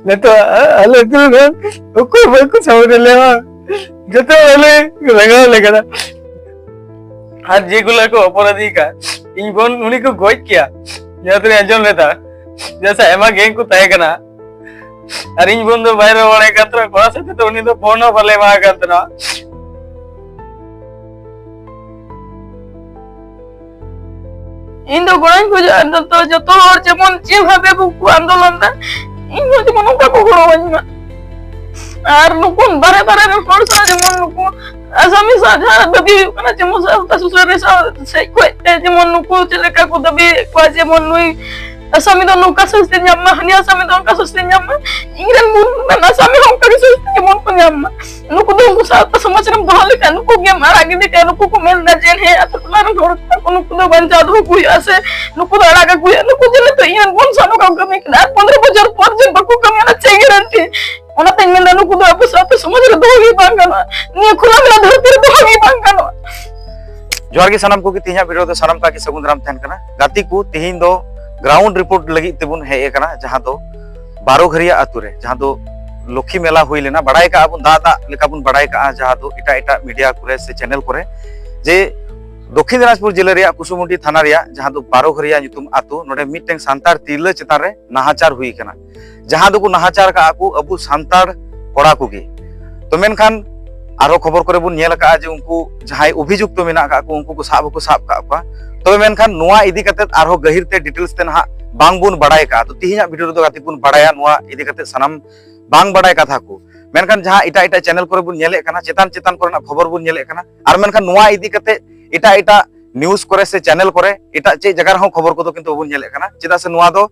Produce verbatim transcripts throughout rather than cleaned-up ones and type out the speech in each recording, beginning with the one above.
ᱱᱤᱛᱚᱜ ᱟᱞᱮ ᱟᱹᱛᱩ ᱨᱮ ᱚᱠᱚᱭ ᱵᱟᱠᱚ ᱥᱟᱯᱳᱨᱴ ᱞᱮᱭᱟ, ᱡᱚᱛᱚ ᱦᱚᱲ ᱞᱮ ᱨᱟᱸᱜᱟᱣ ᱞᱮ ᱠᱟᱱᱟ᱾ ᱟᱨ ᱡᱮᱜᱩᱞᱟ ᱠᱚ ᱚᱯᱚᱨᱟᱫᱷᱤ ᱠᱟᱜ, ᱤᱧ ᱵᱚᱱ ᱩᱱᱤ ᱠᱚ ᱜᱚᱡ ᱠᱮᱭᱟ, ᱡᱟᱦᱟᱸ ᱛᱤᱱᱟᱹᱜ ᱟᱸᱡᱚᱢ ᱞᱮᱫᱟ, ᱡᱮᱥᱮ ᱟᱭᱢᱟ ᱜᱮᱝ ᱠᱚ ᱛᱟᱦᱮᱸ ᱠᱟᱱᱟ᱾ ᱟᱨ ᱤᱧ ᱵᱚᱱ ᱫᱚ ᱵᱟᱭ ᱨᱚᱲ ᱵᱟᱲᱟᱭ ᱠᱟᱱ ᱛᱟᱦᱮᱱᱟ, ᱠᱚᱲᱟ ᱥᱟᱛᱮ ᱫᱚ ᱩᱱᱤ ᱫᱚ ᱯᱷᱳᱱ ᱦᱚᱸ ᱵᱟᱞᱮ ᱮᱢᱟ ᱠᱟᱱ ᱛᱟᱦᱮᱱᱟ᱾ ᱤᱧ ᱫᱚ ᱜᱚᱲᱚᱧ ᱠᱷᱚᱡᱚᱜᱼᱟ ᱡᱚᱛᱚ, ᱡᱚᱛᱚ ᱦᱚᱲ ᱡᱮᱢᱚᱱ ᱡᱮᱵᱷᱟᱵᱮ ᱵᱟᱠᱚ ᱟᱱᱫᱳᱞᱚᱱ ᱫᱟ, ᱤᱧ ᱦᱚᱸ ᱡᱮᱢᱚᱱ ᱚᱱᱠᱟ ᱠᱚ ᱜᱚᱲᱚᱣᱟᱹᱧ ᱢᱟ᱾ ᱟᱨ ᱱᱩᱠᱩ ᱵᱟᱨᱦᱮ ᱵᱟᱨᱦᱮ ᱨᱮᱱ ᱦᱚᱲ ᱥᱟᱶ ᱡᱮᱢᱚᱱ ᱱᱩᱠᱩ ᱟᱥᱟᱢᱤ ᱥᱟᱶ ᱡᱟᱦᱟᱸ ᱫᱟᱹᱵᱤ ᱦᱩᱭᱩᱜ ᱠᱟᱱᱟ, ᱡᱮᱢᱚᱱ ᱥᱟᱶᱛᱟ ᱥᱩᱥᱟᱹᱨᱤᱭᱟᱹ ᱥᱟᱶ ᱥᱮᱡ ᱠᱷᱚᱡ ᱛᱮ ᱡᱮᱢᱚᱱ ᱱᱩᱠᱩ ᱪᱮᱫ ᱞᱮᱠᱟ ᱠᱚ ᱫᱟᱹᱵᱤᱭᱮᱫ ᱠᱚᱣᱟ, ᱡᱮᱢᱚᱱ ᱱᱩᱭ ᱟᱥᱟᱢᱤ ᱫᱚ ᱱᱚᱝᱠᱟ ᱥᱟᱹᱥᱛᱤ ᱧᱟᱢ ᱢᱟ, ᱦᱟᱹᱱᱤ ᱟᱥᱟᱢᱤ ᱫᱚ ᱚᱱᱠᱟ ᱥᱟᱹᱥᱛᱤ ᱧᱟᱢ ᱢᱟ, ᱤᱧ ᱨᱮᱱ ᱢᱩᱞ ᱨᱮᱱ ᱟᱥᱟᱢᱤ ᱦᱚᱸ ᱚᱱᱠᱟ ᱜᱮ ᱥᱟᱹᱥᱛᱤ ᱡᱮᱢᱚᱱ ᱠᱚ ᱧᱟᱢ ᱢᱟ᱾ ᱱᱩᱠᱩ ᱫᱚ ᱩᱱᱠᱩ ᱥᱟᱶᱛᱟ ᱥᱚᱢᱟᱡᱽ ᱨᱮᱢ ᱫᱚᱦᱚ ᱞᱮᱠᱷᱟᱱ ᱱᱩᱠᱩ ᱜᱮᱢ ᱟᱲᱟᱜ ᱜᱤᱰᱤ ᱠᱟᱭᱟ᱾ ᱱᱩᱠᱩ ᱠᱚ ᱢᱮᱱ ᱮᱫᱟ ᱡᱮ ᱦᱮᱸ, ᱟᱛᱳ ᱴᱚᱞᱟ ᱨᱮᱱ ᱦᱚᱲ ᱠᱟᱱᱟ ᱠᱚ, ᱱᱩᱠᱩ ᱫᱚ ᱵᱟᱧᱪᱟᱣ ᱫᱚᱦᱚ ᱠᱚ ᱦᱩᱭᱩᱜᱼᱟ ᱥᱮ ᱱᱩᱠᱩ ᱫᱚ ᱟᱲᱟᱜ ᱟᱠᱚ ᱦᱩᱭᱩᱜᱼᱟ᱾ ᱱᱩᱠᱩ ᱡᱮ ᱱᱤᱛᱚᱜ ᱤᱧ ᱨᱮᱱ ᱵᱚᱱ ᱥᱟᱶ ᱱᱚᱝᱠᱟ ᱠᱚ ᱠᱟᱹᱢᱤ ᱠᱟᱱᱟ, ᱟᱨ ᱯᱚᱱᱨᱚ ᱵᱚᱪᱷᱚᱨ ᱯᱚᱨ ᱡᱮ ᱵᱟᱠᱚ ᱠᱟᱹᱢᱤᱭᱟ, ᱚᱱᱟ ᱪᱮᱫ ᱜᱮᱨᱮᱱᱴᱤ? ᱚᱱᱟᱛᱮᱧ ᱢᱮᱱᱫᱟ, ᱱᱩᱠᱩ ᱫᱚ ᱟᱵᱚ ᱥᱟᱶᱛᱟ ᱥᱚᱢᱟᱡᱽ ᱨᱮ ᱫᱚᱦᱚ ᱜᱮ ᱵᱟᱝ ᱜᱟᱱᱚᱜᱼᱟ, ᱱᱤᱭᱟᱹ ᱠᱷᱩᱞᱟ ᱢᱮᱞᱟ ᱫᱷᱟᱹᱨᱛᱤ ᱨᱮ ᱫᱚᱦᱚ ᱜᱮ ᱵᱟᱝ ᱜᱟᱱᱚᱜᱼᱟ᱾ ᱡᱚᱦᱟᱨ ᱜᱮ ᱥᱟᱱᱟᱢ ᱠᱚᱜᱮ, ᱛᱮᱦᱮᱧᱟᱜ ᱵᱷᱤᱰᱤᱭᱳ ᱫᱚ ᱥᱟᱱᱟᱢ ᱠᱚᱣᱟᱜ ᱜᱮ ᱥᱟᱹᱜᱩᱱ ᱫᱟᱨᱟᱢ ᱛᱟᱦᱮᱱ ᱠᱟᱱᱟ᱾ ᱜᱟᱛᱮ ᱠᱚ, ᱛᱮᱦᱮᱧ ᱫᱚ ᱜᱨᱟᱣᱩᱱᱰ ᱨᱤᱯᱳᱨᱴ ᱞᱟᱹᱜᱤᱫ ᱛᱮᱵᱚᱱ ᱦᱮᱡ ᱟᱠᱟᱱᱟ, ᱡᱟᱦᱟᱸ ᱫᱚ ᱵᱟᱨᱚ ᱜᱷᱟᱹᱨᱤᱭᱟ ᱟᱹᱛᱩ ᱨᱮ, ᱡᱟᱦᱟᱸ ᱫᱚ ᱞᱚᱠᱠᱷᱤ ᱢᱮᱞᱟ ᱦᱩᱭ ᱞᱮᱱᱟ, ᱵᱟᱲᱟᱭ ᱠᱟᱜᱼᱟ ᱵᱚᱱ, ᱫᱟᱜ ᱫᱟᱜ ᱞᱮᱠᱟ ᱵᱚᱱ ᱵᱟᱲᱟᱭ ᱠᱟᱜᱼᱟ, ᱡᱟᱦᱟᱸ ᱫᱚ ᱮᱴᱟᱜ ᱮᱴᱟᱜ ᱢᱤᱰᱤᱭᱟ ᱠᱚᱨᱮ ᱥᱮ ᱪᱮᱱᱮᱞ ᱠᱚᱨᱮ, ᱡᱮ ᱫᱚᱠᱠᱷᱤᱱ ᱫᱤᱱᱟᱡᱽᱯᱩᱨ ᱡᱮᱞᱟ ᱨᱮᱭᱟᱜ ᱠᱩᱥᱩᱢᱩᱰᱤ ᱛᱷᱟᱱᱟ ᱨᱮᱭᱟᱜ ᱡᱟᱦᱟᱸ ᱫᱚ ᱵᱟᱨᱚ ᱜᱷᱟᱹᱨᱤᱭᱟ ᱧᱩᱛᱩᱢ ᱟᱹᱛᱩ, ᱱᱚᱰᱮ ᱢᱤᱫᱴᱮᱱ ᱥᱟᱱᱛᱟᱲ ᱛᱤᱨᱞᱟᱹ ᱪᱮᱛᱟᱱ ᱨᱮ ᱱᱟᱦᱟᱪᱟᱨ ᱦᱩᱭ ᱠᱟᱱᱟ᱾ ᱡᱟᱦᱟᱸ ᱫᱚᱠᱚ ᱱᱟᱦᱟᱪᱟᱨ ᱠᱟᱜᱼᱟ ᱠᱚ ᱟᱵᱚ ᱥᱟᱱᱛᱟᱲ ᱠᱚᱲᱟ ᱠᱚᱜᱮ᱾ ᱛᱚ ᱢᱮᱱᱠᱷᱟᱱ ᱟᱨᱦᱚᱸ ᱠᱷᱚᱵᱚᱨ ᱠᱚᱨᱮ ᱵᱚᱱ ᱧᱮᱞ ᱟᱠᱟᱫᱼᱟ ᱡᱮ ᱩᱱᱠᱩ ᱡᱟᱦᱟᱸᱭ ᱚᱵᱷᱤᱡᱩᱠᱛᱚ ᱢᱮᱱᱟᱜ ᱟᱠᱟᱫ ᱠᱚ, ᱩᱱᱠᱩ ᱠᱚ ᱥᱟᱵ ᱦᱚᱸᱠᱚ ᱥᱟᱵ ᱠᱟᱜ ᱠᱚᱣᱟ᱾ ᱛᱚᱵᱮ ᱢᱮᱱᱠᱷᱟᱱ ᱱᱚᱣᱟ ᱤᱫᱤ ᱠᱟᱛᱮ ᱟᱨᱦᱚᱸ ᱜᱟᱹᱦᱤᱨ ᱛᱮ ᱰᱤᱴᱮᱞᱥ ᱛᱮ ᱱᱟᱦᱟᱜ ᱵᱟᱝ ᱵᱚᱱ ᱵᱟᱲᱟᱭ ᱟᱠᱟᱫᱼᱟ᱾ ᱛᱚ ᱛᱮᱦᱮᱧᱟᱜ ᱵᱷᱤᱰᱤᱭᱳ ᱨᱮᱫᱚ ᱜᱟᱛᱮ ᱵᱚᱱ ᱵᱟᱲᱟᱭᱟ ᱱᱚᱣᱟ ᱤᱫᱤ ᱠᱟᱛᱮ ᱥᱟᱱᱟᱢ ᱵᱟᱝ ᱵᱟᱲᱟᱭ ᱠᱟᱛᱷᱟ ᱠᱚ᱾ ᱢᱮᱱᱠᱷᱟᱱ ᱡᱟᱦᱟᱸ ᱮᱴᱟᱜ ᱮᱴᱟᱜ ᱪᱮᱱᱮᱞ ᱠᱚᱨᱮ ᱵᱚᱱ ᱧᱮᱞᱮᱫ ᱠᱟᱱᱟ, ᱪᱮᱛᱟᱱ ᱪᱮᱛᱟᱱ ᱠᱚᱨᱮᱱᱟᱜ ᱠᱷᱚᱵᱚᱨ ᱵᱚᱱ ᱧᱮᱞᱮᱫ ᱠᱟᱱᱟ, ᱟᱨ ᱢᱮᱱᱠᱷᱟᱱ ᱱᱚᱣᱟ ᱤᱫᱤ ᱠᱟᱛᱮ ᱮᱴᱟᱜ ᱮᱴᱟᱜ ᱱᱤᱭᱩᱡᱽ ᱠᱚᱨᱮ ᱥᱮ ᱪᱮᱱᱮᱞ ᱠᱚᱨᱮ ᱮᱴᱟᱜ ᱪᱮᱫ ᱡᱟᱭᱜᱟ ᱨᱮᱦᱚᱸ ᱠᱷᱚᱵᱚᱨ ᱠᱚᱫᱚ ᱠᱤᱱᱛᱩ ᱵᱟᱵᱚᱱ ᱧᱮᱞᱮᱫ ᱠᱟᱱᱟ᱾ ᱪᱮᱫᱟᱜ ᱥᱮ ᱱᱚᱣᱟ ᱫᱚ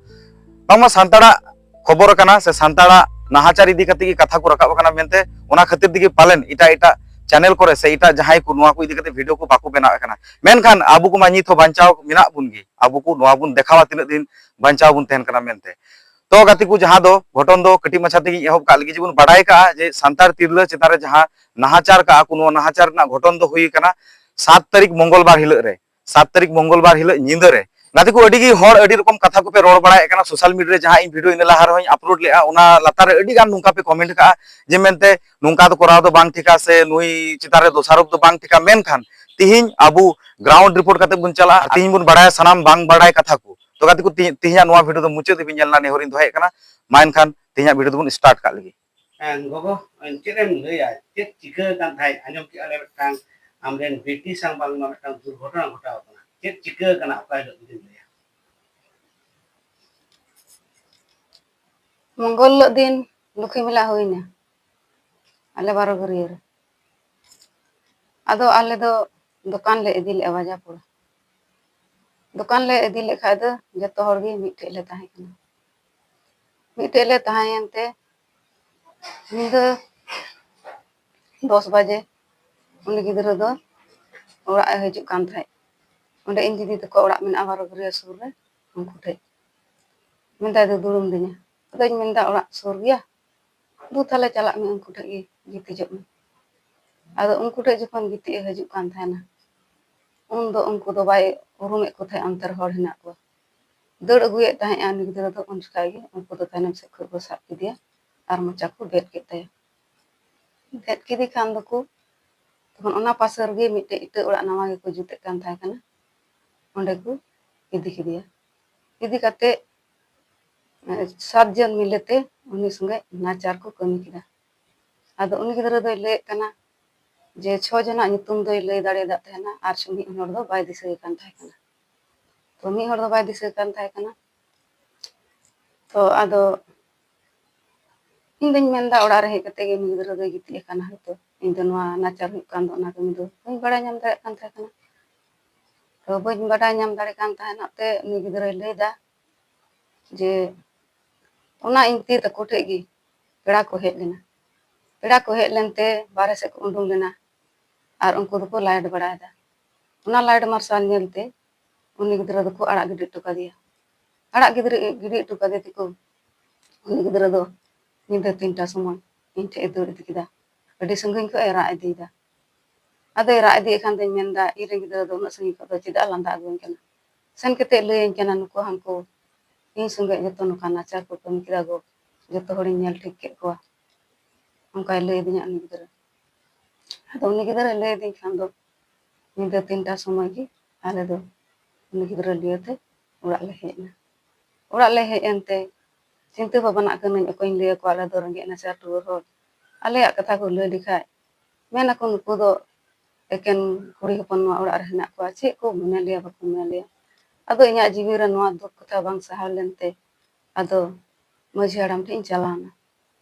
ᱵᱟᱝᱢᱟ ᱥᱟᱱᱛᱟᱲᱟᱜ ᱠᱷᱚᱵᱚᱨ ᱠᱟᱱᱟ ᱥᱮ ᱥᱟᱱᱛᱟᱲᱟᱜ ᱱᱟᱦᱟᱪᱟᱨ ᱤᱫᱤ ᱠᱟᱛᱮ ᱜᱮ ᱠᱟᱛᱷᱟ ᱠᱚ ᱨᱟᱠᱟᱵ ᱟᱠᱟᱱᱟ ᱢᱮᱱᱛᱮ, ᱚᱱᱟ ᱠᱷᱟᱹᱛᱤᱨ ᱛᱮᱜᱮ ᱯᱟᱞᱮᱱ ᱮᱴᱟᱜ ᱮᱴᱟᱜ ᱪᱮᱱᱮᱞ ᱠᱚᱨᱮ ᱥᱮ ᱮᱴᱟᱜ ᱡᱟᱦᱟᱸᱭ ᱠᱚ ᱱᱚᱣᱟ ᱠᱚ ᱤᱫᱤ ᱠᱟᱛᱮ ᱵᱷᱤᱰᱤᱭᱳ ᱠᱚ ᱵᱟᱠᱚ ᱵᱮᱱᱟᱣᱮᱫ ᱠᱟᱱᱟ᱾ ᱢᱮᱱᱠᱷᱟᱱ ᱟᱵᱚ ᱠᱚᱢᱟ ᱱᱤᱛ ᱦᱚᱸ ᱵᱟᱧᱪᱟᱣ ᱢᱮᱱᱟᱜ ᱵᱚᱱ ᱜᱮ, ᱟᱵᱚ ᱠᱚ ᱱᱚᱣᱟ ᱵᱚᱱ ᱫᱮᱠᱷᱟᱣᱟ ᱛᱤᱱᱟᱹᱜ ᱫᱤᱱ ᱵᱟᱧᱪᱟᱣ ᱵᱚᱱ ᱛᱟᱦᱮᱱ ᱠᱟᱱᱟ ᱢᱮᱱᱛᱮ᱾ ᱛᱚ ᱜᱟᱛᱮ ᱠᱚ, ᱡᱟᱦᱟᱸ ᱫᱚ ᱜᱷᱚᱴᱚᱱ ᱫᱚ ᱠᱟᱹᱴᱤᱡ ᱢᱟᱪᱷᱟ ᱛᱮᱜᱮᱧ ᱮᱦᱚᱵ ᱠᱟᱜ ᱞᱟᱹᱜᱤᱫ, ᱡᱮᱵᱚᱱ ᱵᱟᱰᱟᱭ ᱠᱟᱜᱼᱟ ᱡᱮ ᱥᱟᱱᱛᱟᱲ ᱛᱤᱨᱞᱟᱹ ᱪᱮᱛᱟᱱ ᱨᱮ ᱡᱟᱦᱟᱸ ᱱᱟᱦᱟᱪᱟᱨ ᱠᱟᱜᱼᱟ ᱠᱚ, ᱱᱚᱣᱟ ᱱᱟᱦᱟᱪᱟᱨ ᱨᱮᱱᱟᱜ ᱜᱷᱚᱴᱚᱱ ᱫᱚ ᱦᱩᱭ ᱠᱟᱱᱟ ᱥᱟᱛ ᱛᱟᱹᱨᱤᱠᱷ ᱢᱚᱝᱜᱚᱞ ᱵᱟᱨ ᱦᱤᱞᱳᱜ ᱨᱮ᱾ ᱥᱟᱛ ᱛᱟᱹᱨᱤᱠᱷ ᱢᱚᱝᱜᱚᱞ ᱵᱟᱨ ᱦᱤᱞᱳᱜ ᱧᱤᱫᱟᱹ ᱨᱮ ᱜᱟᱛᱮ ᱠᱚ, ᱟᱹᱰᱤ ᱜᱮ ᱦᱚᱲ ᱟᱹᱰᱤ ᱨᱚᱠᱚᱢ ᱠᱟᱛᱷᱟ ᱠᱚᱯᱮ ᱨᱚᱲ ᱵᱟᱲᱟᱭᱮᱫ ᱠᱟᱱᱟ ᱥᱳᱥᱟᱞ ᱢᱤᱰᱤᱭᱟ ᱨᱮ᱾ ᱡᱟᱦᱟᱸ ᱤᱧ ᱵᱷᱤᱰᱤᱭᱳ ᱤᱱᱟᱹ ᱞᱟᱦᱟ ᱨᱮᱦᱚᱸᱧ ᱟᱯᱞᱳᱰ ᱞᱮᱫᱼᱟ, ᱚᱱᱟ ᱞᱟᱛᱟᱨ ᱨᱮ ᱟᱹᱰᱤ ᱜᱟᱱ ᱱᱚᱝᱠᱟ ᱯᱮ ᱠᱚᱢᱮᱱᱴ ᱠᱟᱜᱼᱟ ᱡᱮ ᱢᱮᱱᱛᱮ ᱱᱚᱝᱠᱟ ᱫᱚ ᱠᱚᱨᱟᱣ ᱫᱚ ᱵᱟᱝ ᱴᱷᱤᱠᱟ ᱥᱮ ᱱᱩᱭ ᱪᱮᱛᱟᱱ ᱨᱮ ᱫᱳᱥᱟᱨᱳᱯ ᱫᱚ ᱵᱟᱝ ᱴᱷᱤᱠᱟ᱾ ᱢᱮᱱᱠᱷᱟᱱ ᱛᱤᱦᱤᱧ ᱟᱵᱚ ᱜᱨᱟᱣᱩᱱᱰ ᱨᱤᱯᱳᱨᱴ ᱠᱟᱛᱮ ᱵᱚᱱ ᱪᱟᱞᱟᱜᱼᱟ ᱟᱨ ᱛᱤᱦᱤᱧ ᱵᱚᱱ ᱵᱟᱲᱟᱭᱟ ᱥᱟᱱᱟᱢ ᱵᱟᱝ ᱵᱟᱲᱟᱭ ᱠᱟᱛᱷᱟ ᱠᱚ᱾ ᱛᱚ ᱜᱟᱛᱮ ᱠᱚ, ᱛᱤᱦᱤᱧ, ᱛᱤᱦᱤᱧᱟᱜ ᱱᱚᱣᱟ ᱵᱷᱤᱰᱤᱭᱳ ᱫᱚ ᱢᱩᱪᱟᱹᱫ ᱫᱷᱟᱹᱵᱤᱡ ᱧᱮᱞ ᱨᱮᱱᱟᱜ ᱱᱮᱦᱚᱨᱤᱧ ᱫᱚᱦᱚᱭᱮᱫ ᱠᱟᱱᱟ᱾ ᱢᱟ ᱮᱱᱠᱷᱟᱱ ᱛᱤᱦᱤᱧᱟᱜ ᱵᱷᱤᱰᱤᱭᱳ ᱫᱚᱵᱚᱱ ᱥᱴᱟᱨᱴ ᱠᱟᱜ ᱞᱮᱜᱮ᱾ ᱦᱮᱸ, ᱜᱚᱜᱚ, ᱪᱮᱫ ᱮᱢ ᱞᱟᱹᱭᱟ? ᱪᱮᱫ ᱪᱤᱠᱟᱹ ᱟᱠᱟᱱ ᱛᱟᱦᱮᱸᱫ? ᱟᱸᱡᱚᱢ ᱠᱮᱜᱼᱟ ᱞᱮ ᱢᱤᱫᱴᱟᱝ ᱟᱢᱨᱮᱱ ᱵᱤᱴᱤ ᱥᱟᱶ ᱵᱟᱝᱢᱟ ᱢᱤᱫᱴᱟᱝ ᱫᱩᱨᱜᱷᱚᱴᱚᱱᱟ ᱜᱷᱚᱴᱟᱣ ᱟᱠᱟᱱᱟ᱾ ᱪᱮᱫ ᱪᱤᱠᱟᱹ ᱟᱠᱟᱱᱟ ᱚᱠᱟ ᱦᱤᱞᱳᱜ ᱡᱩᱫᱤᱢ ᱞᱟᱹᱭᱟ? ᱢᱚᱝᱜᱚᱞ ᱦᱤᱞᱳᱜ ᱫᱤᱱ ᱞᱚᱠᱠᱷᱤ ᱢᱮᱞᱟ ᱦᱩᱭᱱᱟ ᱟᱞᱮ ᱵᱟᱨᱚ ᱜᱟᱹᱨᱭᱟᱹ ᱨᱮ᱾ ᱟᱫᱚ ᱟᱞᱮ ᱫᱚ ᱫᱚᱠᱟᱱ ᱞᱮ ᱤᱫᱤ ᱞᱮᱜᱼᱟ ᱵᱟᱡᱟᱨ ᱯᱟᱲᱟ᱾ ᱫᱚᱠᱟᱱ ᱞᱮ ᱤᱫᱤ ᱞᱮᱠᱷᱟᱡ ᱫᱚ ᱡᱚᱛᱚ ᱦᱚᱲ ᱜᱮ ᱢᱤᱫᱴᱷᱮᱡ ᱞᱮ ᱛᱟᱦᱮᱸ ᱠᱟᱱᱟ᱾ ᱢᱤᱫᱴᱷᱮᱡ ᱞᱮ ᱛᱟᱦᱮᱸᱭᱮᱱ ᱛᱮ ᱧᱤᱫᱟᱹ ᱫᱚᱥ ᱵᱟᱡᱮ ᱩᱱᱤ ᱜᱤᱫᱽᱨᱟᱹ ᱫᱚ ᱚᱲᱟᱜ ᱮ ᱦᱤᱡᱩᱜ ᱠᱟᱱ ᱛᱟᱦᱮᱸᱫ᱾ ᱚᱸᱰᱮ ᱤᱧ ᱫᱤᱫᱤ ᱛᱟᱠᱚ ᱚᱲᱟᱜ ᱢᱮᱱᱟᱜᱼᱟ ᱵᱟᱨᱚ ᱜᱟᱹᱨᱭᱟᱹ ᱥᱩᱨ ᱨᱮ, ᱩᱱᱠᱩ ᱴᱷᱮᱡ᱾ ᱢᱮᱱᱫᱟᱭ, "ᱫᱩᱫᱩᱲᱩᱢ ᱫᱤᱧᱟ?" ᱟᱫᱚᱧ ᱢᱮᱱᱫᱟ, "ᱚᱲᱟᱜ ᱥᱩᱨ ᱜᱮᱭᱟ, ᱫᱩ ᱛᱟᱦᱞᱮ ᱪᱟᱞᱟᱜ ᱢᱮ, ᱩᱱᱠᱩ ᱴᱷᱮᱡ ᱜᱮ ᱜᱤᱛᱤᱡᱚᱜ ᱢᱮ᱾" ᱟᱫᱚ ᱩᱱᱠᱩ ᱴᱷᱮᱡ ᱡᱚᱠᱷᱚᱱ ᱜᱤᱛᱤᱡ ᱮ ᱦᱤᱡᱩᱜ ᱠᱟᱱ ᱛᱟᱦᱮᱱᱟ, ᱩᱱ ᱫᱚ ᱩᱱᱠᱩ ᱫᱚ ᱵᱟᱭ ᱩᱨᱩᱢᱮᱫ ᱠᱚ ᱛᱟᱦᱮᱸᱫ ᱚᱱᱛᱮ ᱨᱮ ᱦᱚᱲ ᱦᱮᱱᱟᱜ ᱠᱚᱣᱟ᱾ ᱫᱟᱹᱲ ᱟᱹᱜᱩᱭᱮᱫ ᱛᱟᱦᱮᱸᱫᱼᱟ ᱩᱱᱤ ᱜᱤᱫᱽᱨᱟᱹ ᱫᱚ, ᱩᱱ ᱡᱚᱠᱷᱟᱡ ᱜᱮ ᱩᱱᱠᱩ ᱫᱚ ᱛᱟᱭᱱᱚᱢ ᱥᱮᱫ ᱠᱷᱚᱡ ᱠᱚ ᱥᱟᱵ ᱠᱮᱫᱮᱭᱟ ᱟᱨ ᱢᱚᱪᱟ ᱠᱚ ᱵᱮᱫ ᱠᱮᱫ ᱛᱟᱭᱟ᱾ ᱵᱮᱫ ᱠᱮᱫᱮ ᱠᱷᱟᱱ ᱫᱚᱠᱚ, ᱛᱚᱠᱷᱚᱱ ᱚᱱᱟ ᱯᱟᱥᱮ ᱨᱮᱜᱮ ᱢᱤᱫᱴᱮᱡ ᱤᱴᱟᱹ ᱚᱲᱟᱜ ᱱᱟᱣᱟ ᱜᱮᱠᱚ ᱡᱩᱛᱮᱫ ᱠᱟᱱ ᱛᱟᱦᱮᱸ ᱠᱟᱱᱟ, ᱚᱸᱰᱮ ᱠᱚ ᱤᱫᱤ ᱠᱮᱫᱮᱭᱟ᱾ ᱤᱫᱤ ᱠᱟᱛᱮ, ᱮ, ᱥᱟᱛ ᱡᱚᱱ ᱢᱤᱞᱮ ᱛᱮ ᱩᱱᱤ ᱥᱚᱸᱜᱮ ᱱᱟᱪᱟᱨ ᱠᱚ ᱠᱟᱹᱢᱤ ᱠᱮᱫᱟ᱾ ᱟᱫᱚ ᱩᱱᱤ ᱜᱤᱫᱽᱨᱟᱹ ᱫᱚᱭ ᱞᱟᱹᱭᱮᱫ ᱠᱟᱱᱟ ᱡᱮ ᱪᱷᱚ ᱡᱚᱱᱟᱜ ᱧᱩᱛᱩᱢ ᱫᱚᱭ ᱞᱟᱹᱭ ᱫᱟᱲᱮᱭᱟᱫ ᱛᱟᱦᱮᱱᱟ ᱟᱨ ᱢᱤᱫ ᱦᱚᱲ ᱫᱚ ᱵᱟᱭ ᱫᱤᱥᱟᱹᱭᱮ ᱠᱟᱱ ᱛᱟᱦᱮᱸ ᱠᱟᱱᱟ᱾ ᱛᱚ ᱢᱤᱫ ᱦᱚᱲ ᱫᱚ ᱵᱟᱭ ᱫᱤᱥᱟᱹᱭᱮ ᱠᱟᱱ ᱛᱟᱦᱮᱸ ᱠᱟᱱᱟ᱾ ᱛᱚ ᱟᱫᱚ ᱤᱧ ᱫᱚᱧ ᱢᱮᱱᱫᱟ ᱚᱲᱟᱜ ᱨᱮ ᱦᱮᱡ ᱠᱟᱛᱮ ᱜᱮ ᱩᱱᱤ ᱜᱤᱫᱽᱨᱟᱹ ᱫᱚᱭ ᱜᱤᱛᱤᱡ ᱟᱠᱟᱱᱟ ᱦᱚᱭᱛᱳ᱾ ᱤᱧ ᱫᱚ ᱱᱚᱣᱟ ᱱᱟᱪᱟᱨ ᱦᱩᱭᱩᱜ ᱠᱟᱱ ᱫᱚ ᱚᱱᱟ ᱠᱟᱹᱢᱤ ᱫᱚ ᱵᱟᱹᱧ ᱵᱟᱲᱟᱭ ᱧᱟᱢ ᱫᱟᱲᱮᱭᱟᱜ ᱠᱟᱱ ᱛᱟᱦᱮᱸ ᱠᱟᱱᱟ᱾ ᱛᱚ ᱵᱟᱹᱧ ᱵᱟᱰᱟᱭ ᱧᱟᱢ ᱫᱟᱲᱮ ᱠᱟᱱ ᱛᱟᱦᱮᱱᱚᱜ ᱛᱮ ᱩᱱᱤ ᱜᱤᱫᱽᱨᱟᱹᱭ ᱞᱟᱹᱭᱫᱟ ᱡᱮ ᱚᱱᱟ ᱤᱧ ᱛᱮ ᱛᱟᱠᱚ ᱴᱷᱮᱡ ᱜᱮ ᱯᱮᱲᱟ ᱠᱚ ᱦᱮᱡ ᱞᱮᱱᱟ᱾ ᱯᱮᱲᱟ ᱠᱚ ᱦᱮᱡ ᱞᱮᱱᱛᱮ ᱵᱟᱦᱨᱮ ᱥᱮᱫ ᱠᱚ ᱩᱰᱩᱝ ᱞᱮᱱᱟ ᱟᱨ ᱩᱱᱠᱩ ᱫᱚᱠᱚ ᱞᱟᱭᱤᱴ ᱵᱟᱲᱟᱭᱮᱫᱟ᱾ ᱚᱱᱟ ᱞᱟᱭᱤᱴ ᱢᱟᱨᱥᱟᱞ ᱧᱮᱞᱛᱮ ᱩᱱᱤ ᱜᱤᱫᱽᱨᱟᱹ ᱫᱚᱠᱚ ᱟᱲᱟᱜ ᱜᱤᱰᱤ ᱦᱚᱴᱚ ᱠᱟᱫᱮᱭᱟ᱾ ᱟᱲᱟᱜ ᱜᱤᱫᱽᱨᱟᱹ ᱜᱤᱰᱤ ᱦᱚᱴᱚ ᱠᱟᱫᱮ ᱛᱮᱠᱚ ᱩᱱᱤ ᱜᱤᱫᱽᱨᱟᱹ ᱫᱚ ᱧᱤᱫᱟᱹ ᱛᱤᱱᱴᱟ ᱥᱚᱢᱚᱭ ᱤᱧ ᱴᱷᱮᱡ ᱮ ᱫᱟᱹᱲ ᱤᱫᱤ ᱠᱮᱫᱟ᱾ ᱟᱹᱰᱤ ᱥᱟᱺᱜᱤᱧ ᱠᱷᱚᱡ ᱮ ᱨᱟᱜ ᱤᱫᱤᱭᱮᱫᱟ᱾ ᱟᱫᱚᱭ ᱨᱟᱜ ᱤᱫᱤᱭᱮᱫ ᱠᱷᱟᱱ ᱫᱚᱧ ᱢᱮᱱᱫᱟ, "ᱤᱧ ᱨᱮᱱ ᱜᱤᱫᱽᱨᱟᱹ ᱫᱚ ᱩᱱᱟᱹᱜ ᱥᱟᱺᱜᱤᱧ ᱠᱷᱚᱡ ᱫᱚ ᱪᱮᱫᱟᱜ ᱞᱟᱸᱫᱟ ᱟᱹᱜᱩᱣᱟᱹᱧ ᱠᱟᱱᱟ?" ᱥᱮᱱ ᱠᱟᱛᱮ ᱞᱟᱹᱭᱟᱹᱧ ᱠᱟᱱᱟ, ᱱᱩᱠᱩ ᱦᱟᱱᱠᱩ ᱤᱧ ᱥᱚᱸᱜᱮ ᱡᱚᱛᱚ ᱱᱚᱝᱠᱟ ᱱᱟᱪᱟᱨ ᱠᱚ ᱠᱟᱹᱢᱤ ᱠᱮᱫᱟ ᱜᱚ, ᱡᱚᱛᱚ ᱦᱚᱲᱤᱧ ᱧᱮᱞ ᱴᱷᱤᱠ ᱠᱮᱫ ᱠᱚᱣᱟ, ᱚᱱᱠᱟᱭ ᱞᱟᱹᱭ ᱟᱹᱫᱤᱧᱟ ᱩᱱᱤ ᱜᱤᱫᱽᱨᱟᱹ᱾ ᱟᱫᱚ ᱩᱱᱤ ᱜᱤᱫᱽᱨᱟᱹᱭ ᱞᱟᱹᱭ ᱟᱹᱫᱤᱧ ᱠᱷᱟᱱ ᱫᱚ ᱧᱤᱫᱟᱹ ᱛᱤᱱᱴᱟ ᱥᱚᱢᱚᱭ ᱜᱮ ᱟᱞᱮ ᱫᱚ ᱩᱱᱤ ᱜᱤᱫᱽᱨᱟᱹ ᱞᱤᱭᱟᱹᱛᱮ ᱚᱲᱟᱜ ᱞᱮ ᱦᱮᱡ ᱮᱱᱟ᱾ ᱚᱲᱟᱜ ᱞᱮ ᱦᱮᱡ ᱮᱱᱛᱮ ᱪᱤᱱᱛᱟᱹ ᱵᱷᱟᱵᱽᱱᱟᱜ ᱠᱟᱹᱱᱟᱹᱧ, ᱚᱠᱚᱭᱤᱧ ᱞᱟᱹᱭ ᱟᱠᱚᱣᱟ, ᱟᱞᱮ ᱫᱚ ᱨᱮᱸᱜᱮᱡ ᱱᱟᱪᱟᱨ ᱴᱩᱣᱟᱹᱨ ᱦᱚᱲ, ᱟᱞᱮᱭᱟᱜ ᱠᱟᱛᱷᱟ ᱠᱚ ᱞᱟᱹᱭ ᱞᱮᱠᱷᱟᱡ ᱢᱮᱱ ᱟᱠᱚ ᱱᱩᱠᱩ ᱫᱚ ᱮᱠᱮᱱ ᱠᱩᱲᱤ ᱦᱚᱯᱚᱱ ᱱᱚᱣᱟ ᱚᱲᱟᱜ ᱨᱮ ᱦᱮᱱᱟᱜ ᱠᱚᱣᱟ, ᱪᱮᱫ ᱠᱚ ᱢᱮᱱ ᱞᱮᱭᱟ ᱵᱟᱠᱚ ᱢᱮᱱ ᱞᱮᱭᱟ᱾ ᱟᱫᱚ ᱤᱧᱟᱹᱜ ᱡᱤᱣᱤ ᱨᱮ ᱱᱚᱣᱟ ᱫᱩᱠ ᱠᱟᱛᱷᱟ ᱵᱟᱝ ᱥᱟᱦᱟᱣ ᱞᱮᱱᱛᱮ ᱟᱫᱚ ᱢᱟᱹᱡᱷᱤ ᱦᱟᱲᱟᱢ ᱴᱷᱮᱱ ᱤᱧ ᱪᱟᱞᱟᱣ ᱮᱱᱟ᱾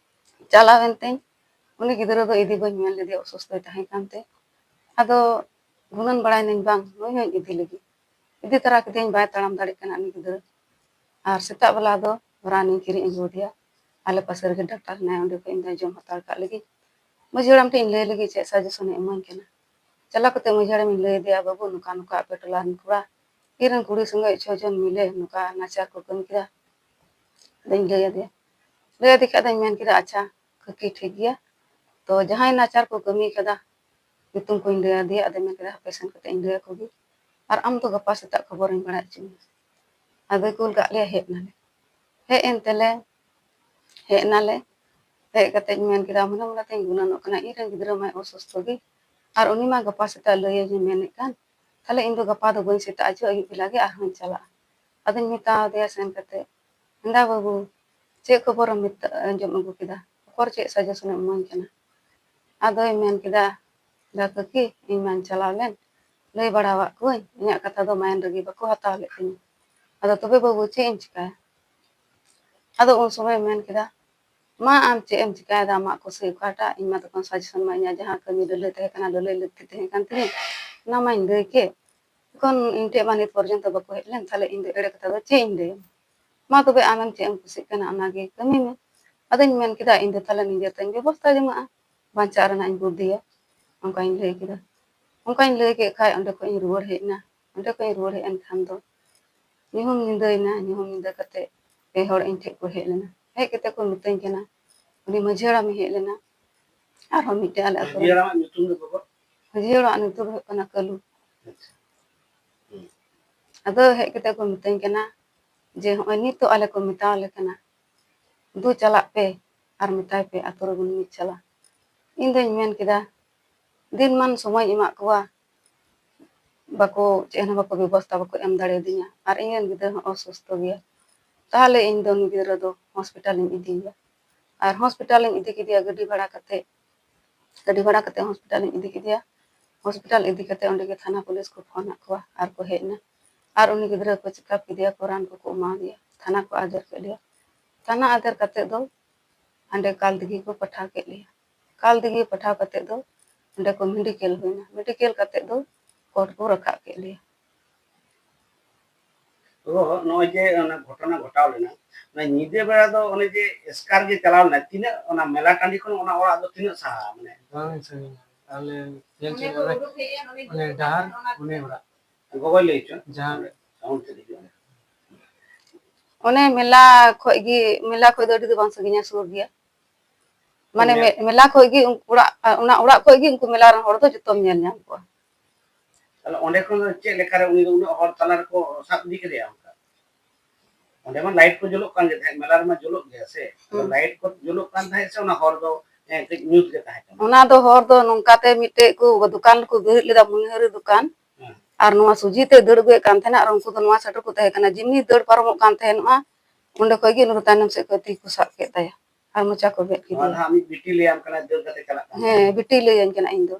ᱪᱟᱞᱟᱣ ᱮᱱᱛᱮᱧ ᱩᱱᱤ ᱜᱤᱫᱽᱨᱟᱹ ᱫᱚ ᱤᱫᱤ ᱵᱟᱹᱧ ᱢᱮᱱ ᱞᱮᱫᱮᱭᱟ, ᱚᱥᱩᱥᱛᱷᱚᱭ ᱛᱟᱦᱮᱸ ᱠᱟᱱᱛᱮ᱾ ᱟᱫᱚ ᱜᱩᱱᱟᱹᱱ ᱵᱟᱲᱟᱭ ᱱᱟᱹᱧ ᱵᱟᱝ ᱱᱩᱭ ᱦᱚᱸᱧ ᱤᱫᱤ ᱞᱮᱜᱮ᱾ ᱤᱫᱤ ᱛᱟᱨᱟ ᱠᱮᱫᱮᱭᱟᱹᱧ, ᱵᱟᱭ ᱛᱟᱲᱟᱢ ᱫᱟᱲᱮᱭᱟᱜ ᱠᱟᱱᱟ ᱩᱱᱤ ᱜᱤᱫᱽᱨᱟᱹ᱾ ᱟᱨ ᱥᱮᱛᱟᱜ ᱵᱮᱞᱟ ᱫᱚ ᱨᱟᱱᱤᱧ ᱠᱤᱨᱤᱧ ᱟᱹᱜᱩ ᱟᱫᱮᱭᱟ᱾ ᱟᱞᱮ ᱯᱟᱥᱮ ᱨᱮᱜᱮ ᱰᱟᱠᱛᱟᱨ ᱦᱮᱱᱟᱭᱟ, ᱚᱸᱰᱮ ᱠᱷᱚᱡ ᱤᱧ ᱫᱚᱧ ᱡᱚᱢ ᱦᱟᱛᱟᱲ ᱠᱟᱜ ᱞᱮᱜᱮ᱾ ᱢᱟᱹᱡᱷᱤ ᱦᱟᱲᱟᱢ ᱴᱷᱮᱱ ᱤᱧ ᱞᱟᱹᱭ ᱞᱮᱜᱮ ᱪᱮᱫ ᱥᱟᱡᱮᱥᱚᱱᱮ ᱮᱢᱟᱹᱧ ᱠᱟᱱᱟ᱾ ᱪᱟᱞᱟᱣ ᱠᱟᱛᱮ ᱢᱟᱹᱡᱷᱤ ᱦᱟᱲᱟᱢᱤᱧ ᱞᱟᱹᱭ ᱟᱫᱮᱭᱟ, ᱵᱟᱹᱵᱩ ᱱᱚᱝᱠᱟ ᱱᱚᱝᱠᱟ ᱟᱯᱮ ᱴᱚᱞᱟ ᱨᱮᱱ ᱠᱚᱲᱟ ᱤᱧ ᱨᱮᱱ ᱠᱩᱲᱤ ᱥᱚᱸᱜᱮ ᱪᱷᱚ ᱡᱚᱱ ᱢᱤᱞᱮ ᱱᱚᱝᱠᱟ ᱱᱟᱪᱟᱨ ᱠᱚ ᱠᱟᱹᱢᱤ ᱠᱮᱫᱟ᱾ ᱟᱫᱚᱧ ᱞᱟᱹᱭ ᱟᱫᱮᱭᱟ, ᱞᱟᱹᱭ ᱟᱫᱮ ᱠᱷᱟᱡ ᱫᱚᱧ ᱢᱮᱱ ᱠᱮᱫᱟ, ᱟᱪᱪᱷᱟ ᱠᱟᱹᱠᱤ ᱴᱷᱤᱠ ᱜᱮᱭᱟ, ᱛᱚ ᱡᱟᱦᱟᱸᱭ ᱱᱟᱪᱟᱨ ᱠᱚ ᱠᱟᱹᱢᱤ ᱠᱟᱫᱟ ᱧᱩᱛᱩᱢ ᱠᱚᱧ ᱞᱟᱹᱭ ᱟᱫᱮᱭᱟ᱾ ᱟᱫᱚ ᱢᱮᱱ ᱠᱮᱫᱟ ᱦᱟᱯᱮ ᱥᱮᱱ ᱠᱟᱛᱮ ᱤᱧ ᱞᱟᱹᱭ ᱟᱠᱚ ᱜᱮ, ᱟᱨ ᱟᱢ ᱫᱚ ᱜᱟᱯᱟ ᱥᱮᱛᱟᱜ ᱠᱷᱚᱵᱚᱨᱤᱧ ᱵᱟᱲᱟᱭ ᱦᱚᱪᱚ ᱢᱮᱭᱟ᱾ ᱟᱫᱚᱭ ᱠᱩᱞ ᱠᱟᱜ ᱞᱮᱭᱟ, ᱦᱮᱡ ᱱᱟᱞᱮ᱾ ᱦᱮᱡ ᱮᱱ ᱛᱮᱞᱮ ᱦᱮᱡ ᱱᱟᱞᱮ᱾ ᱦᱮᱡ ᱠᱟᱛᱮᱧ ᱢᱮᱱ ᱠᱮᱫᱟ, ᱢᱚᱱᱮ ᱢᱚᱱᱮ ᱛᱮᱧ ᱜᱩᱱᱟᱹᱱᱚᱜ ᱠᱟᱱᱟ, ᱤᱧ ᱨᱮᱱ ᱜᱤᱫᱽᱨᱟᱹ ᱢᱟᱭ ᱚᱥᱩᱥᱛᱷᱚ ᱜᱮ, ᱟᱨ ᱩᱱᱤ ᱢᱟ ᱜᱟᱯᱟ ᱥᱮᱛᱟᱜ ᱞᱟᱹᱭᱟᱹᱧ ᱢᱮᱱᱮᱫ ᱠᱟᱱ, ᱛᱟᱦᱞᱮ ᱤᱧ ᱫᱚ ᱜᱟᱯᱟ ᱫᱚ ᱵᱟᱹᱧ ᱥᱮᱛᱟᱜ ᱦᱚᱪᱚ, ᱟᱹᱭᱩᱵ ᱵᱮᱞᱟ ᱜᱮ ᱟᱨᱦᱚᱸᱧ ᱪᱟᱞᱟᱜᱼᱟ᱾ ᱟᱫᱚᱧ ᱢᱮᱛᱟ ᱫᱮᱭᱟ ᱥᱮᱱ ᱠᱟᱛᱮ, ᱦᱮᱸᱫᱟ ᱵᱟᱹᱵᱩ, ᱪᱮᱫ ᱠᱷᱚᱵᱚᱨᱮᱢ ᱢᱮᱛᱟ-, ᱟᱸᱡᱚᱢ ᱟᱹᱜᱩ ᱠᱮᱫᱟ? ᱚᱠᱚᱨ ᱪᱮᱫ ᱥᱟᱡᱮᱥᱚᱱᱮᱢ ᱤᱢᱟᱹᱧ ᱠᱟᱱᱟ? ᱟᱫᱚᱭ ᱢᱮᱱ ᱠᱮᱫᱟ, ᱫᱟ ᱠᱟᱹᱠᱤ, ᱤᱧ ᱢᱟᱧ ᱪᱟᱞᱟᱣ ᱞᱮᱱ, ᱞᱟᱹᱭ ᱵᱟᱲᱟᱣᱟᱫ ᱠᱚᱣᱟᱹᱧ, ᱤᱧᱟᱹᱜ ᱠᱟᱛᱷᱟ ᱫᱚ ᱢᱟᱭᱮᱱ ᱨᱮᱜᱮ ᱵᱟᱠᱚ ᱦᱟᱛᱟᱣ ᱞᱮᱫ ᱛᱤᱧᱟᱹ᱾ ᱟᱫᱚ ᱛᱚᱵᱮ ᱵᱟᱹᱵᱩ, ᱪᱮᱫ ᱤᱧ ᱪᱤᱠᱟᱹᱭᱟ? ᱟᱫᱚ ᱩᱱ ᱥᱚᱢᱚᱭ ᱢᱮᱱ ᱠᱮᱫᱟ, ᱢᱟ ᱟᱢ ᱪᱮᱫ ᱮᱢ ᱪᱤᱠᱟᱹᱭᱮᱫᱟ, ᱟᱢᱟᱜ ᱠᱩᱥᱤ ᱚᱠᱟᱴᱟᱜ, ᱤᱧ ᱢᱟ ᱛᱚᱠᱷᱚᱱ ᱥᱟᱡᱮᱥᱚᱱ ᱢᱟ ᱤᱧᱟᱹᱜ ᱡᱟᱦᱟᱸ ᱠᱟᱹᱢᱤ ᱞᱟᱹᱞᱟᱹᱭ ᱛᱟᱦᱮᱸ ᱠᱟᱱᱟ, ᱞᱟᱹᱞᱟᱹᱭ ᱞᱟᱹᱠᱛᱤ ᱛᱟᱦᱮᱸ ᱠᱟᱱ ᱛᱤᱧᱟᱹ, ᱚᱱᱟ ᱢᱟᱧ ᱞᱟᱹᱭ ᱠᱮᱫ᱾ ᱮᱠᱷᱚᱱ ᱤᱧ ᱴᱷᱮᱡ ᱢᱟ ᱱᱤᱛ ᱯᱚᱨᱡᱚᱱᱛᱚ ᱵᱟᱠᱚ ᱦᱮᱡ ᱞᱮᱱ, ᱛᱟᱦᱞᱮ ᱤᱧ ᱫᱚ ᱮᱲᱮ ᱠᱟᱛᱷᱟ ᱫᱚ ᱪᱮᱫ ᱤᱧ ᱞᱟᱹᱭᱟ? ᱢᱟ ᱛᱚᱵᱮ ᱟᱢᱮᱢ ᱪᱮᱫ ᱮᱢ ᱠᱩᱥᱤᱜ ᱠᱟᱱᱟ ᱚᱱᱟᱜᱮ ᱠᱟᱹᱢᱤ ᱢᱮ᱾ ᱟᱫᱚᱧ ᱢᱮᱱ ᱠᱮᱫᱟ, ᱤᱧ ᱫᱚ ᱛᱟᱦᱞᱮ ᱱᱤᱡᱮ ᱛᱮᱧ ᱵᱮᱵᱚᱥᱛᱷᱟ ᱡᱚᱝᱟᱜᱼᱟ, ᱵᱟᱧᱪᱟᱜ ᱨᱮᱱᱟᱜ ᱤᱧ ᱵᱩᱫᱽᱫᱷᱤᱭᱟ, ᱚᱱᱠᱟᱧ ᱞᱟᱹᱭ ᱠᱮᱫᱟ᱾ ᱚᱱᱠᱟᱧ ᱞᱟᱹᱭ ᱠᱮᱫ ᱠᱷᱟᱡ ᱚᱸᱰᱮ ᱠᱷᱚᱡ ᱤᱧ ᱨᱩᱣᱟᱹᱲ ᱦᱮᱡ ᱮᱱᱟ᱾ ᱚᱸᱰᱮ ᱠᱷᱚᱡ ᱤᱧ ᱨᱩᱣᱟᱹᱲ ᱦᱮᱡ ᱮᱱ ᱠᱷᱟᱱ ᱫᱚ ᱧᱩᱦᱩᱢ ᱧᱤᱫᱟᱹᱭᱮᱱᱟ᱾ ᱧᱩᱦᱩᱢ ᱧᱤᱫᱟᱹ ᱠᱟᱛᱮ ᱯᱮ ᱦᱚᱲ ᱤᱧ ᱴᱷᱮᱡ ᱠᱚ ᱦᱮᱡ ᱞᱮᱱᱟ᱾ ᱦᱮᱡ ᱠᱟᱛᱮ ᱠᱚ ᱢᱤᱛᱟᱹᱧ ᱠᱟᱱᱟ, ᱩᱱᱤ ᱢᱟᱹᱡᱷᱤ ᱦᱟᱲᱟᱢᱮ ᱦᱮᱡ ᱞᱮᱱᱟ, ᱟᱨᱦᱚᱸ ᱢᱤᱫᱴᱮᱡ ᱟᱞᱮ ᱟᱹᱛᱩ ᱨᱮᱱ ᱢᱟᱹᱡᱷᱤ ᱦᱟᱲᱟᱢᱟᱜ ᱧᱩᱛᱩᱢ ᱫᱚ ᱜᱚᱜᱚ? ᱢᱟᱹᱡᱷᱤ ᱦᱟᱲᱟᱢᱟᱜ ᱧᱩᱛᱩᱢ ᱫᱚ ᱦᱩᱭᱩᱜ ᱠᱟᱱᱟ ᱠᱟᱹᱞᱩ᱾ ᱟᱪᱪᱷᱟ᱾ ᱦᱩᱸ᱾ ᱟᱫᱚ ᱦᱮᱡ ᱠᱟᱛᱮ ᱠᱚ ᱢᱤᱛᱟᱹᱧ ᱠᱟᱱᱟ ᱡᱮ, "ᱦᱚᱸᱜᱼᱚᱭ ᱱᱤᱛᱚᱜ ᱟᱞᱮ ᱠᱚ ᱢᱮᱛᱟᱣᱟᱞᱮ ᱠᱟᱱᱟ, ᱫᱩ ᱪᱟᱞᱟᱜ ᱯᱮ ᱟᱨ ᱢᱮᱛᱟᱭ ᱯᱮ ᱟᱛᱳ ᱨᱮᱵᱚᱱ ᱢᱤᱫ ᱪᱟᱞᱟᱜ᱾" ᱤᱧ ᱫᱚᱧ ᱢᱮᱱ ᱠᱮᱫᱟ, ᱫᱤᱱ ᱢᱟᱱ ᱥᱚᱢᱚᱭ ᱮᱢᱟᱜ ᱠᱚᱣᱟ, ᱵᱟᱠᱚ, ᱪᱮᱫ ᱦᱚᱸ ᱵᱟᱠᱚ ᱵᱮᱵᱚᱥᱛᱷᱟ ᱵᱟᱠᱚ ᱮᱢ ᱫᱟᱲᱮᱭᱟᱫᱤᱧᱟ, ᱟᱨ ᱤᱧ ᱨᱮᱱ ᱜᱤᱫᱽᱨᱟᱹ ᱦᱚᱸ ᱚᱥᱩᱥᱛᱷᱚ ᱜᱮᱭᱟ᱾ ᱛᱟᱦᱚᱞᱮ ᱤᱧ ᱫᱚ ᱩᱱᱤ ᱜᱤᱫᱽᱨᱟᱹ ᱫᱚ ᱦᱚᱥᱯᱤᱴᱟᱞᱤᱧ ᱤᱫᱤᱭᱮᱭᱟ, ᱟᱨ ᱦᱚᱥᱯᱤᱴᱟᱞᱤᱧ ᱤᱫᱤ ᱠᱮᱫᱮᱭᱟ ᱜᱟᱹᱰᱤ ᱵᱷᱟᱲᱟ ᱠᱟᱛᱮ᱾ ᱜᱟᱹᱰᱤ ᱵᱷᱟᱲᱟ ᱠᱟᱛᱮ ᱦᱚᱥᱯᱤᱴᱟᱞᱤᱧ ᱤᱫᱤ ᱠᱮᱫᱮᱭᱟ᱾ ᱦᱚᱥᱯᱤᱴᱟᱞ ᱤᱫᱤ ᱠᱟᱛᱮ ᱚᱸᱰᱮ ᱜᱮ ᱛᱷᱟᱱᱟ ᱯᱩᱞᱤᱥ ᱠᱚ ᱯᱷᱳᱱ ᱟᱫ ᱠᱚᱣᱟ ᱟᱨ ᱠᱚ ᱦᱮᱡ ᱮᱱᱟ᱾ ᱟᱨ ᱩᱱᱤ ᱜᱤᱫᱽᱨᱟᱹ ᱠᱚ ᱪᱮᱠᱟᱯ ᱠᱮᱫᱮᱭᱟ ᱠᱚ, ᱨᱟᱱ ᱠᱚᱠᱚ ᱮᱢᱟ ᱫᱮᱭᱟ, ᱛᱷᱟᱱᱟ ᱠᱚ ᱟᱫᱮᱨ ᱠᱮᱫ ᱞᱮᱭᱟ᱾ ᱛᱷᱟᱱᱟ ᱟᱫᱮᱨ ᱠᱟᱛᱮ ᱫᱚ ᱦᱟᱸᱰᱮ ᱠᱟᱞ ᱫᱤᱜᱷᱤ ᱠᱚ ᱯᱟᱴᱷᱟᱣ ᱠᱮᱫ ᱞᱮᱭᱟ᱾ ᱠᱟᱞ ᱫᱤᱜᱷᱤ ᱯᱟᱴᱷᱟᱣ ᱠᱟᱛᱮ ᱫᱚ ᱚᱸᱰᱮ ᱠᱚ ᱢᱮᱰᱤᱠᱮᱞ ᱦᱩᱭᱱᱟ᱾ ᱢᱮᱰᱤᱠᱮᱞ ᱠᱟᱛᱮ ᱫᱚ ᱠᱳᱨᱴ ᱠᱚ ᱨᱟᱠᱟᱵ ᱠᱮᱫ ᱞᱮᱭᱟ᱾ ᱛᱚ ᱱᱚᱜᱼᱚᱭ ᱡᱮ ᱚᱱᱟ ᱜᱷᱚᱴᱚᱱᱟ ᱜᱷᱚᱴᱟᱣ ᱞᱮᱱᱟ, ᱚᱱᱟ ᱧᱤᱫᱟᱹ ᱵᱮᱲᱟ ᱫᱚ ᱚᱱᱮ ᱡᱮ ᱮᱥᱠᱟᱨ ᱜᱮ ᱪᱟᱞᱟᱣ ᱞᱮᱱᱟ, ᱛᱤᱱᱟᱹᱜ ᱚᱱᱟ ᱢᱮᱞᱟ ᱴᱟᱺᱰᱤ ᱠᱷᱚᱱ ᱚᱱᱟ ᱚᱲᱟᱜ ᱫᱚ ᱛᱤᱱᱟᱹᱜ ᱥᱟᱦᱟ? ᱢᱟᱱᱮ ᱵᱟᱝ ᱥᱟᱺᱜᱤᱧᱟ, ᱟᱞᱮ ᱧᱮᱞ ᱪᱮᱫ ᱚᱱᱮ, ᱚᱱᱮ ᱰᱟᱦᱟᱨ ᱚᱱᱮ ᱚᱲᱟᱜ᱾ ᱜᱚᱜᱚᱭ ᱞᱟᱹᱭ ᱦᱚᱪᱚ᱾ ᱡᱟᱦᱟᱸ ᱥᱟᱣᱩᱱᱰ ᱛᱮᱫ ᱦᱤᱡᱩᱜᱼᱟ᱾ ᱚᱱᱮ ᱢᱮᱞᱟ ᱠᱷᱚᱡ ᱜᱮ, ᱢᱮᱞᱟ ᱠᱷᱚᱡ ᱫᱚ ᱟᱹᱰᱤ ᱫᱚ ᱵᱟᱝ ᱥᱟᱺᱜᱤᱧᱟ, ᱥᱩᱨ ᱜᱮᱭᱟ᱾ ᱢᱟᱱᱮ ᱢᱮ-, ᱢᱮᱞᱟ ᱠᱷᱚᱡ ᱜᱮ ᱩᱱ-, ᱚᱲᱟᱜ, ᱚᱱᱟ ᱚᱲᱟᱜ ᱠᱷᱚᱡ ᱜᱮ ᱩᱱᱠᱩ ᱢᱮᱞᱟ ᱨᱮᱱ ᱦᱚᱲ ᱫᱚ ᱡᱚᱛᱚᱢ ᱧᱮᱞ ᱧᱟᱢ ᱠᱚᱣᱟ᱾ ᱛᱟᱦᱞᱮ ᱚᱸᱰᱮ ᱠᱷᱚᱱ ᱫᱚ ᱪᱮᱫ ᱞᱮᱠᱟᱨᱮ ᱩᱱᱤ ᱫᱚ ᱩᱱᱟᱹᱜ ᱦᱚᱲ ᱛᱟᱞᱟ ᱨᱮᱠᱚ ᱥᱟᱵ ᱤᱫᱤ ᱠᱮᱫᱮᱭᱟ? ᱚᱱᱠᱟ ᱚᱸᱰᱮ ᱢᱟ ᱞᱟᱭᱤᱴ ᱠᱚ ᱡᱩᱞᱩᱜ ᱠᱟᱱ ᱜᱮ ᱛᱟᱦᱮᱸᱫ, ᱢᱮᱞᱟ ᱨᱮᱢᱟ ᱡᱩᱞᱩᱜ ᱜᱮᱭᱟ ᱥᱮ, ᱟᱫᱚ ᱦᱩᱸ᱾ ᱞᱟᱭᱤᱴ ᱠᱚ ᱡᱩᱞᱩᱜ ᱠᱟᱱ ᱛᱟᱦᱮᱸᱫ ᱥᱮ ᱚᱱᱟ ᱦᱚᱨ ᱫᱚ ᱮ, ᱠᱟᱹᱡ ᱧᱩᱛ ᱜᱮ ᱛᱟᱦᱮᱸ ᱠᱟᱱᱟ? ᱚᱱᱟ ᱫᱚ ᱦᱚᱨ ᱫᱚ ᱱᱚᱝᱠᱟᱛᱮ ᱢᱤᱫᱴᱮᱡ ᱠᱚ ᱫᱚᱠᱟᱱ ᱠᱚ ᱵᱮᱨᱮᱫ ᱞᱮᱫᱟ, ᱢᱚᱱᱤᱦᱟᱹᱨᱤ ᱫᱚᱠᱟᱱ, ᱦᱮᱸ᱾ ᱟᱨ ᱱᱚᱣᱟ ᱥᱚᱡᱷᱮ ᱛᱮ ᱫᱟᱹᱲ ᱟᱹᱜᱩᱭᱮᱫ ᱠᱟᱱ ᱛᱟᱦᱮᱱᱟ, ᱟᱨ ᱩᱱᱠᱩ ᱫᱚ ᱱᱚᱣᱟ ᱥᱮᱫ ᱨᱮᱠᱚ ᱛᱟᱦᱮᱸ ᱠᱟᱱᱟ᱾ ᱡᱮᱢᱱᱤ ᱫᱟᱹᱲ ᱯᱟᱨᱚᱢᱚᱜ ᱠᱟᱱ ᱛᱟᱦᱮᱱᱚᱜᱼᱟ, ᱚᱸᱰᱮ ᱠᱷᱚᱡ ᱜᱮ ᱩᱱᱤ ᱫᱚ ᱛᱟᱭᱱᱚᱢ ᱥᱮᱫ ᱠᱷᱚᱡ ᱛᱤ ᱠᱚ ᱥᱟᱵ ᱠᱮᱫ ᱛᱟᱭᱟ ᱟᱨ ᱢᱚᱪᱟ ᱠᱚ ᱜᱮᱫ ᱱᱚᱣᱟ ᱫᱚ ᱠᱮᱫᱮᱭᱟ᱾ ᱦᱟᱸᱜ ᱢᱤᱫ ᱵᱤᱴᱤ ᱞᱟᱹᱭᱟᱢ ᱠᱟᱱᱟ, ᱫᱟᱹᱲ ᱠᱟᱛᱮ ᱪᱟᱞᱟᱜ ᱠᱟᱱ ᱦᱮᱸ, ᱛᱟᱦᱮᱸᱫ᱾ ᱵᱤᱴᱤ ᱞᱟᱹᱭᱟᱹᱧ ᱠᱟᱱᱟ ᱤᱧ ᱫᱚ᱾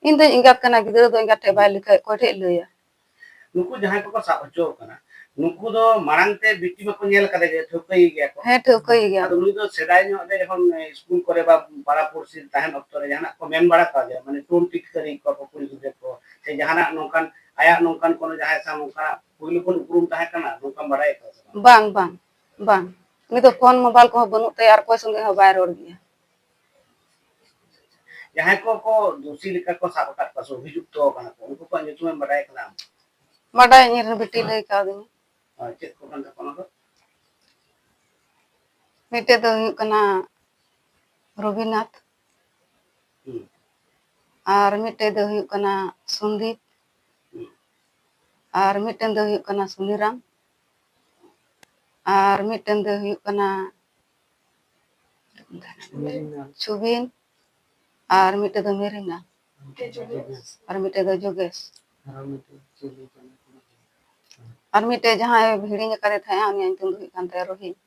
ᱤᱧ ᱫᱚᱧ ᱮᱸᱜᱟᱛ ᱠᱟᱱᱟ, ᱜᱤᱫᱽᱨᱟᱹ ᱫᱚ ᱮᱸᱜᱟᱛ ᱴᱷᱮᱡ ᱵᱟᱭ ᱞᱟᱹᱭ ᱠᱷᱟᱡ ᱚᱠᱚᱭ ᱴᱷᱮᱡ ᱞᱟᱹᱭᱟ? ᱱᱩᱠᱩ ᱡᱟᱦᱟᱸᱭ ᱠᱚᱠᱚ ᱥᱟᱵ ᱦᱚᱪᱚ ᱟᱠᱟᱱᱟ, ᱱᱩᱠᱩ ᱫᱚ ᱢᱟᱲᱟᱝ ᱛᱮ ᱵᱤᱴᱤ ᱢᱟᱠᱚ ᱧᱮᱞ ᱠᱟᱫᱮ ᱜᱮ, ᱴᱷᱟᱹᱣᱠᱟᱹᱭᱮ ᱜᱮᱭᱟ ᱠᱚ᱾ ᱦᱮᱸ, ᱴᱷᱟᱹᱣᱠᱟᱹᱭᱮ ᱜᱮᱭᱟ ᱟᱫᱚ ᱠᱚ᱾ ᱱᱩᱭ ᱫᱚ ᱥᱮᱫᱟᱭ ᱧᱚᱜ ᱨᱮ ᱡᱚᱠᱷᱚᱱ ᱮ, ᱥᱠᱩᱞ ᱠᱚᱨᱮ ᱵᱟ ᱯᱟᱲᱟ ᱯᱩᱲᱥᱤ ᱛᱟᱦᱮᱱ ᱚᱠᱛᱚ ᱨᱮ ᱡᱟᱦᱟᱱᱟᱜ ᱠᱚ ᱢᱮᱱ ᱵᱟᱲᱟ ᱠᱟᱣᱫᱮᱭᱟ, ᱢᱟᱱᱮ ᱴᱩᱱ ᱴᱤᱴᱠᱟᱹᱨᱤ ᱠᱚᱣᱟ ᱠᱚ ᱠᱩᱲᱤ ᱜᱤᱫᱽᱨᱟᱹ ᱠᱚ, ᱥᱮ ᱡᱟᱦᱟᱱᱟᱜ ᱱᱚᱝᱠᱟᱱ ᱟᱭᱟᱜ ᱱᱚᱝᱠᱟᱱ ᱠᱳᱱᱳ ᱡᱟᱦᱟᱸᱭ ᱥᱟᱶ ᱱᱚᱝᱠᱟᱱᱟᱜ ᱯᱩᱭᱞᱩ ᱠᱷᱚᱱ ᱩᱯᱨᱩᱢ ᱛᱟᱦᱮᱸ ᱠᱟᱱᱟ, ᱱᱚᱝᱠᱟᱢ ᱵᱟᱲᱟᱭ ᱟᱠᱟᱫᱟ ᱥᱮ ᱵᱟᱝ? ᱵᱟᱝ, ᱵᱟᱝ, ᱵᱟᱝ᱾ ᱩᱱᱤ ᱫᱚ ᱯᱷᱳᱱ ᱢᱳᱵᱟᱭᱤᱞ ᱠᱚᱦᱚᱸ ᱵᱟᱹᱱᱩᱜ ᱛᱟᱭᱟ ᱟᱨ ᱚᱠᱚᱭ ᱥᱚᱸᱜᱮ ᱦᱚᱸ ᱵᱟᱭ ᱨᱚᱲ ᱜᱮᱭᱟ᱾ ᱡᱟᱦᱟᱸᱭ ᱠᱚ ᱠᱚ ᱫᱳᱥᱤ ᱞᱮᱠᱟ ᱠᱚ ᱥᱟᱵ ᱟᱠᱟᱫ ᱠᱚᱣᱟ ᱥᱮ ᱚᱵᱷᱤᱡᱩᱠᱛᱚ ᱟᱠᱟᱱᱟ ᱠᱚ, ᱩᱱᱠᱩ ᱠᱚᱣᱟᱜ ᱧᱩᱛᱩᱢᱮᱢ ᱵᱟᱰᱟᱭ ᱠᱟᱫᱟ ᱟᱢ? ᱵᱟᱰᱟᱭ, ᱤᱧ ᱨᱮᱱ ᱵᱤᱴᱤ ᱞᱟᱹᱭ ᱠᱟᱣᱫᱤᱧᱟ᱾ ᱟᱨ ᱪᱮᱫ ᱠᱚ ᱠᱟᱱ ᱛᱟᱠᱚᱣᱟ ᱚᱱᱟ ᱫᱚ? ᱢᱤᱫᱴᱮᱡ ᱫᱚ ᱦᱩᱭᱩᱜ ᱠᱟᱱᱟ ᱨᱚᱵᱤᱱᱟᱛᱷ, ᱦᱩᱸ᱾ ᱟᱨ ᱢᱤᱫᱴᱮᱡ ᱫᱚ ᱦᱩᱭᱩᱜ ᱠᱟᱱᱟ ᱥᱚᱱᱫᱤᱯ, ᱦᱩᱸ᱾ ᱟᱨ ᱢᱤᱫᱴᱮᱱ ᱫᱚᱭ ᱦᱩᱭᱩᱜ ᱠᱟᱱᱟ ᱥᱩᱱᱤᱨᱟᱢ, ᱟᱨ ᱢᱤᱫᱴᱮᱱ ᱫᱚᱭ ᱦᱩᱭᱩᱜ ᱠᱟᱱᱟ ᱪᱷᱩᱵᱤᱱ, ᱟᱨ ᱢᱤᱫᱴᱮᱱ ᱫᱚ ᱢᱮᱨᱤᱱᱟ, ᱟᱨ ᱢᱤᱫᱴᱮᱱ ᱫᱚ ᱡᱳᱜᱮᱥ, ᱟᱨ ᱢᱤᱫᱴᱮᱱ ᱡᱟᱦᱟᱸᱭ ᱦᱤᱲᱤᱧ ᱟᱠᱟᱫᱮ ᱛᱟᱦᱮᱸᱜᱼᱟ, ᱩᱱᱤᱭᱟᱜ ᱧᱩᱛᱩᱢ ᱫᱚ ᱦᱩᱭᱩᱜ ᱠᱟᱱ ᱛᱟᱭᱟ ᱨᱳᱦᱤᱛ᱾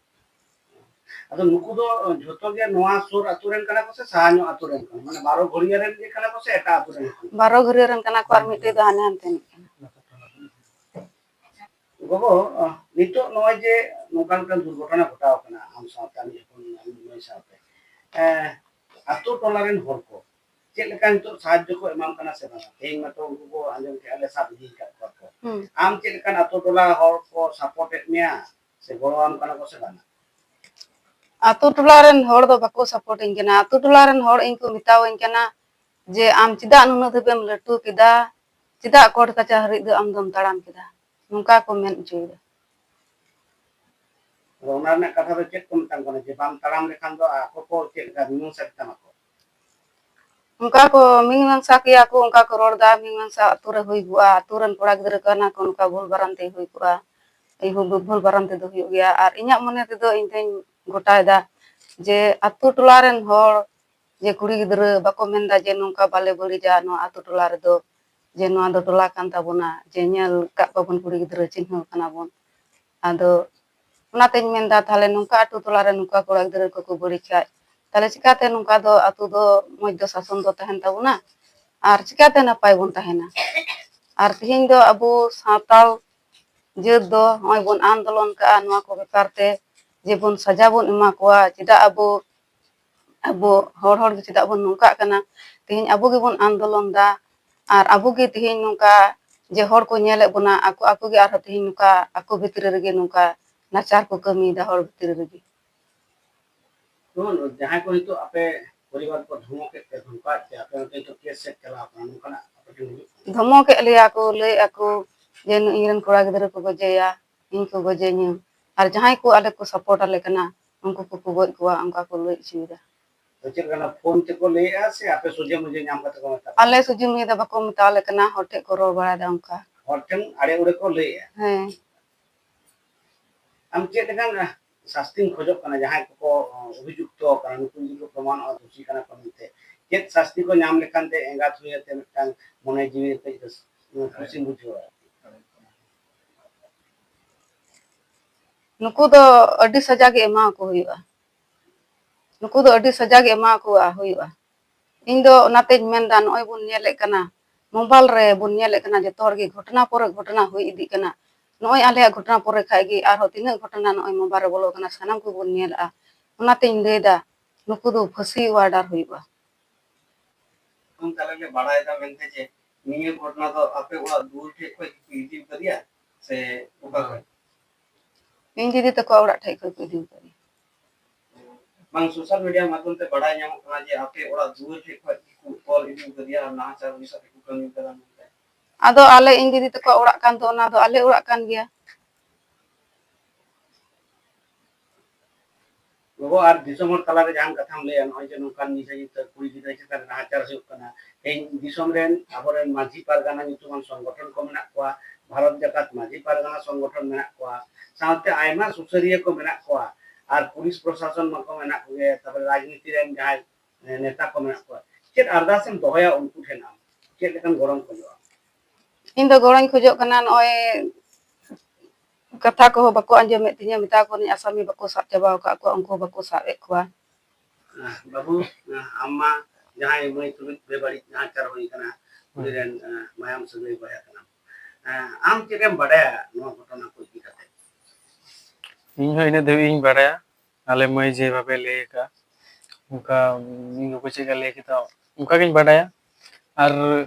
ᱟᱫᱚ ᱱᱩᱠᱩ ᱫᱚ ᱡᱷᱚᱛᱚ ᱜᱮ ᱱᱚᱣᱟ ᱥᱩᱨ ᱟᱹᱛᱩ ᱨᱮᱱ ᱠᱟᱱᱟ ᱠᱚ ᱥᱮ ᱥᱟᱦᱟ ᱧᱚᱜ ᱟᱹᱛᱩ ᱨᱮᱱ ᱠᱟᱱᱟ? ᱢᱟᱱᱮ ᱵᱟᱨᱚ ᱜᱷᱩᱨᱤᱭᱟᱹ ᱨᱮᱱ ᱜᱮ ᱠᱟᱱᱟ ᱠᱚ ᱥᱮ ᱮᱴᱟᱜ ᱟᱹᱛᱩ ᱨᱮᱱ ᱠᱟᱱᱟ? ᱵᱟᱨᱚ ᱜᱷᱩᱨᱤᱭᱟᱹ ᱨᱮᱱ ᱠᱟᱱᱟ ᱠᱚ, ᱟᱨ ᱢᱤᱫᱴᱮᱡ ᱫᱚ ᱦᱟᱱᱮ ᱦᱟᱱᱛᱮ ᱨᱤᱱᱤᱡ ᱠᱟᱱᱟ᱾ ᱜᱚᱜᱚ, ᱱᱤᱛᱚᱜ ᱱᱚᱜᱼᱚᱭ ᱡᱮ ᱱᱚᱝᱠᱟ ᱢᱤᱫᱴᱟᱝ ᱫᱩᱨᱜᱷᱚᱴᱚᱱᱟ ᱜᱷᱚᱴᱟᱣ ᱠᱟᱱᱟ ᱟᱢ ᱥᱟᱶᱛᱮ, ᱟᱢ ᱦᱚᱯᱚᱱ ᱟᱢ ᱢᱟᱹᱭ ᱥᱟᱶᱛᱮ, ᱮᱸ, ᱟᱹᱛᱩ ᱴᱚᱞᱟ ᱨᱮᱱ ᱦᱚᱲ ᱠᱚ ᱪᱮᱫ ᱞᱮᱠᱟ ᱱᱤᱛᱚᱜ ᱥᱟᱦᱟᱡᱽᱡᱚ ᱠᱚ ᱮᱢᱟᱢ ᱠᱟᱱᱟ ᱥᱮ ᱵᱟᱝᱟ? ᱛᱮᱦᱮᱧ ᱢᱟᱛᱚ ᱩᱱᱠᱩ ᱠᱚ ᱟᱸᱡᱚᱢ ᱠᱮᱜᱼᱟ ᱞᱮ ᱥᱟᱵ ᱤᱫᱤ ᱟᱠᱟᱫ ᱠᱚᱣᱟ ᱠᱚ᱾ ᱦᱩᱸ᱾ ᱟᱢ ᱪᱮᱫ ᱞᱮᱠᱟᱱ ᱟᱹᱛᱩ ᱴᱚᱞᱟ ᱦᱚᱲ ᱠᱚ ᱥᱟᱯᱳᱨᱴ ᱮᱫ ᱢᱮᱭᱟ ᱥᱮ ᱜᱚᱲᱚᱣᱟᱢ ᱠᱟᱱᱟ ᱠᱚ ᱥᱮ ᱵᱟᱝᱟ? ᱟᱹᱛᱩ ᱴᱚᱞᱟ ᱨᱮᱱ ᱦᱚᱲ ᱫᱚ ᱵᱟᱠᱚ ᱥᱟᱯᱳᱨᱴ ᱤᱧ ᱠᱟᱱᱟ᱾ ᱟᱹᱛᱩ ᱴᱚᱞᱟ ᱨᱮᱱ ᱦᱚᱲ ᱤᱧ ᱠᱚ ᱢᱮᱛᱟᱣᱟᱹᱧ ᱠᱟᱱᱟ ᱡᱮ, "ᱟᱢ ᱪᱮᱫᱟᱜ ᱱᱩᱱᱟᱹᱜ ᱫᱷᱟᱹᱵᱤᱡ ᱮᱢ ᱞᱟᱹᱴᱩ ᱠᱮᱫᱟ? ᱪᱮᱫᱟᱜ ᱠᱳᱨᱴ ᱠᱟᱪᱟᱦᱟᱹᱨᱤ ᱫᱚ ᱟᱢ ᱫᱚᱢ ᱛᱟᱲᱟᱢ ᱠᱮᱫᱟ?" ᱱᱚᱝᱠᱟ ᱠᱚ ᱢᱮᱱ ᱦᱚᱪᱚᱭᱮᱫᱟ᱾ ᱟᱫᱚ ᱚᱱᱟ ᱨᱮᱱᱟᱜ ᱠᱟᱛᱷᱟ ᱫᱚ ᱪᱮᱫ ᱠᱚ ᱢᱮᱛᱟᱢ ᱠᱟᱱᱟ ᱡᱮ ᱵᱟᱢ ᱛᱟᱲᱟᱢ ᱞᱮᱠᱷᱟᱱ ᱫᱚ ᱟᱠᱚ ᱠᱚ ᱪᱮᱫ ᱞᱮᱠᱟ ᱢᱤᱢᱟᱝᱥᱟ ᱛᱟᱢᱟ ᱠᱚ? ᱚᱱᱠᱟ ᱠᱚ ᱢᱤᱢᱟᱝᱥᱟ ᱠᱮᱭᱟ ᱠᱚ, ᱚᱱᱠᱟ ᱠᱚ ᱨᱚᱲ ᱮᱫᱟ, ᱢᱤᱢᱟᱝᱥᱟ ᱟᱹᱛᱩ ᱨᱮ ᱦᱩᱭ ᱠᱚᱜᱼᱟ, ᱟᱹᱛᱩ ᱨᱮᱱ ᱠᱚᱲᱟ ᱜᱤᱫᱽᱨᱟᱹ ᱠᱟᱱᱟ ᱠᱚ, ᱱᱚᱝᱠᱟ ᱵᱷᱩᱞ ᱵᱟᱨᱟᱢ ᱛᱮ ᱦᱩᱭ ᱠᱚᱜᱼᱟ, ᱟᱭᱩ ᱵᱷᱩᱞ ᱵᱟᱨᱟᱢ ᱛᱮᱫᱚ ᱦᱩᱭᱩᱜ ᱜᱮᱭᱟ᱾ ᱟᱨ ᱤᱧᱟᱹᱜ ᱢᱚᱱᱮ ᱛᱮᱫᱚ ᱤᱧ ᱫᱚᱧ ᱜᱚᱴᱟᱭᱮᱫᱟ ᱡᱮ ᱟᱹᱛᱩ ᱴᱚᱞᱟ ᱨᱮᱱ ᱦᱚᱲ, ᱡᱮ ᱠᱩᱲᱤ ᱜᱤᱫᱽᱨᱟᱹ ᱵᱟᱠᱚ ᱢᱮᱱᱫᱟ ᱡᱮ ᱱᱚᱝᱠᱟ ᱵᱟᱞᱮ ᱵᱟᱹᱲᱤᱡᱟ ᱱᱚᱣᱟ ᱟᱹᱛᱩ ᱴᱚᱞᱟ ᱨᱮᱫᱚ, ᱡᱮ ᱱᱚᱣᱟ ᱫᱚ ᱴᱚᱞᱟ ᱠᱟᱱ ᱛᱟᱵᱚᱱᱟ, ᱡᱮ ᱧᱮᱞ ᱠᱟᱜ ᱠᱚᱣᱟᱵᱚᱱ ᱠᱩᱲᱤ ᱜᱤᱫᱽᱨᱟᱹ ᱪᱤᱱᱦᱟᱹᱣ ᱠᱟᱱᱟ ᱵᱚᱱ᱾ ᱟᱫᱚ ᱚᱱᱟᱛᱮᱧ ᱢᱮᱱᱫᱟ, ᱛᱟᱦᱞᱮ ᱱᱚᱝᱠᱟ ᱟᱹᱛᱩ ᱴᱚᱞᱟ ᱨᱮ ᱱᱚᱝᱠᱟ ᱠᱚᱲᱟ ᱜᱤᱫᱽᱨᱟᱹ ᱠᱚᱠᱚ ᱵᱟᱹᱲᱤᱡ ᱠᱷᱟᱡ, ᱛᱟᱦᱞᱮ ᱪᱤᱠᱟᱛᱮ ᱱᱚᱝᱠᱟ ᱫᱚ ᱟᱹᱛᱩ ᱫᱚ ᱢᱚᱡᱽ ᱫᱚ ᱥᱟᱥᱚᱱ ᱫᱚ ᱛᱟᱦᱮᱱ ᱛᱟᱵᱚᱱᱟ? ᱟᱨ ᱪᱤᱠᱟᱛᱮ ᱱᱟᱯᱟᱭ ᱵᱚᱱ ᱛᱟᱦᱮᱱᱟ? ᱟᱨ ᱛᱮᱦᱮᱧ ᱫᱚ ᱟᱵᱚ ᱥᱟᱱᱛᱟᱲ ᱡᱟᱹᱛ ᱫᱚ ᱱᱚᱜᱼᱚᱭ ᱵᱚᱱ ᱟᱱᱫᱳᱞᱚᱱ ᱠᱟᱜᱼᱟ ᱱᱚᱣᱟ ᱠᱚ ᱵᱮᱯᱟᱨ ᱛᱮ, ᱡᱮ ᱵᱚᱱ ᱥᱟᱡᱟ ᱵᱚᱱ ᱮᱢᱟ ᱠᱚᱣᱟ᱾ ᱪᱮᱫᱟᱜ ᱟᱵᱚ, ᱟᱵᱚ ᱦᱚᱲ, ᱦᱚᱲ ᱜᱮ ᱪᱮᱫᱟᱜ ᱵᱚᱱ ᱱᱚᱝᱠᱟᱜ ᱠᱟᱱᱟ? ᱛᱮᱦᱮᱧ ᱟᱵᱚ ᱜᱮᱵᱚᱱ ᱟᱱᱫᱳᱞᱚᱱ ᱫᱟ, ᱟᱨ ᱟᱵᱚ ᱜᱮ ᱛᱮᱦᱮᱧ ᱱᱚᱝᱠᱟ ᱡᱮ ᱦᱚᱲ ᱠᱚ ᱧᱮᱞᱮᱫ ᱵᱚᱱᱟ, ᱟᱠᱚ, ᱟᱠᱚ ᱜᱮ ᱟᱨᱦᱚᱸ ᱛᱮᱦᱮᱧ ᱱᱚᱝᱠᱟ ᱟᱠᱚ ᱵᱷᱤᱛᱨᱤ ᱨᱮᱜᱮ ᱱᱚᱝᱠᱟ ᱱᱟᱪᱟᱨ ᱠᱚ ᱠᱟᱹᱢᱤᱭᱮᱫᱟ ᱦᱚᱲ ᱵᱷᱤᱛᱨᱤ ᱨᱮᱜᱮ᱾ ᱡᱮᱢᱚᱱ ᱡᱟᱦᱟᱸᱭ ᱠᱚ ᱱᱤᱛᱚᱜ ᱟᱯᱮ ᱯᱚᱨᱤᱵᱟᱨ ᱠᱚ ᱫᱷᱚᱢᱚᱠᱮᱫ ᱯᱮ, ᱫᱷᱚᱢᱠᱟᱣᱮᱫ ᱯᱮ, ᱟᱯᱮ ᱚᱱᱛᱮ ᱱᱤᱛᱚᱜ ᱠᱮᱥ ᱥᱮᱫ ᱪᱟᱞᱟᱣ ᱠᱟᱱᱟ, ᱱᱚᱝᱠᱟᱱᱟᱜ ᱟᱯᱮ ᱴᱷᱮᱱ ᱦᱩᱭᱩᱜ ᱠᱟᱱᱟ? ᱫᱷᱚᱢᱚᱠᱮᱫ ᱞᱮᱭᱟ ᱠᱚ, ᱞᱟᱹᱭᱮᱫᱼᱟ ᱠᱚ ᱡᱮ ᱱᱩᱭ ᱤᱧ ᱨᱮᱱ ᱠᱚᱲᱟ ᱜᱤᱫᱽᱨᱟᱹ ᱠᱚ ᱜᱚᱡᱮᱭᱟ, ᱤᱧ ᱠᱚ ᱜᱚᱡᱮᱧᱟ᱾ ᱟᱨ ᱡᱟᱦᱟᱸᱭ ᱠᱚ ᱟᱞᱮ ᱠᱚ ᱥᱟᱯᱳᱨᱴ ᱟᱞᱮ ᱠᱟᱱᱟ, ᱩᱱᱠᱩ ᱠᱚᱠᱚ ᱜᱚᱡ ᱠᱚᱣᱟ, ᱚᱱᱠᱟ ᱠᱚ ᱞᱟᱹᱭ ᱦᱚᱪᱚᱭᱮᱫᱟ᱾ ᱛᱚ ᱪᱮᱫ ᱞᱮᱠᱟ ᱯᱷᱳᱱ ᱛᱮᱠᱚ ᱞᱟᱹᱭᱮᱫᱼᱟ ᱥᱮ ᱟᱯᱮ ᱥᱚᱡᱷᱮ ᱢᱚᱡᱷᱮ ᱧᱟᱢ ᱠᱟᱛᱮ ᱠᱚ ᱢᱮᱛᱟ ᱯᱮ? ᱟᱞᱮ ᱥᱚᱡᱷᱮ ᱢᱚᱡᱷᱮ ᱫᱚ ᱵᱟᱠᱚ ᱢᱮᱛᱟ ᱞᱮ ᱠᱟᱱᱟ, ᱦᱚᱲ ᱴᱷᱮᱱ ᱠᱚ ᱨᱚᱲ ᱵᱟᱲᱟᱭᱮᱫᱟ ᱚᱱᱠᱟ᱾ ᱦᱚᱲ ᱴᱷᱮᱱ ᱟᱲᱮ ᱩᱲᱮ ᱠᱚ ᱞᱟᱹᱭᱮᱜᱼᱟ᱾ ᱦᱮᱸ᱾ ᱟᱢ ᱪᱮᱫ ᱞᱮᱠᱟᱱ, ᱟᱦ, ᱥᱟᱥᱛᱤᱢ ᱠᱷᱚᱡᱚᱜ ᱠᱟᱱᱟ ᱡᱟᱦᱟᱸᱭ ᱠᱚᱠᱚ, ᱚ, ᱚᱵᱷᱤᱡᱩᱠᱛᱚ ᱟᱠᱟᱱᱟ, ᱱᱩᱠᱩ ᱡᱩᱫᱤ ᱠᱚ ᱯᱨᱚᱢᱟᱱᱚᱜᱼᱟ ᱫᱳᱥᱤ ᱠᱟᱱᱟ ᱠᱚ ᱢᱮᱱᱛᱮ? ᱪᱮᱫ ᱥᱟᱥᱛᱤ ᱠᱚ ᱧᱟᱢ ᱞᱮᱠᱷᱟᱱ ᱛᱮ ᱮᱸᱜᱟᱛ ᱦᱩᱭ ᱟᱛᱮ ᱢᱤᱫᱴᱟᱝ ᱢᱚᱱᱮ ᱡᱤᱣᱤ ᱟᱛᱮ ᱠᱩᱥᱤᱢ ᱵᱩᱡᱷᱟᱹᱣᱟ? ᱱᱩᱠᱩ ᱫᱚ ᱟᱹᱰᱤ ᱥᱟᱡᱟ ᱜᱮ ᱮᱢᱟ ᱠᱚ ᱦᱩᱭᱩᱜᱼᱟ᱾ ᱱᱩᱠᱩ ᱫᱚ ᱟᱹᱰᱤ ᱥᱟᱡᱟ ᱜᱮ ᱮᱢᱟ ᱠᱚᱣᱟ ᱦᱩᱭᱩᱜᱼᱟ᱾ ᱤᱧ ᱫᱚ ᱚᱱᱟᱛᱮᱧ ᱢᱮᱱᱫᱟ, ᱱᱚᱜᱼᱚᱭ ᱵᱚᱱ ᱧᱮᱞᱮᱫ ᱠᱟᱱᱟ, ᱢᱳᱵᱟᱭᱤᱞ ᱨᱮ ᱵᱚᱱ ᱧᱮᱞᱮᱫ ᱠᱟᱱᱟ ᱡᱚᱛᱚ ᱦᱚᱲ ᱜᱮ, ᱜᱷᱚᱴᱚᱱᱟ ᱯᱚᱨᱮ ᱜᱷᱚᱴᱚᱱᱟ ᱦᱩᱭ ᱤᱫᱤᱜ ᱠᱟᱱᱟ᱾ ᱱᱚᱜᱼᱚᱭ ᱟᱞᱮᱭᱟᱜ ᱜᱷᱚᱴᱚᱱᱟ ᱯᱚᱨᱮ ᱠᱷᱟᱡ ᱜᱮ ᱟᱨᱦᱚᱸ ᱛᱤᱱᱟᱹᱜ ᱜᱷᱚᱴᱚᱱᱟ ᱱᱚᱜᱼᱚᱭ ᱢᱳᱵᱟᱭᱤᱞ ᱨᱮ ᱵᱚᱞᱚ ᱠᱟᱱᱟ, ᱥᱟᱱᱟᱢ ᱠᱚᱵᱚᱱ ᱧᱮᱞᱮᱫᱼᱟ᱾ ᱚᱱᱟᱛᱮᱧ ᱞᱟᱹᱭᱫᱟ, ᱱᱩᱠᱩ ᱫᱚ ᱯᱷᱟᱹᱥᱤ ᱚᱰᱟᱨ ᱦᱩᱭᱩᱜᱼᱟ᱾ ᱛᱟᱦᱞᱮ ᱞᱮ ᱵᱟᱲᱟᱭᱮᱫᱟ ᱢᱮᱱᱛᱮ ᱡᱮ ᱱᱤᱭᱟᱹ ᱜᱷᱚᱴᱚᱱᱟ ᱫᱚ ᱟᱯᱮ ᱚᱲᱟᱜ ᱫᱩᱣᱟᱹᱨ ᱴᱷᱮᱡ ᱠᱷᱚᱡ ᱜᱮᱠᱚ ᱤᱫᱤ ᱠᱟᱫᱮᱭᱟ ᱥᱮ ᱚᱠᱟ ᱠᱷᱚᱡ? ᱤᱧ ᱫᱤᱫᱤ ᱛᱟᱠᱚᱣᱟᱜ ᱚᱲᱟᱜ ᱴᱷᱮᱡ ᱠᱷᱚᱡ ᱠᱚ ᱤᱫᱤ ᱠᱟᱫᱮᱭᱟ᱾ ᱵᱟᱝ, ᱥᱳᱥᱟᱞ ᱢᱤᱰᱤᱭᱟ ᱢᱟᱫᱽᱫᱷᱚᱢ ᱛᱮ ᱵᱟᱲᱟᱭ ᱧᱟᱢᱚᱜ ᱠᱟᱱᱟ ᱡᱮ ᱟᱯᱮ ᱚᱲᱟᱜ ᱫᱩᱣᱟᱹᱨ ᱴᱷᱮᱡ ᱠᱷᱚᱡ ᱜᱮᱠᱚ ᱛᱚᱞ ᱤᱫᱤ ᱠᱟᱫᱮᱭᱟ ᱟᱨ ᱱᱟᱦᱟᱪᱟᱨ ᱩᱱᱤ ᱥᱟᱶ ᱛᱮᱠᱚ ᱠᱟᱹᱢᱤ ᱠᱟᱫᱟ ᱢᱮᱱᱛᱮ᱾ ᱟᱫᱚ ᱟᱞᱮ ᱤᱧ ᱫᱤᱫᱤ ᱛᱟᱠᱚᱣᱟᱜ ᱚᱲᱟᱜ ᱠᱟᱱ ᱫᱚ, ᱚᱱᱟ ᱫᱚ ᱟᱞᱮ ᱚᱲᱟᱜ ᱠᱟᱱ ᱜᱮᱭᱟ᱾ ᱜᱚᱜᱚ, ᱟᱨ ᱫᱤᱥᱚᱢ ᱦᱚᱲ ᱛᱟᱞᱟᱨᱮ ᱡᱟᱦᱟᱱ ᱠᱟᱛᱷᱟᱢ ᱞᱟᱹᱭᱟ, ᱱᱚᱜᱼᱚᱭ ᱡᱮ ᱱᱚᱝᱠᱟᱱ ᱱᱤᱥᱟᱹ ᱡᱩᱠᱛᱚ ᱠᱩᱲᱤ ᱜᱤᱫᱽᱨᱟᱹ ᱪᱮᱛᱟᱱ ᱨᱮ ᱱᱟᱦᱟᱪᱟᱨ ᱦᱩᱭᱩᱜ ᱠᱟᱱᱟ, ᱛᱮᱦᱮᱧ ᱫᱤᱥᱚᱢ ᱨᱮᱱ ᱟᱵᱚᱨᱮᱱ ᱢᱟᱹᱡᱷᱤ ᱯᱟᱨᱜᱟᱱᱟ ᱧᱩᱛᱩᱢᱟᱱ ᱥᱚᱝᱜᱚᱴᱷᱚᱱ ᱠᱚ ᱢᱮᱱᱟᱜ ᱠᱚᱣᱟ, ᱵᱷᱟᱨᱚᱛ ᱡᱟᱠᱟᱛ ᱢᱟᱹᱡᱷᱤ ᱯᱟᱨᱜᱟᱱᱟ ᱥᱚᱝᱜᱚᱴᱷᱚᱱ ᱢᱮᱱᱟᱜ ᱠᱚᱣᱟ, ᱥᱟᱶᱛᱮ ᱟᱭᱢᱟ ᱥᱩᱥᱟᱹᱨᱤᱭᱟᱹ ᱠᱚ ᱢᱮᱱᱟᱜ ᱠᱚᱣᱟ, ᱟᱨ ᱯᱩᱞᱤᱥ ᱯᱨᱚᱥᱟᱥᱚᱱ ᱢᱟᱠᱚ ᱢᱮᱱᱟᱜ ᱠᱚᱜᱮ, ᱛᱟᱨᱯᱚᱨᱮ ᱨᱟᱡᱽᱱᱤᱛᱤ ᱨᱮᱱ ᱡᱟᱦᱟᱸᱭ, ᱮ, ᱱᱮᱛᱟ ᱠᱚ ᱢᱮᱱᱟᱜ ᱠᱚᱣᱟ, ᱪᱮᱫ ᱟᱨᱫᱟᱥ ᱮᱢ ᱫᱚᱦᱚᱭᱟ ᱩᱱᱠᱩ ᱴᱷᱮᱱ? ᱟᱢ ᱪᱮᱫ ᱞᱮᱠᱟᱱ ᱜᱚᱲᱚᱢ ᱠᱷᱚᱡᱚᱜᱼᱟ? ᱤᱧ ᱫᱚ ᱜᱚᱲᱚᱧ ᱠᱷᱚᱡᱚᱜ ᱠᱟᱱᱟ, ᱱᱚᱜᱼᱚᱭ ᱠᱟᱛᱷᱟ ᱠᱚᱦᱚᱸ ᱵᱟᱠᱚ ᱟᱸᱡᱚᱢᱮᱫ ᱛᱤᱧᱟᱹ, ᱢᱮᱛᱟ ᱠᱚ ᱠᱟᱹᱱᱟᱹᱧ ᱟᱥᱟᱢᱤ ᱵᱟᱠᱚ ᱥᱟᱵ ᱪᱟᱵᱟᱣ ᱟᱠᱟᱫ ᱠᱚᱣᱟ, ᱩᱱᱠᱩ ᱦᱚᱸ ᱵᱟᱠᱚ ᱥᱟᱵ ᱮᱫ ᱠᱚᱣᱟ᱾ ᱟᱦ, ᱵᱟᱹᱵᱩ, ᱟᱦ, ᱟᱢ ᱢᱟ ᱡᱟᱦᱟᱸᱭ ᱢᱟᱹᱭ ᱛᱩᱞᱩᱡ ᱵᱮᱵᱟᱹᱲᱤᱡ ᱱᱟᱦᱟᱪᱟᱨ ᱦᱩᱭ ᱠᱟᱱᱟ, ᱩᱱᱤ ᱨᱮᱱ, ᱟᱦ, ᱢᱟᱭᱟᱢ ᱥᱟᱹᱜᱟᱹᱭ ᱵᱚᱭᱦᱟ ᱠᱟᱱᱟᱢ᱾ ᱟᱦ, ᱟᱢ ᱪᱮᱫ ᱮᱢ ᱵᱟᱰᱟᱭᱟ ᱱᱚᱣᱟ ᱜᱷᱚᱴᱚᱱᱟ ᱠᱚ ᱤᱫᱤ ᱠᱟᱛᱮ? ᱤᱧ ᱦᱚᱸ ᱤᱱᱟᱹ ᱫᱷᱟᱹᱵᱤᱡ ᱤᱧ ᱵᱟᱰᱟᱭᱟ, ᱟᱞᱮ ᱢᱟᱹᱭ ᱡᱮ ᱵᱷᱟᱵᱮ ᱞᱟᱹᱭ ᱟᱠᱟᱫ, ᱚᱱᱠᱟ ᱤᱧ ᱜᱚᱜᱚ ᱪᱮᱫ ᱞᱮᱠᱟᱭ ᱞᱟᱹᱭ ᱠᱮᱫᱟ, ᱚᱱᱠᱟ ᱜᱤᱧ ᱵᱟᱰᱟᱭᱟ᱾ ᱟᱨ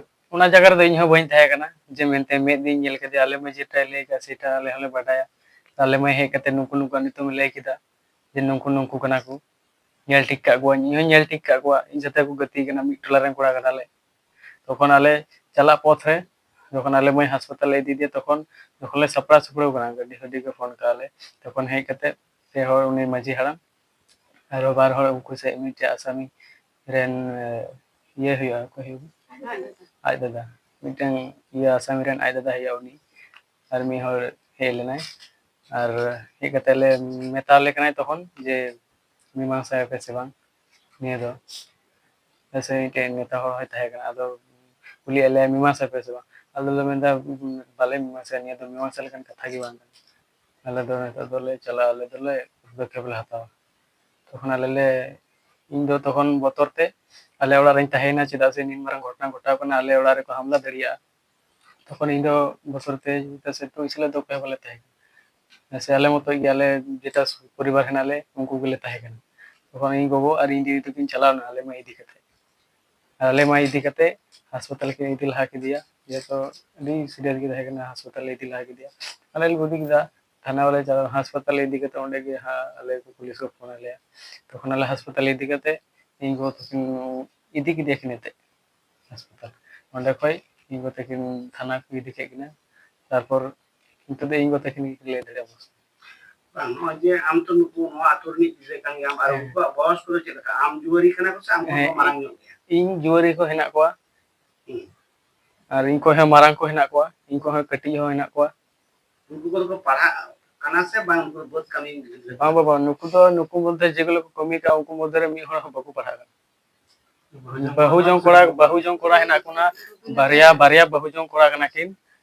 ᱚᱱᱟ ᱡᱟᱭᱜᱟ ᱨᱮᱫᱚ ᱤᱧ ᱦᱚᱸ ᱵᱟᱹᱧ ᱛᱟᱦᱮᱸ ᱠᱟᱱᱟ, ᱡᱮ ᱢᱮᱱᱛᱮ ᱢᱮᱫ ᱫᱤᱧ ᱧᱮᱞ ᱠᱮᱫᱮᱭᱟ, ᱟᱞᱮ ᱢᱟᱹᱭ ᱡᱮᱴᱟᱭ ᱞᱟᱹᱭ ᱠᱟᱫ ᱥᱮᱴᱟ ᱟᱞᱮ ᱦᱚᱸᱞᱮ ᱵᱟᱰᱟᱭᱟ᱾ ᱟᱞᱮ ᱢᱟᱹᱭ ᱦᱮᱡ ᱠᱟᱛᱮ ᱱᱩᱠᱩ ᱱᱩᱠᱩᱣᱟᱜ ᱧᱩᱛᱩᱢᱮ ᱞᱟᱹᱭ ᱠᱮᱫᱟ, ᱡᱮ ᱱᱩᱠᱩ ᱱᱩᱠᱩ ᱠᱟᱱᱟ ᱠᱚ, ᱧᱮᱞ ᱴᱷᱤᱠ ᱠᱟᱜ ᱠᱚᱣᱟᱧ, ᱤᱧ ᱦᱚᱸᱧ ᱧᱮᱞ ᱴᱷᱤᱠ ᱠᱟᱜ ᱠᱚᱣᱟ, ᱤᱧ ᱥᱟᱛᱮ ᱠᱚ ᱜᱟᱛᱮ ᱠᱟᱱᱟ, ᱢᱤᱫ ᱴᱚᱞᱟ ᱨᱮᱱ ᱠᱚᱲᱟ ᱠᱟᱱᱟᱞᱮ᱾ ᱛᱚᱠᱷᱚᱱ ᱟᱞᱮ ᱪᱟᱞᱟᱜ ᱯᱚᱛᱷ ᱨᱮ ᱡᱚᱠᱷᱚᱱ ᱟᱞᱮ ᱢᱟᱹᱭ ᱦᱟᱥᱯᱟᱛᱟᱞ ᱞᱮ ᱤᱫᱤᱭᱮᱫᱮᱭᱟ, ᱛᱚᱠᱷᱚᱱ ᱡᱚᱠᱷᱚᱱ ᱞᱮ ᱥᱟᱯᱲᱟᱣ ᱥᱩᱯᱲᱟᱹᱣ ᱠᱟᱱᱟ, ᱜᱟᱹᱰᱤ ᱥᱟᱰᱮ ᱠᱚ ᱯᱷᱳᱱ ᱠᱟᱜᱼᱟ ᱞᱮ, ᱛᱚᱠᱷᱚᱱ ᱦᱮᱡ ᱠᱟᱛᱮ ᱯᱮ ᱦᱚᱲ, ᱩᱱᱤ ᱢᱟᱹᱡᱷᱤ ᱦᱟᱲᱟᱢ ᱟᱨᱚ ᱵᱟᱨ ᱦᱚᱲ, ᱩᱱᱠᱩ ᱥᱮᱫ ᱢᱤᱫᱴᱮᱡ ᱟᱥᱟᱢᱤ ᱨᱮᱱ, ᱮ, ᱤᱭᱟᱹ ᱦᱩᱭᱩᱜᱼᱟ, ᱚᱠᱚᱭ ᱦᱩᱭᱩᱜᱼᱟ? ᱟᱡ ᱫᱟᱫᱟ᱾ ᱢᱤᱫᱴᱟᱝ ᱤᱭᱟᱹ ᱟᱥᱟᱢᱤ ᱨᱮᱱ ᱟᱡ ᱫᱟᱫᱟ ᱦᱩᱭᱩᱜᱼᱟ ᱩᱱᱤ, ᱟᱨ ᱢᱤᱫ ᱦᱚᱲ ᱦᱮᱡ ᱞᱮᱱᱟᱭ᱾ ᱟᱨ ᱦᱮᱡ ᱠᱟᱛᱮ ᱞᱮ ᱢᱮᱛᱟᱣ ᱞᱮ ᱠᱟᱱᱟᱭ ᱛᱚᱠᱷᱚᱱ ᱡᱮ ᱢᱤᱢᱟᱝᱥᱟᱭᱟᱯᱮ ᱥᱮ ᱵᱟᱝ ᱱᱤᱭᱟᱹ ᱫᱚ᱾ ᱥᱮ ᱢᱤᱫᱴᱮᱱ ᱱᱮᱛᱟ ᱦᱚᱲ ᱦᱚᱸᱭ ᱛᱟᱦᱮᱸ ᱠᱟᱱᱟ, ᱟᱫᱚ ᱠᱩᱞᱤᱭᱮᱫ ᱞᱮᱭᱟ ᱢᱤᱢᱟᱝᱥᱟᱭᱟᱯᱮ ᱥᱮ ᱵᱟᱝ? ᱟᱫᱚ ᱞᱮ ᱢᱮᱱᱫᱟ ᱵᱟᱞᱮ ᱢᱤᱢᱟᱝᱥᱟᱭᱟ, ᱱᱤᱭᱟᱹ ᱫᱚ ᱢᱤᱢᱟᱝᱥᱟ ᱞᱮᱠᱟᱱ ᱠᱟᱛᱷᱟ ᱜᱮ ᱵᱟᱝ ᱠᱟᱱᱟ᱾ ᱟᱞᱮ ᱫᱚ ᱱᱤᱛᱚᱜ ᱫᱚᱞᱮ ᱪᱟᱞᱟᱜᱼᱟ, ᱟᱞᱮ ᱫᱚᱞᱮ ᱯᱚᱫᱚᱠᱷᱮᱯ ᱞᱮ ᱦᱟᱛᱟᱣᱟ᱾ ᱛᱚᱠᱷᱚᱱ ᱟᱞᱮ ᱞᱮ, ᱤᱧ ᱫᱚ ᱛᱚᱠᱷᱚᱱ ᱵᱚᱛᱚᱨ ᱛᱮ ᱟᱞᱮ ᱚᱲᱟᱜ ᱨᱤᱧ ᱛᱟᱦᱮᱸᱭᱮᱱᱟ, ᱪᱮᱫᱟᱜ ᱥᱮ ᱱᱤᱱ ᱢᱟᱨᱟᱝ ᱜᱷᱚᱴᱚᱱᱟ ᱜᱷᱚᱴᱟᱣ ᱠᱟᱱᱟ, ᱟᱞᱮ ᱚᱲᱟᱜ ᱨᱮᱠᱚ ᱦᱟᱢᱞᱟ ᱫᱟᱲᱮᱭᱟᱜᱼᱟ᱾ ᱛᱚᱠᱷᱚᱱ ᱤᱧ ᱫᱚ ᱵᱚᱛᱚᱨ ᱛᱮ ᱥᱤᱛᱩᱝ ᱤᱥᱤᱱ ᱫᱚ ᱚᱠᱚᱭ ᱦᱚᱸ ᱵᱟᱞᱮ ᱛᱟᱦᱮᱸ ᱠᱟᱱᱟ᱾ ᱥᱮ ᱟᱞᱮ ᱢᱚᱛᱚᱡ ᱜᱮ, ᱟᱞᱮ ᱡᱮᱴᱟ ᱯᱚᱨᱤᱵᱟᱨ ᱦᱮᱱᱟᱜ ᱞᱮ, ᱩᱱᱠᱩ ᱜᱮᱞᱮ ᱛᱟᱦᱮᱸ ᱠᱟᱱᱟ᱾ ᱛᱚᱠᱷᱚᱱ ᱤᱧ ᱜᱚᱜᱚ ᱟᱨ ᱤᱧ ᱫᱤᱫᱤ ᱛᱟᱹᱠᱤᱱ ᱪᱟᱞᱟᱣ ᱮᱱᱟ ᱟᱞᱮ ᱢᱟ ᱤᱫᱤ ᱠᱟᱛᱮ᱾ ᱟᱨ ᱟᱞᱮ ᱢᱟ ᱤᱫᱤ ᱠᱟᱛᱮ ᱦᱟᱥᱯᱟᱛᱟᱞ ᱠᱤᱱ ᱤᱫᱤ ᱞᱟᱦᱟ ᱠᱮᱫᱮᱭᱟ, ᱡᱮᱦᱮᱛᱩ ᱟᱹᱰᱤ ᱥᱤᱨᱤᱭᱟᱥ ᱜᱮ ᱛᱟᱦᱮᱸ ᱠᱟᱱᱟ, ᱦᱟᱥᱯᱟᱛᱟᱞ ᱞᱮ ᱤᱫᱤ ᱞᱟᱦᱟ ᱠᱮᱫᱮᱭᱟ᱾ ᱟᱞᱮ ᱞᱮ ᱵᱩᱫᱷᱤ ᱠᱮᱫᱟ, ᱛᱷᱟᱱᱟ ᱵᱟᱞᱮ ᱪᱟᱞᱟᱣ, ᱦᱟᱥᱯᱟᱛᱟᱞ ᱞᱮ ᱤᱫᱤ ᱠᱟᱛᱮ ᱚᱸᱰᱮ ᱜᱮ ᱦᱟᱸᱜ ᱟᱞᱮ ᱠᱚ ᱯᱩᱞᱤᱥ ᱠᱚ ᱯᱷᱳᱱ ᱟᱞᱮᱭᱟ᱾ ᱛᱚᱠᱷᱚᱱ ᱟᱞᱮ ᱦᱟᱥᱯᱟᱛᱟᱞ ᱞᱮ ᱤᱫᱤ ᱠᱟᱛᱮ ᱤᱧ ᱜᱚᱜᱚ ᱛᱟᱹᱠᱤᱱ ᱤᱫᱤ ᱠᱮᱫᱮᱭᱟ ᱠᱤᱱ ᱮᱱᱛᱮ ᱦᱟᱥᱯᱟᱛᱟᱞ᱾ ᱚᱸᱰᱮ ᱠᱷᱚᱡ ᱤᱧ ᱜᱚ ᱛᱟᱹᱠᱤᱱ ᱛᱷᱟᱱᱟ ᱠᱚ ᱤᱫᱤ ᱠᱮᱫ ᱠᱤᱱᱟ᱾ ᱛᱟᱨᱯᱚᱨ ᱱᱤᱛᱚᱜ ᱫᱚ ᱤᱧ ᱜᱚ ᱛᱟᱹᱠᱤᱱ ᱜᱮᱠᱤᱱ ᱞᱟᱹᱭ ᱫᱟᱲᱮᱭᱟᱜᱼᱟ᱾ ᱵᱟᱝ, ᱱᱚᱜᱼᱚᱭ ᱡᱮ ᱟᱢ ᱛᱚ ᱱᱩᱠᱩ ᱱᱚᱣᱟ ᱟᱹᱛᱩ ᱨᱤᱱᱤᱡ ᱜᱤᱫᱽᱨᱟᱹ ᱠᱟᱱ ᱜᱮᱭᱟᱢ, ᱟᱨ ᱦᱮᱸ᱾ ᱩᱱᱠᱩᱣᱟᱜ ᱵᱚᱭᱚᱥ ᱠᱚᱫᱚ ᱪᱮᱫ ᱞᱮᱠᱟ? ᱟᱢ ᱡᱩᱣᱟᱹᱨᱤ ᱠᱟᱱᱟ ᱠᱚ ᱥᱮ ᱟᱢ ᱠᱷᱚᱱ ᱦᱮᱸ, ᱠᱚ ᱢᱟᱨᱟᱝ ᱧᱚᱜ ᱜᱮᱭᱟ? ᱤᱧ ᱡᱩᱣᱟᱹᱨᱤ ᱠᱚ ᱦᱮᱱᱟᱜ ᱠᱚᱣᱟ᱾ ᱦᱩᱸ᱾ ᱟᱨ ᱤᱧ ᱠᱷᱚᱱ ᱦᱚᱸ ᱢᱟᱨᱟᱝ ᱠᱚ ᱦᱮᱱᱟᱜ ᱠᱚᱣᱟ, ᱤᱧ ᱠᱷᱚᱱ ᱦᱚᱸ ᱠᱟᱹᱴᱤᱡ ᱦᱚᱸ ᱦᱮᱱᱟᱜ ᱠᱚᱣᱟ᱾ ᱩᱱᱠᱩ ᱠᱚᱫᱚ ᱠᱚ ᱯᱟᱲᱦᱟᱜ ᱠᱟᱱᱟ ᱥᱮ ᱵᱟᱝ? ᱩᱱᱠᱩ ᱵᱟᱹᱫᱽ ᱠᱟᱹᱢᱤ ᱜᱤᱫᱽᱨᱟᱹ ᱠᱚ? ᱵᱟᱝ ᱵᱟᱵᱟ, ᱱᱩᱠᱩ ᱫᱚ, ᱱᱩᱠᱩ ᱢᱚᱫᱽᱫᱷᱮ ᱡᱮᱜᱩᱞᱳ ᱠᱚ ᱠᱟᱹᱢᱤ ᱠᱟᱜᱼᱟ, ᱩᱱᱠᱩ ᱢᱚᱫᱽᱫᱷᱮ ᱨᱮ ᱢᱤᱫ ᱦᱚᱲ ᱦᱚᱸ ᱵᱟᱠᱚ ᱯᱟᱲᱦᱟᱜ ᱠᱟᱱᱟ᱾ ᱵᱟᱹᱦᱩ ᱡᱚᱝ ᱠᱚᱲᱟ, ᱵᱟᱹᱦᱩ ᱡᱚᱝ ᱠᱚᱲᱟ ᱦᱮᱱᱟᱜ ᱠᱤᱱᱟ ᱵᱟᱨᱭᱟ, ᱵᱟᱨᱭᱟ ᱵᱟᱹᱦᱩ ᱡᱚᱝ ᱠᱚᱲᱟ ᱠᱟᱱᱟ ᱠᱤᱱ᱾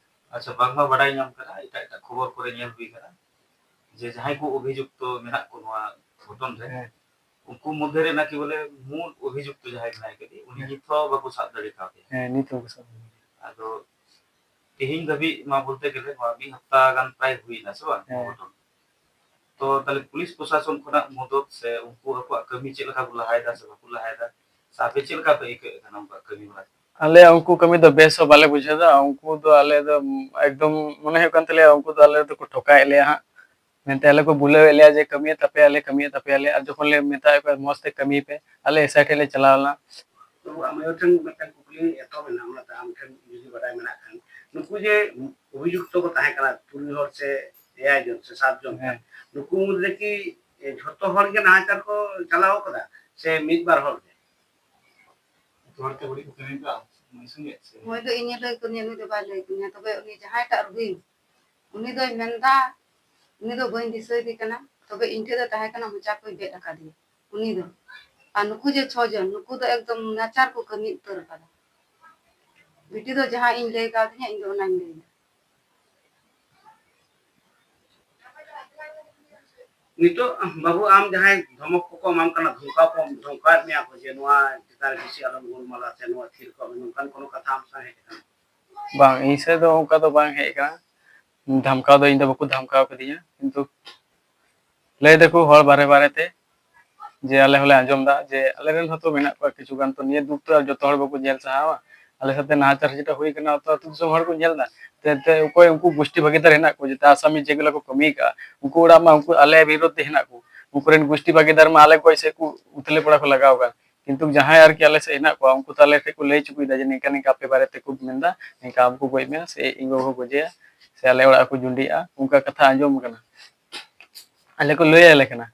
ᱟᱪᱪᱷᱟ, ᱵᱟᱝᱢᱟ ᱵᱟᱰᱟᱭ ᱧᱟᱢ ᱠᱟᱱᱟ, ᱮᱴᱟᱜ ᱮᱴᱟᱜ ᱠᱷᱚᱵᱚᱨ ᱠᱚᱨᱮ ᱧᱮᱞ ᱦᱩᱭ ᱠᱟᱱᱟ ᱡᱮ ᱡᱟᱦᱟᱸᱭ ᱠᱚ ᱚᱵᱷᱤᱡᱩᱠᱛᱚ ᱢᱮᱱᱟᱜ ᱠᱚ ᱱᱚᱣᱟ ᱜᱷᱚᱴᱚᱱ ᱨᱮ, ᱦᱮᱸ᱾ ᱩᱱᱠᱩ ᱢᱚᱫᱽᱫᱷᱮ ᱨᱮ ᱱᱟᱠᱤ ᱵᱚᱞᱮ ᱢᱩᱞ ᱚᱵᱷᱤᱡᱩᱠᱛᱚ ᱡᱟᱦᱟᱸᱭ ᱢᱮᱱᱟᱭ ᱠᱟᱫᱮ, ᱩᱱᱤ ᱦᱮᱸ᱾ ᱱᱤᱛ ᱦᱚᱸ ᱵᱟᱠᱚ ᱥᱟᱵ ᱫᱟᱲᱮ ᱠᱟᱣᱫᱮᱭᱟ᱾ ᱦᱮᱸ, ᱱᱤᱛ ᱦᱚᱸ ᱵᱟᱠᱚ ᱥᱟᱵ ᱫᱟᱲᱮ ᱠᱟᱣᱫᱮᱭᱟ᱾ ᱟᱫᱚ ᱛᱮᱦᱮᱧ ᱫᱷᱟᱹᱵᱤᱡ ᱢᱟ ᱵᱚᱞᱛᱮ ᱜᱮᱞᱮ ᱱᱚᱣᱟ ᱢᱤᱫ ᱦᱟᱯᱛᱟ ᱜᱟᱱ ᱯᱨᱟᱭ ᱦᱩᱭᱱᱟ ᱥᱮ ᱵᱟᱝ ᱱᱚᱣᱟ ᱦᱮᱸ᱾ ᱜᱷᱚᱴᱚᱱ? ᱛᱚ ᱛᱟᱦᱞᱮ ᱯᱩᱞᱤᱥ ᱯᱨᱚᱥᱟᱥᱚᱱ ᱠᱷᱚᱱᱟᱜ ᱢᱚᱫᱚᱫ ᱥᱮ ᱩᱱᱠᱩ ᱟᱠᱚᱣᱟᱜ ᱠᱟᱹᱢᱤ ᱪᱮᱫ ᱞᱮᱠᱟ ᱠᱚ ᱞᱟᱦᱟᱭᱮᱫᱟ ᱥᱮ ᱵᱟᱠᱚ ᱞᱟᱦᱟᱭᱮᱫᱟ, ᱥᱮ ᱟᱯᱮ ᱪᱮᱫ ᱞᱮᱠᱟ ᱯᱮ ᱟᱹᱭᱠᱟᱹᱣᱮᱫ ᱠᱟᱱᱟ ᱩᱱᱠᱩᱣᱟᱜ ᱠᱟᱹᱢᱤ ᱦᱚᱨᱟ? ᱟᱞᱮ ᱩᱱᱠᱩ ᱠᱟᱹᱢᱤ ᱫᱚ ᱵᱮᱥ ᱦᱚᱸ ᱵᱟᱞᱮ ᱵᱩᱡᱷᱟᱹᱣ ᱮᱫᱟ᱾ ᱩᱱᱠᱩ ᱫᱚ ᱟᱞᱮ ᱫᱚ ᱮᱠᱫᱚᱢ ᱢᱚᱱᱮ ᱦᱩᱭᱩᱜ ᱠᱟᱱ ᱛᱟᱞᱮᱭᱟ ᱩᱱᱠᱩ ᱫᱚ ᱟᱞᱮ ᱫᱚᱠᱚ ᱴᱷᱚᱠᱟᱭᱮᱫ ᱞᱮᱭᱟ ᱦᱟᱸᱜ ᱢᱮᱱᱛᱮ᱾ ᱟᱞᱮ ᱠᱚ ᱵᱩᱞᱟᱹᱣᱮᱫ ᱞᱮᱭᱟ ᱡᱮ ᱠᱟᱹᱢᱤᱭᱮᱫ ᱛᱟᱯᱮᱭᱟᱞᱮ, ᱠᱟᱹᱢᱤᱭᱮᱫ ᱛᱟᱯᱮᱭᱟᱞᱮ, ᱟᱨ ᱡᱚᱠᱷᱚᱱ ᱞᱮ ᱢᱮᱛᱟᱭ ᱠᱟᱱᱟ ᱢᱚᱸᱡᱽ ᱛᱮ ᱠᱟᱹᱢᱤ ᱯᱮ, ᱟᱞᱮ ᱮᱥᱟᱭ ᱴᱷᱮᱱ ᱞᱮ ᱪᱟᱞᱟᱣ ᱞᱮᱱᱟ᱾ ᱛᱚ ᱟᱢ ᱴᱷᱮᱱ ᱢᱤᱫᱴᱟᱝ ᱠᱩᱠᱞᱤ ᱮᱛᱚᱦᱚᱵ ᱮᱱᱟ, ᱚᱱᱟᱛᱮ ᱟᱢ ᱴᱷᱮᱱ ᱡᱩᱫᱤ ᱵᱟᱰᱟᱭ ᱢᱮᱱᱟᱜ ᱠᱷᱟᱱ, ᱱᱩᱠᱩ ᱡᱮ ᱚᱵᱷᱤᱡᱩᱠᱛᱚ ᱠᱚ ᱛᱟᱦᱮᱸ ᱠᱟᱱᱟ ᱛᱩᱨᱩᱭ ᱦᱚᱲ ᱥᱮ ᱮᱭᱟᱭ ᱡᱚᱱ ᱥᱮ ᱥᱟᱛ ᱡᱚᱱ, ᱦᱮᱸ᱾ ᱱᱩᱠᱩ ᱢᱩᱫᱽᱨᱮ ᱠᱤ ᱡᱷᱚᱛᱚ ᱦᱚᱲ ᱜᱮ ᱱᱟᱦᱟᱪᱟᱨ ᱠᱚ ᱪᱟᱞᱟᱣ ᱠᱟᱫᱟ ᱥᱮ ᱢᱤᱫ ᱵᱟᱨ ᱦᱚᱲ ᱜᱮ? ᱡᱷᱚᱛᱚ ᱦᱚᱲ ᱛᱮ ᱵᱟᱹᱲᱤᱡ ᱠᱚ ᱠᱟᱹᱢᱤ ᱠᱟᱜᱼᱟ᱾ ᱢᱚᱭ ᱫᱚ ᱤᱧᱮ ᱞᱟᱹᱭ ᱠᱟᱹᱧᱟ, ᱱᱩᱭ ᱫᱚ ᱵᱟᱭ ᱞᱟᱹᱭ ᱠᱟᱹᱧᱟ᱾ ᱛᱚᱵᱮ ᱩᱱᱤ ᱡᱟᱦᱟᱸᱭᱴᱟᱜ ᱨᱩᱦᱤᱱ, ᱩᱱᱤ ᱫᱚᱭ ᱢᱮᱱᱫᱟ, ᱩᱱᱤ ᱫᱚ ᱵᱟᱹᱧ ᱫᱤᱥᱟᱹᱭᱮᱫᱮ ᱠᱟᱱᱟ, ᱛᱚᱵᱮ ᱤᱧ ᱴᱷᱮᱱ ᱫᱚ ᱛᱟᱦᱮᱸ ᱠᱟᱱᱟ, ᱢᱚᱪᱟ ᱠᱚᱭ ᱵᱮᱫ ᱟᱠᱟᱫᱮᱭᱟ ᱩᱱᱤ ᱫᱚ᱾ ᱟᱨ ᱱᱩᱠᱩ ᱡᱮ ᱪᱷᱚ ᱡᱚᱱ, ᱱᱩᱠᱩ ᱫᱚ ᱮᱠᱫᱚᱢ ᱱᱟᱪᱟᱨ ᱠᱚ ᱠᱟᱹᱢᱤ ᱩᱛᱟᱹᱨ ᱟᱠᱟᱫᱟ᱾ ᱵᱤᱴᱤ ᱫᱚ ᱡᱟᱦᱟᱸ ᱤᱧ ᱞᱟᱹᱭ ᱠᱟᱣᱫᱤᱧᱟ, ᱤᱧ ᱫᱚ ᱚᱱᱟᱧ ᱞᱟᱹᱭᱫᱟ᱾ ᱱᱤᱛᱚᱜ ᱵᱟᱹᱵᱩ, ᱟᱢ ᱡᱟᱦᱟᱸᱭ ᱫᱷᱚᱢᱚᱠ ᱠᱚᱠᱚ ᱮᱢᱟᱢ ᱠᱟᱱᱟ, ᱫᱷᱚᱢᱠᱟᱣ ᱠᱚ ᱫᱷᱚᱢᱠᱟᱣᱮᱫ ᱢᱮᱭᱟ ᱠᱚ ᱡᱮ ᱱᱚᱣᱟ ᱪᱮᱛᱟᱱ ᱨᱮ ᱵᱮᱥᱤ ᱟᱞᱚᱢ ᱜᱩᱞᱢᱟᱞᱟ ᱥᱮ ᱱᱚᱣᱟ ᱛᱷᱤᱨ ᱠᱚᱜ ᱢᱮ, ᱱᱚᱝᱠᱟᱱ ᱠᱳᱱᱳ ᱠᱟᱛᱷᱟ ᱟᱢ ᱥᱟᱶ ᱦᱮᱡ ᱟᱠᱟᱱᱟ? ᱵᱟᱝ, ᱤᱧ ᱥᱮᱫ ᱫᱚ ᱚᱱᱠᱟ ᱫᱚ ᱵᱟᱝ ᱦᱮᱡ ᱟᱠᱟᱱᱟ᱾ ᱫᱷᱟᱢᱠᱟᱣ ᱫᱚ ᱤᱧ ᱫᱚ ᱵᱟᱠᱚ ᱫᱷᱟᱢᱠᱟᱣ ᱠᱟᱫᱤᱧᱟ, ᱠᱤᱱᱛᱩ ᱞᱟᱹᱭ ᱫᱟᱠᱚ ᱦᱚᱲ ᱵᱟᱨᱮ ᱵᱟᱨᱮ ᱛᱮ ᱡᱮ ᱟᱞᱮ ᱦᱚᱸᱞᱮ ᱟᱸᱡᱚᱢ ᱫᱟ ᱡᱮ ᱟᱞᱮ ᱨᱮᱱ ᱦᱚᱸᱛᱚ ᱢᱮᱱᱟᱜ ᱠᱚᱣᱟ ᱠᱤᱪᱷᱩ ᱜᱟᱱ, ᱛᱚ ᱱᱤᱭᱟᱹ ᱫᱩᱠ ᱛᱚ ᱟᱨ ᱡᱚᱛᱚ ᱦᱚᱲ ᱵᱟᱠᱚ ᱧᱮᱞ ᱥᱟᱦᱟᱣᱟ᱾ ᱟᱞᱮ ᱥᱟᱛᱮ ᱱᱟᱦᱟᱪᱟᱨ ᱡᱮᱴᱟ ᱦᱩᱭ ᱠᱟᱱᱟ, ᱚᱛᱚ ᱟᱹᱛᱩ ᱫᱤᱥᱚᱢ ᱦᱚᱲ ᱠᱚ ᱧᱮᱞ ᱫᱟ᱾ ᱛᱮ, ᱛᱮ ᱚᱠᱚᱭ ᱩᱱᱠᱩ ᱜᱩᱥᱴᱤ ᱵᱷᱟᱜᱤᱫᱟᱨ ᱦᱮᱱᱟᱜ ᱠᱚ, ᱡᱮᱴᱟ ᱟᱥᱟᱢᱤ ᱡᱮᱜᱩᱞᱟ ᱠᱚ ᱠᱟᱹᱢᱤ ᱠᱟᱜᱼᱟ, ᱩᱱᱠᱩ ᱚᱲᱟᱜ ᱢᱟ ᱩᱱᱠᱩ ᱟᱞᱮ ᱵᱤᱨᱩᱫᱷ ᱛᱮ ᱦᱮᱱᱟᱜ ᱠᱚ, ᱩᱱᱠᱩ ᱨᱮᱱ ᱜᱩᱥᱴᱤ ᱵᱷᱟᱜᱤᱫᱟᱨ ᱢᱟ ᱟᱞᱮ ᱜᱚᱡ ᱥᱮᱫ ᱠᱚ ᱩᱛᱞᱮ ᱯᱟᱲᱟ ᱠᱚ ᱞᱟᱜᱟᱣ ᱠᱟᱱ᱾ ᱠᱤᱱᱛᱩ ᱡᱟᱦᱟᱸᱭ ᱟᱨᱠᱤ ᱟᱞᱮ ᱥᱮᱫ ᱦᱮᱱᱟᱜ ᱠᱚᱣᱟ, ᱩᱱᱠᱩ ᱛᱟᱞᱮ ᱴᱷᱮᱡ ᱠᱚ ᱞᱟᱹᱭ ᱦᱚᱪᱚ ᱠᱮᱫᱟ ᱡᱮ ᱱᱤᱝᱠᱟ ᱱᱤᱝᱠᱟ ᱟᱯᱮ ᱵᱟᱨᱮ ᱛᱮᱠᱚ ᱢᱮᱱᱫᱟ, ᱱᱤᱝᱠᱟ ᱟᱢ ᱠᱚ ᱜᱚᱡ ᱢᱮᱭᱟ ᱥᱮ ᱤᱧ ᱜᱚᱜᱚ ᱠᱚ ᱜᱚᱡᱮᱭᱟ ᱥᱮ ᱟᱞᱮ ᱚᱲᱟᱜ ᱠᱚ ᱡᱩᱸᱰᱤᱜᱼᱟ, ᱚᱱᱠᱟ ᱠᱟᱛᱷᱟ ᱟᱸᱡᱚᱢ ᱠᱟᱱᱟ᱾ ᱟᱞᱮ ᱠᱚ ᱞᱟᱹᱭ ᱟᱞᱮ ᱠᱟᱱᱟ,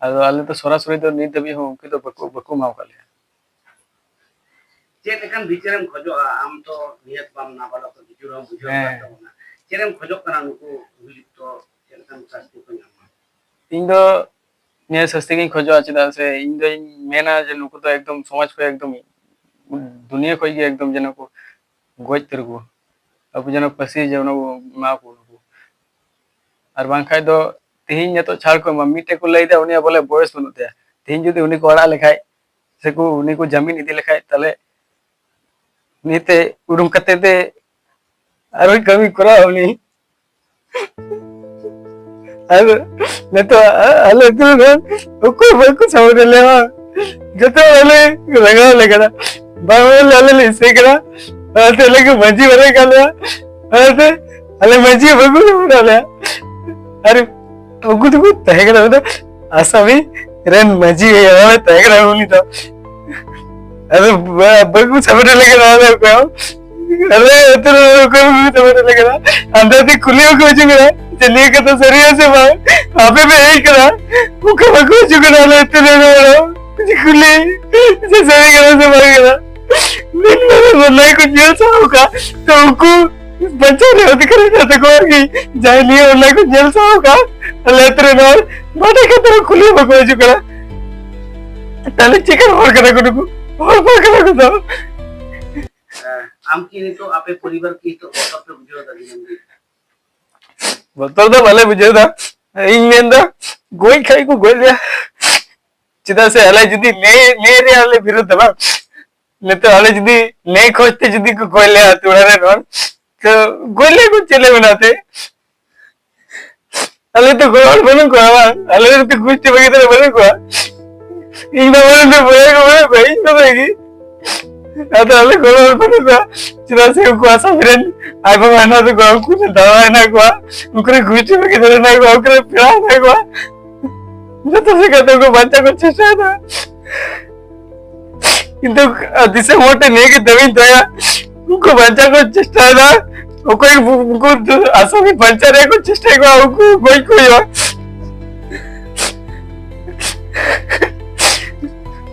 ᱟᱫᱚ ᱟᱞᱮ ᱫᱚ ᱥᱚᱨᱟᱥᱚᱨᱤ ᱫᱚ ᱱᱤᱛ ᱫᱷᱟᱹᱵᱤᱡ ᱦᱚᱸ ᱩᱱᱠᱩ ᱫᱚ ᱵᱟᱠᱚ, ᱵᱟᱠᱚ ᱮᱢᱟ ᱟᱠᱟᱫ ᱞᱮᱭᱟ᱾ ᱪᱮᱫ ᱞᱮᱠᱟᱱ ᱵᱤᱪᱟᱹᱨᱮᱢ ᱠᱷᱚᱡᱚᱜᱼᱟ? ᱟᱢ ᱛᱚ ᱱᱤᱦᱟᱹᱛ ᱵᱟᱢ ᱱᱟᱵᱟᱞᱚᱠ, ᱵᱩᱡᱷᱟᱹᱣ ᱦᱚᱸ ᱵᱩᱡᱷᱟᱹᱣ ᱦᱮᱸ᱾ ᱠᱟᱱ ᱛᱟᱵᱚᱱᱟ᱾ ᱪᱮᱫ ᱮᱢ ᱠᱷᱚᱡᱚᱜ ᱠᱟᱱᱟ ᱱᱩᱠᱩ ᱚᱵᱷᱤᱡᱩᱠᱛᱚ ᱪᱮᱫ ᱞᱮᱠᱟᱱ ᱥᱟᱥᱛᱤ ᱠᱚ ᱧᱟᱢᱟ? ᱤᱧ ᱫᱚ ᱱᱤᱭᱟᱹ ᱥᱟᱥᱛᱤ ᱜᱤᱧ ᱠᱷᱚᱡᱚᱜᱼᱟ, ᱪᱮᱫᱟᱜ ᱥᱮ ᱤᱧ ᱫᱚᱧ ᱢᱮᱱᱟ ᱡᱮ ᱱᱩᱠᱩ ᱫᱚ ᱮᱠᱫᱚᱢ ᱥᱚᱢᱟᱡᱽ ᱠᱷᱚᱱ ᱮᱠᱫᱚᱢ ᱫᱩᱱᱤᱭᱟᱹ ᱠᱷᱚᱱ ᱜᱮ ᱮᱠᱫᱚᱢ ᱡᱮᱱᱚ ᱠᱚ ᱜᱚᱡ ᱩᱛᱟᱹᱨ ᱠᱚ, ᱟᱵᱚ ᱡᱮᱱᱚ ᱯᱷᱟᱹᱥᱤ ᱡᱮᱱᱚ ᱠᱚ ᱮᱢᱟ ᱠᱚ ᱱᱩᱠᱩ᱾ ᱟᱨ ᱵᱟᱝᱠᱷᱟᱡ ᱫᱚ ᱛᱤᱦᱤᱧ ᱱᱤᱛᱚᱜ ᱪᱷᱟᱲ ᱠᱚ ᱮᱢᱟ, ᱢᱤᱫᱴᱮᱡ ᱠᱚ ᱞᱟᱹᱭᱫᱟ ᱩᱱᱤᱭᱟᱜ ᱵᱚᱞᱮ ᱵᱚᱭᱮᱥ ᱵᱟᱹᱱᱩᱜ ᱛᱟᱭᱟ, ᱛᱤᱦᱤᱧ ᱡᱩᱫᱤ ᱩᱱᱤ ᱠᱚ ᱟᱲᱟᱜ ᱞᱮᱠᱷᱟᱡ ᱥᱮ ᱠᱚ ᱩᱱᱤ ᱠᱚ ᱡᱟᱢᱤᱱ ᱤᱫᱤ ᱞᱮᱠᱷᱟᱡ, ᱛᱟᱦᱞᱮ ᱩᱱᱤᱛᱮ ᱩᱰᱩᱝ ᱠᱟᱛᱮ ᱛᱮ ᱟᱨᱦᱚᱸ ᱠᱟᱹᱢᱤ ᱠᱚᱨᱟᱣᱟ ᱩᱱᱤ᱾ ᱟᱫᱚ ᱱᱤᱛᱚᱜ ᱟ-, ᱟᱞᱮ ᱟᱹᱛᱩ ᱨᱮ ᱚᱠᱚᱭ ᱵᱟᱠᱚ ᱥᱟᱯᱳᱨᱴ ᱞᱮᱭᱟ, ᱡᱚᱛᱚ ᱟᱞᱮ ᱞᱟᱜᱟᱣ ᱞᱮ ᱠᱟᱱᱟ, ᱵᱟᱝ ᱟᱞᱮ ᱞᱮ ᱤᱥᱟᱹᱭ ᱠᱟᱱᱟ, ᱚᱱᱟᱛᱮ ᱟᱞᱮ ᱠᱚ ᱢᱟᱹᱡᱷᱤ ᱵᱟᱨᱭᱟ ᱠᱟᱱ ᱞᱮᱭᱟ, ᱚᱱᱟᱛᱮ ᱟᱞᱮ ᱢᱟᱹᱡᱷᱤ ᱵᱟᱠᱚ ᱥᱟᱯᱳᱨᱴ ᱞᱮᱭᱟ᱾ ᱟᱨ ᱩᱱᱠᱩ ᱫᱚᱠᱚ ᱛᱟᱦᱮᱸ ᱠᱟᱱᱟ, ᱩᱱᱤ ᱫᱚ ᱟᱥᱟᱢᱤ ᱨᱮᱱ ᱢᱟᱹᱡᱷᱤ ᱦᱚᱲ ᱛᱟᱦᱮᱸ ᱠᱟᱱᱟ ᱩᱱᱤ ᱫᱚ᱾ ᱟᱫᱚ ᱵᱟ-, ᱵᱟᱠᱚ ᱥᱟᱯᱳᱨᱴ ᱞᱮ ᱠᱟᱱᱟ ᱟᱞᱮ ᱚᱠᱚᱭ ᱦᱚᱸ᱾ ᱟᱞᱮ ᱟᱹᱛᱩ ᱨᱮ ᱚᱠᱚᱭ ᱦᱚᱸ ᱵᱟᱠᱚ ᱥᱟᱯᱳᱨᱴ ᱞᱮ ᱠᱟᱱᱟ᱾ ᱟᱢ ᱫᱚ ᱠᱩᱞᱤ ᱦᱚᱸᱠᱚ ᱦᱤᱡᱩᱜ ᱠᱟᱱᱟ ᱡᱮ ᱱᱤᱭᱟᱹ ᱠᱟᱛᱷᱟ ᱥᱟᱹᱨᱤᱭᱟ ᱥᱮ ᱵᱟᱝ? ᱟᱯᱮ ᱯᱮ ᱦᱮᱡ ᱠᱟᱱᱟ, ᱚᱠᱟ ᱵᱟᱠᱚ ᱦᱤᱡᱩᱜ ᱠᱟᱱᱟ ᱟᱞᱮ ᱟᱹᱛᱩ ᱨᱮᱱ ᱦᱚᱲ ᱦᱚᱸ᱾ ᱠᱩᱞᱤ ᱡᱮ ᱥᱟᱹᱨᱤ ᱠᱟᱱᱟ ᱥᱮ ᱵᱟᱝ ᱠᱟᱱᱟ? ᱛᱤᱱ ᱢᱟᱨᱟᱝ ᱚᱱᱞᱟᱭᱤᱱ ᱠᱚ ᱧᱮᱞ ᱥᱟᱦᱟᱣ ᱠᱟᱜ, ᱛᱚ ᱩᱱᱠᱩ ᱵᱟᱧᱪᱟᱣ ᱨᱮ ᱚᱫᱷᱤᱠᱟᱨ ᱢᱮᱱᱟᱜ ᱛᱟᱠᱚᱣᱟ ᱠᱤ? ᱡᱟᱦᱟᱸᱭ ᱱᱤᱭᱟᱹ ᱚᱱᱞᱟᱭᱤᱱ ᱠᱚ ᱧᱮᱞ ᱥᱟᱦᱟᱣ ᱠᱟᱜ, ᱟᱞᱮ ᱟᱹᱛᱩ ᱨᱮᱱ ᱦᱚᱲ ᱵᱟᱰᱟᱭ ᱠᱟᱛᱮ ᱨᱮᱦᱚᱸ ᱠᱩᱞᱤ ᱵᱟᱠᱚ ᱦᱤᱡᱩᱜ ᱠᱟᱱᱟ᱾ ᱛᱟᱦᱞᱮ ᱪᱮᱠᱟᱱ ᱦᱚᱲ ᱠᱟᱱᱟ ᱠᱚ ᱱᱩᱠᱩ? ᱦᱚᱲ ᱵᱟᱝ ᱠᱟᱱᱟ ᱠᱚ ᱛᱚ᱾ ᱟᱢ ᱠᱤ ᱱᱤᱛᱚᱜ ᱟᱯᱮ ᱯᱚᱨᱤᱵᱟᱨ ᱠᱤ ᱱᱤᱛᱚᱜ ᱵᱚᱛᱚᱨ ᱯᱮ ᱵᱩᱡᱷᱟᱹᱣ ᱮᱫᱟ ᱫᱤᱱᱟᱹᱢ ᱫᱤᱱ? ᱵᱚᱛᱚᱨ ᱫᱚ ᱵᱟᱞᱮ ᱵᱩᱡᱷᱟᱹᱣ ᱮᱫᱟ᱾ ᱤᱧ ᱢᱮᱱᱫᱟ ᱜᱚᱡ ᱠᱷᱟᱡ ᱠᱚ ᱜᱚᱡ ᱞᱮᱭᱟ, ᱪᱮᱫᱟᱜ ᱥᱮ ᱟᱞᱮ ᱡᱩᱫᱤ ᱞᱟᱹᱭ ᱞᱟᱹᱭ ᱨᱮᱭᱟᱜ ᱞᱮ ᱵᱤᱨᱳᱫᱷ ᱫᱟ ᱵᱟᱝ, ᱱᱤᱛᱚᱜ ᱟᱞᱮ ᱡᱩᱫᱤ ᱞᱟᱹᱭ ᱠᱷᱚᱡ ᱛᱮ ᱡᱩᱫᱤ ᱠᱚ ᱜᱚᱡ ᱞᱮᱭᱟ ᱟᱹᱛᱩ ᱚᱲᱟᱜ ᱨᱮᱱ ᱦᱚᱲ, ᱛᱚ ᱜᱚᱡ ᱞᱮᱭᱟ ᱠᱚ ᱪᱮᱫ ᱞᱮ ᱢᱮᱱᱟ ᱛᱮ? ᱟᱞᱮ ᱛᱚ ᱜᱚᱲᱚ ᱦᱚᱲ ᱵᱟᱹᱱᱩᱜ ᱠᱚᱣᱟ ᱵᱟᱝ, ᱟᱞᱮ ᱨᱮᱱ ᱛᱚ ᱜᱩᱥᱴᱤ ᱵᱷᱟᱹᱜᱤ ᱫᱷᱟᱨᱟ ᱵᱟᱹᱱᱩᱜ ᱠᱚᱣᱟ᱾ ᱤᱧ ᱵᱟᱵᱟ ᱨᱮᱱ ᱫᱚ ᱵᱚᱭᱦᱟ ᱠᱚ ᱵᱟᱹᱱᱩᱜ ᱠᱚᱣᱟ, ᱤᱧ ᱵᱟᱵᱟ ᱜᱮ᱾ ᱟᱫᱚ ᱟᱞᱮ ᱜᱚᱲᱚ ᱦᱚᱲ ᱵᱟᱹᱱᱩᱜ ᱠᱚᱣᱟ, ᱪᱮᱫᱟᱜ ᱥᱮ ᱩᱱᱠᱩ ᱟᱥᱟ ᱢᱤᱨᱮᱱ ᱟᱭᱳ ᱵᱟᱵᱟ ᱦᱮᱱᱟᱜ ᱛᱟᱠᱚᱣᱟ, ᱩᱱᱠᱩ ᱨᱮᱱ ᱫᱟᱫᱟ ᱦᱮᱱᱟᱜ ᱠᱚᱣᱟ, ᱩᱱᱠᱩ ᱨᱮᱱ ᱜᱩᱥᱴᱤ ᱵᱷᱟᱹᱜᱤ ᱫᱷᱟᱨᱟ ᱦᱮᱱᱟᱜ ᱠᱚᱣᱟ, ᱩᱱᱠᱩ ᱨᱮᱱ ᱯᱮᱲᱟ ᱦᱮᱱᱟᱜ ᱠᱚᱣᱟ, ᱡᱚᱛᱚ ᱥᱮᱫ ᱠᱟᱛᱮ ᱩᱱᱠᱩ ᱵᱟᱧᱪᱟᱣ ᱠᱚ ᱪᱮᱥᱴᱟᱭᱮᱫᱟ᱾ ᱠᱤᱱᱛᱩ ᱫᱤᱥᱚᱢ ᱦᱚᱲ ᱴᱷᱮᱱ ᱱᱤᱭᱟᱹ ᱜᱮ ᱫᱟᱹᱵᱤᱧ ᱫᱚᱦᱚᱭᱟ, ᱩᱱᱠᱩ ᱵᱟᱧᱪᱟᱣ ᱠᱚ ᱪᱮᱥᱴᱟᱭᱮᱫᱟ, ᱚᱠᱚᱭ ᱩᱱᱠᱩ ᱟᱥᱟᱢᱤ ᱵᱟᱧᱪᱟᱣ ᱨᱮᱭᱟᱜ ᱠᱚ ᱪᱮᱥᱴᱟᱭᱮᱫ ᱠᱚᱣᱟ, ᱩᱱᱠᱩ ᱜᱚᱡ ᱠᱚ ᱦᱩᱭᱩᱜᱼᱟ᱾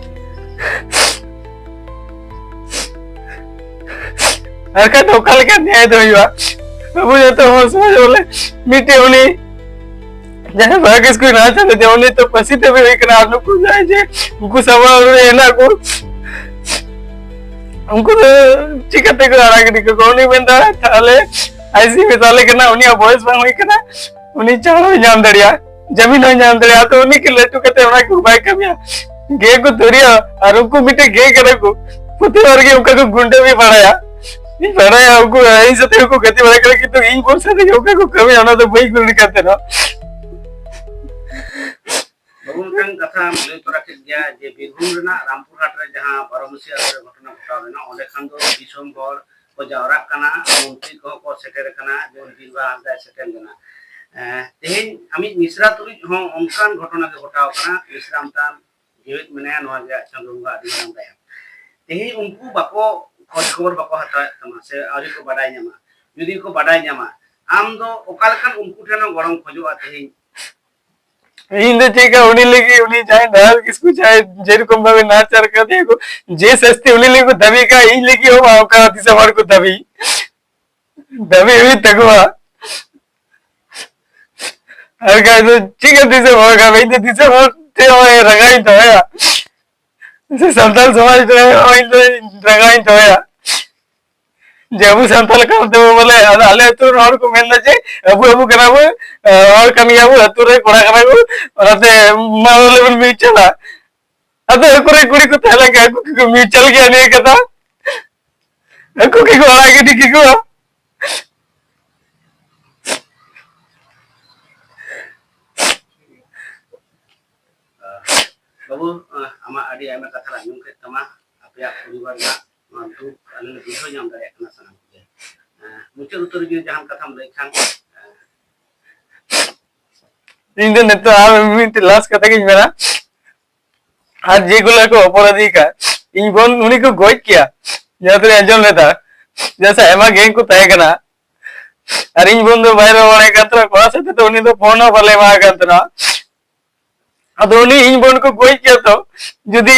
ᱟᱨ ᱠᱷᱟᱡ ᱫᱚ ᱚᱠᱟ ᱞᱮᱠᱟ ᱱᱮᱭᱟᱭ ᱫᱚ ᱦᱩᱭᱩᱜᱼᱟ? ᱟᱵᱚ ᱡᱚᱛᱚ ᱦᱚᱲ ᱥᱚᱢᱟᱡᱽ ᱵᱚᱞᱮ ᱢᱤᱫᱴᱮᱡ ᱩᱱᱤ ᱡᱟᱦᱟᱸᱭ ᱵᱷᱟᱜᱽ ᱤᱥᱠᱩᱞ ᱨᱮ ᱪᱟᱞᱟᱜ ᱛᱮ ᱩᱱᱤ ᱛᱚ ᱯᱟᱹᱥᱤ ᱛᱮ ᱦᱩᱭ ᱠᱟᱱᱟ, ᱟᱨ ᱱᱩᱠᱩ ᱡᱟᱦᱟᱸᱭ ᱡᱮ ᱩᱱᱠᱩ ᱥᱟᱢᱟᱝ ᱨᱮ ᱦᱮᱱᱟᱜ ᱠᱚ, ᱩᱱᱠᱩ ᱫᱚ ᱪᱤᱠᱟᱹᱛᱮ ᱠᱚ ᱟᱲᱟᱜ ᱜᱤᱰᱤ ᱠᱟᱠᱚᱣᱟ? ᱩᱱᱤ ᱢᱮᱱᱫᱟ ᱛᱟᱦᱞᱮ ᱟᱭᱥᱤ ᱢᱮᱛᱟᱞᱮ ᱠᱟᱱᱟ, ᱩᱱᱤᱭᱟᱜ ᱵᱚᱭᱮᱥ ᱵᱟᱝ ᱦᱩᱭ ᱠᱟᱱᱟ, ᱩᱱᱤ ᱪᱟᱲ ᱦᱚᱸᱭ ᱧᱟᱢ ᱫᱟᱲᱮᱭᱟᱜᱼᱟ, ᱡᱟᱢᱤᱱ ᱦᱚᱸᱭ ᱧᱟᱢ ᱫᱟᱲᱮᱭᱟᱜᱼᱟ᱾ ᱛᱚ ᱩᱱᱤ ᱠᱤ ᱞᱟᱹᱴᱩ ᱠᱟᱛᱮ ᱚᱱᱟ ᱠᱚ ᱵᱟᱭ ᱠᱟᱹᱢᱤᱭᱟ? ᱜᱮ ᱠᱚ ᱫᱟᱹᱲᱤᱭᱟ, ᱟᱨ ᱩᱱᱠᱩ ᱢᱤᱫᱴᱮᱡ ᱜᱮ ᱠᱟᱱᱟ ᱠᱚ, ᱯᱨᱚᱛᱤ ᱵᱟᱨ ᱜᱮ ᱚᱱᱠᱟ ᱠᱚ ᱜᱩᱱᱰᱟᱹᱢᱤ ᱵᱟᱲᱟᱭᱟ᱾ ᱤᱧ ᱵᱟᱲᱟᱭᱟ ᱩᱱᱠᱩ ᱤᱧ ᱥᱟᱛᱮ ᱦᱚᱸᱠᱚ ᱜᱟᱛᱮ ᱵᱟᱲᱟ ᱠᱟᱱᱟ, ᱠᱤᱱᱛᱩ ᱤᱧ ᱵᱚᱞ ᱥᱟᱛᱮ ᱜᱮ ᱚᱱᱠᱟ ᱠᱚ ᱠᱟᱹᱢᱤᱭᱟ, ᱚᱱᱟ ᱫᱚ ᱵᱟᱹᱧ ᱜᱩᱱᱰᱤ ᱠᱟᱱ ᱛᱟᱦᱮᱱᱟ᱾ ᱵᱟᱹᱵᱩ, ᱢᱤᱫᱴᱟᱝ ᱠᱟᱛᱷᱟᱢ ᱞᱟᱹᱭ ᱛᱚᱨᱟ ᱠᱮᱫ ᱜᱮᱭᱟ ᱡᱮ ᱵᱤᱨᱵᱷᱩᱢ ᱨᱮᱱᱟᱜ ᱨᱟᱢᱯᱩᱨᱦᱟᱴ ᱨᱮ ᱡᱟᱦᱟᱸ ᱵᱟᱨᱚ ᱢᱟᱹᱥᱤᱭᱟᱹ ᱟᱛᱳ ᱨᱮ ᱜᱷᱚᱴᱚᱱᱟ ᱜᱷᱚᱴᱟᱣ ᱞᱮᱱᱟ, ᱚᱸᱰᱮ ᱠᱷᱟᱱ ᱫᱚ ᱫᱤᱥᱚᱢ ᱦᱚᱲ ᱠᱚ ᱡᱟᱣᱨᱟᱜ ᱠᱟᱱᱟ, ᱢᱚᱱᱛᱨᱤ ᱠᱚᱦᱚᱸ ᱠᱚ ᱥᱮᱴᱮᱨ ᱟᱠᱟᱱᱟ, ᱡᱮᱢᱚᱱ ᱵᱤᱨ ᱵᱟᱦᱟ ᱦᱟᱸᱥᱫᱟᱭ ᱥᱮᱴᱮᱨ ᱞᱮᱱᱟ᱾ ᱮᱸ, ᱛᱮᱦᱮᱧ ᱟᱢᱤᱡ ᱢᱤᱥᱨᱟ ᱛᱩᱞᱩᱡ ᱦᱚᱸ ᱚᱱᱠᱟᱱ ᱜᱷᱚᱴᱚᱱᱟ ᱜᱮ ᱜᱷᱚᱴᱟᱣ ᱟᱠᱟᱱᱟ᱾ ᱢᱤᱥᱨᱟᱢ ᱛᱟᱢ ᱡᱤᱣᱮᱫ ᱢᱮᱱᱟᱭᱟ, ᱱᱚᱣᱟ ᱜᱮ ᱪᱟᱸᱫᱳ ᱵᱚᱸᱜᱟ ᱟᱹᱰᱤ ᱢᱟᱨᱟᱝ ᱫᱟᱭᱟ᱾ ᱛᱮᱦᱮᱧ ᱩᱱᱠᱩ ᱵᱟᱠᱚ ᱠᱷᱚᱡᱽ ᱠᱷᱚᱵᱚᱨ ᱵᱟᱠᱚ ᱦᱟᱛᱟᱣᱮᱫ ᱛᱟᱢᱟ ᱥᱮ ᱟᱹᱣᱨᱤ ᱠᱚ ᱵᱟᱰᱟᱭ ᱧᱟᱢᱟ᱾ ᱡᱩᱫᱤ ᱠᱚ ᱵᱟᱰᱟᱭ ᱧᱟᱢᱟ, ᱟᱢ ᱫᱚ ᱚᱠᱟ ᱞᱮᱠᱟᱱ ᱩᱱᱠᱩ ᱴᱷᱮᱱ ᱦᱚᱸ ᱜᱚᱲᱚᱢ ᱠᱷᱚᱡᱚᱜᱼᱟ ᱛᱮᱦᱮᱧ? ᱤᱧ ᱫᱚ ᱪᱮᱫ ᱞᱮᱠᱟ ᱩᱱᱤ ᱞᱟᱹᱜᱤᱫ, ᱩᱱᱤ ᱡᱟᱦᱟᱸᱭ ᱫᱟᱭᱟᱞ ᱠᱤᱥᱠᱩ ᱡᱟᱦᱟᱸᱭ ᱡᱮᱨᱚᱠᱚᱢ ᱵᱷᱟᱵᱮ ᱱᱟᱦᱟᱪᱟᱨ ᱠᱟᱫᱮᱭᱟ ᱠᱚ, ᱡᱮ ᱥᱟᱹᱥᱛᱤ ᱩᱱᱤ ᱞᱟᱹᱜᱤᱫ ᱠᱚ ᱫᱟᱹᱵᱤ ᱠᱟᱜᱼᱟ, ᱤᱧ ᱞᱟᱹᱜᱤᱫ ᱦᱚᱸ ᱵᱟᱝ, ᱚᱱᱠᱟ ᱫᱤᱥᱚᱢ ᱦᱚᱲ ᱠᱚ ᱫᱟᱹᱵᱤ, ᱫᱟᱹᱵᱤ ᱦᱩᱭᱩᱜ ᱛᱟᱠᱚᱣᱟ᱾ ᱟᱨ ᱵᱟᱠᱷᱟᱡ ᱫᱚ ᱪᱮᱫ ᱞᱮᱠᱟ ᱫᱤᱥᱚᱢ ᱦᱚᱲ ᱠᱟᱱᱟ? ᱤᱧ ᱫᱚ ᱫᱤᱥᱚᱢ ᱦᱚᱲ ᱴᱷᱮᱱ ᱦᱚᱸ ᱨᱟᱸᱜᱟᱣ ᱤᱧ ᱫᱚᱦᱚᱭᱟ, ᱥᱮ ᱥᱟᱱᱛᱟᱲ ᱥᱚᱢᱟᱡᱽ ᱴᱷᱮᱱ ᱦᱚᱸ ᱤᱧ ᱫᱚ ᱨᱟᱸᱜᱟᱣ ᱤᱧ ᱫᱚᱦᱚᱭᱟ᱾ ᱡᱮ ᱟᱵᱚ ᱥᱟᱱᱛᱟᱲ ᱠᱟᱱ ᱛᱮᱵᱚ ᱵᱚᱞᱮ, ᱟᱫᱚ ᱟᱞᱮ ᱟᱹᱛᱩ ᱨᱮᱱ ᱦᱚᱲ ᱠᱚ ᱢᱮᱱᱫᱟ ᱡᱮ ᱟᱵᱚ, ᱟᱵᱚ ᱠᱟᱱᱟ ᱵᱚ, ᱟᱸ, ᱦᱚᱲ ᱠᱟᱱ ᱜᱮᱭᱟ ᱵᱚ, ᱟᱹᱛᱩ ᱨᱮ ᱠᱚᱲᱟ ᱠᱟᱱᱟ ᱵᱚ, ᱚᱱᱟᱛᱮ ᱢᱟ ᱵᱚᱞᱮ ᱵᱚᱱ ᱢᱤᱫ ᱪᱟᱞᱟᱜ᱾ ᱟᱫᱚ ᱟᱠᱚ ᱨᱮ ᱠᱩᱲᱤ ᱠᱚ ᱛᱟᱦᱮᱸ ᱞᱮᱱ ᱠᱷᱟᱱ ᱟᱠᱚ ᱠᱚ ᱢᱤᱫ ᱪᱟᱞ ᱜᱮᱭᱟ ᱱᱤᱭᱟᱹ ᱠᱟᱛᱷᱟ, ᱟᱠᱚ ᱜᱮᱠᱚ ᱟᱲᱟᱜ ᱜᱤᱰᱤ ᱠᱮᱠᱚᱣᱟ᱾ ᱵᱟᱹᱵᱩ, ᱟᱸ, ᱟᱢᱟᱜ ᱟᱹᱰᱤ ᱟᱭᱢᱟ ᱠᱟᱛᱷᱟ ᱞᱮ ᱟᱸᱡᱚᱢ ᱠᱮᱫ ᱛᱟᱢᱟ, ᱟᱯᱮᱭᱟᱜ ᱯᱚᱨᱤᱵᱟᱨ ᱨᱮᱱᱟᱜ ᱱᱚᱣᱟ ᱫᱩᱠ ᱟᱞᱮ ᱞᱮ ᱵᱩᱡᱷᱟᱹᱣ ᱧᱟᱢ ᱫᱟᱲᱮᱭᱟᱜ ᱠᱟᱱᱟ ᱥᱟᱱᱟᱢ ᱠᱚᱜᱮ᱾ ᱟᱸ, ᱢᱩᱪᱟᱹᱫ ᱩᱛᱟᱹᱨ ᱡᱩᱫᱤ ᱡᱟᱦᱟᱱ ᱠᱟᱛᱷᱟᱢ ᱞᱟᱹᱭ ᱠᱷᱟᱱ, ᱟᱸ, ᱤᱧ ᱫᱚ ᱱᱤᱛᱚᱜ ᱟᱨ ᱢᱤᱫᱴᱮᱡ ᱞᱟᱥᱴ ᱠᱟᱛᱷᱟ ᱜᱤᱧ ᱢᱮᱱᱟ, ᱟᱨ ᱡᱮ ᱜᱩᱞᱟ ᱠᱚ ᱚᱯᱚᱨᱟᱫᱷᱤ ᱠᱟᱜ, ᱤᱧ ᱵᱚᱱ ᱩᱱᱤ ᱠᱚ ᱜᱚᱡ ᱠᱮᱭᱟ, ᱡᱟᱦᱟᱸ ᱛᱤᱱᱟᱹᱜ ᱟᱸᱡᱚᱢ ᱞᱮᱫᱟ, ᱪᱮᱫᱟᱜ ᱥᱮ ᱟᱭᱢᱟ ᱜᱮᱝ ᱠᱚ ᱛᱟᱦᱮᱸ ᱠᱟᱱᱟ, ᱟᱨ ᱤᱧ ᱵᱚᱱ ᱫᱚ ᱵᱟᱭ ᱨᱚᱲ ᱵᱟᱲᱟᱭ ᱠᱟᱱ ᱛᱟᱦᱮᱱᱟ, ᱠᱚᱲᱟ ᱥᱟᱛᱮ ᱫᱚ ᱩᱱᱤ ᱫᱚ ᱯᱷᱳᱱ ᱦᱚᱸ ᱵᱟᱞᱮ ᱮᱢᱟ ᱠᱟᱱ ᱛᱟᱦᱮᱱᱟ᱾ ᱟᱫᱚ ᱩᱱᱤ ᱤᱧ ᱵᱚᱱ ᱠᱚ ᱜᱚᱡ ᱠᱮᱭᱟ ᱛᱚ, ᱡᱩᱫᱤ,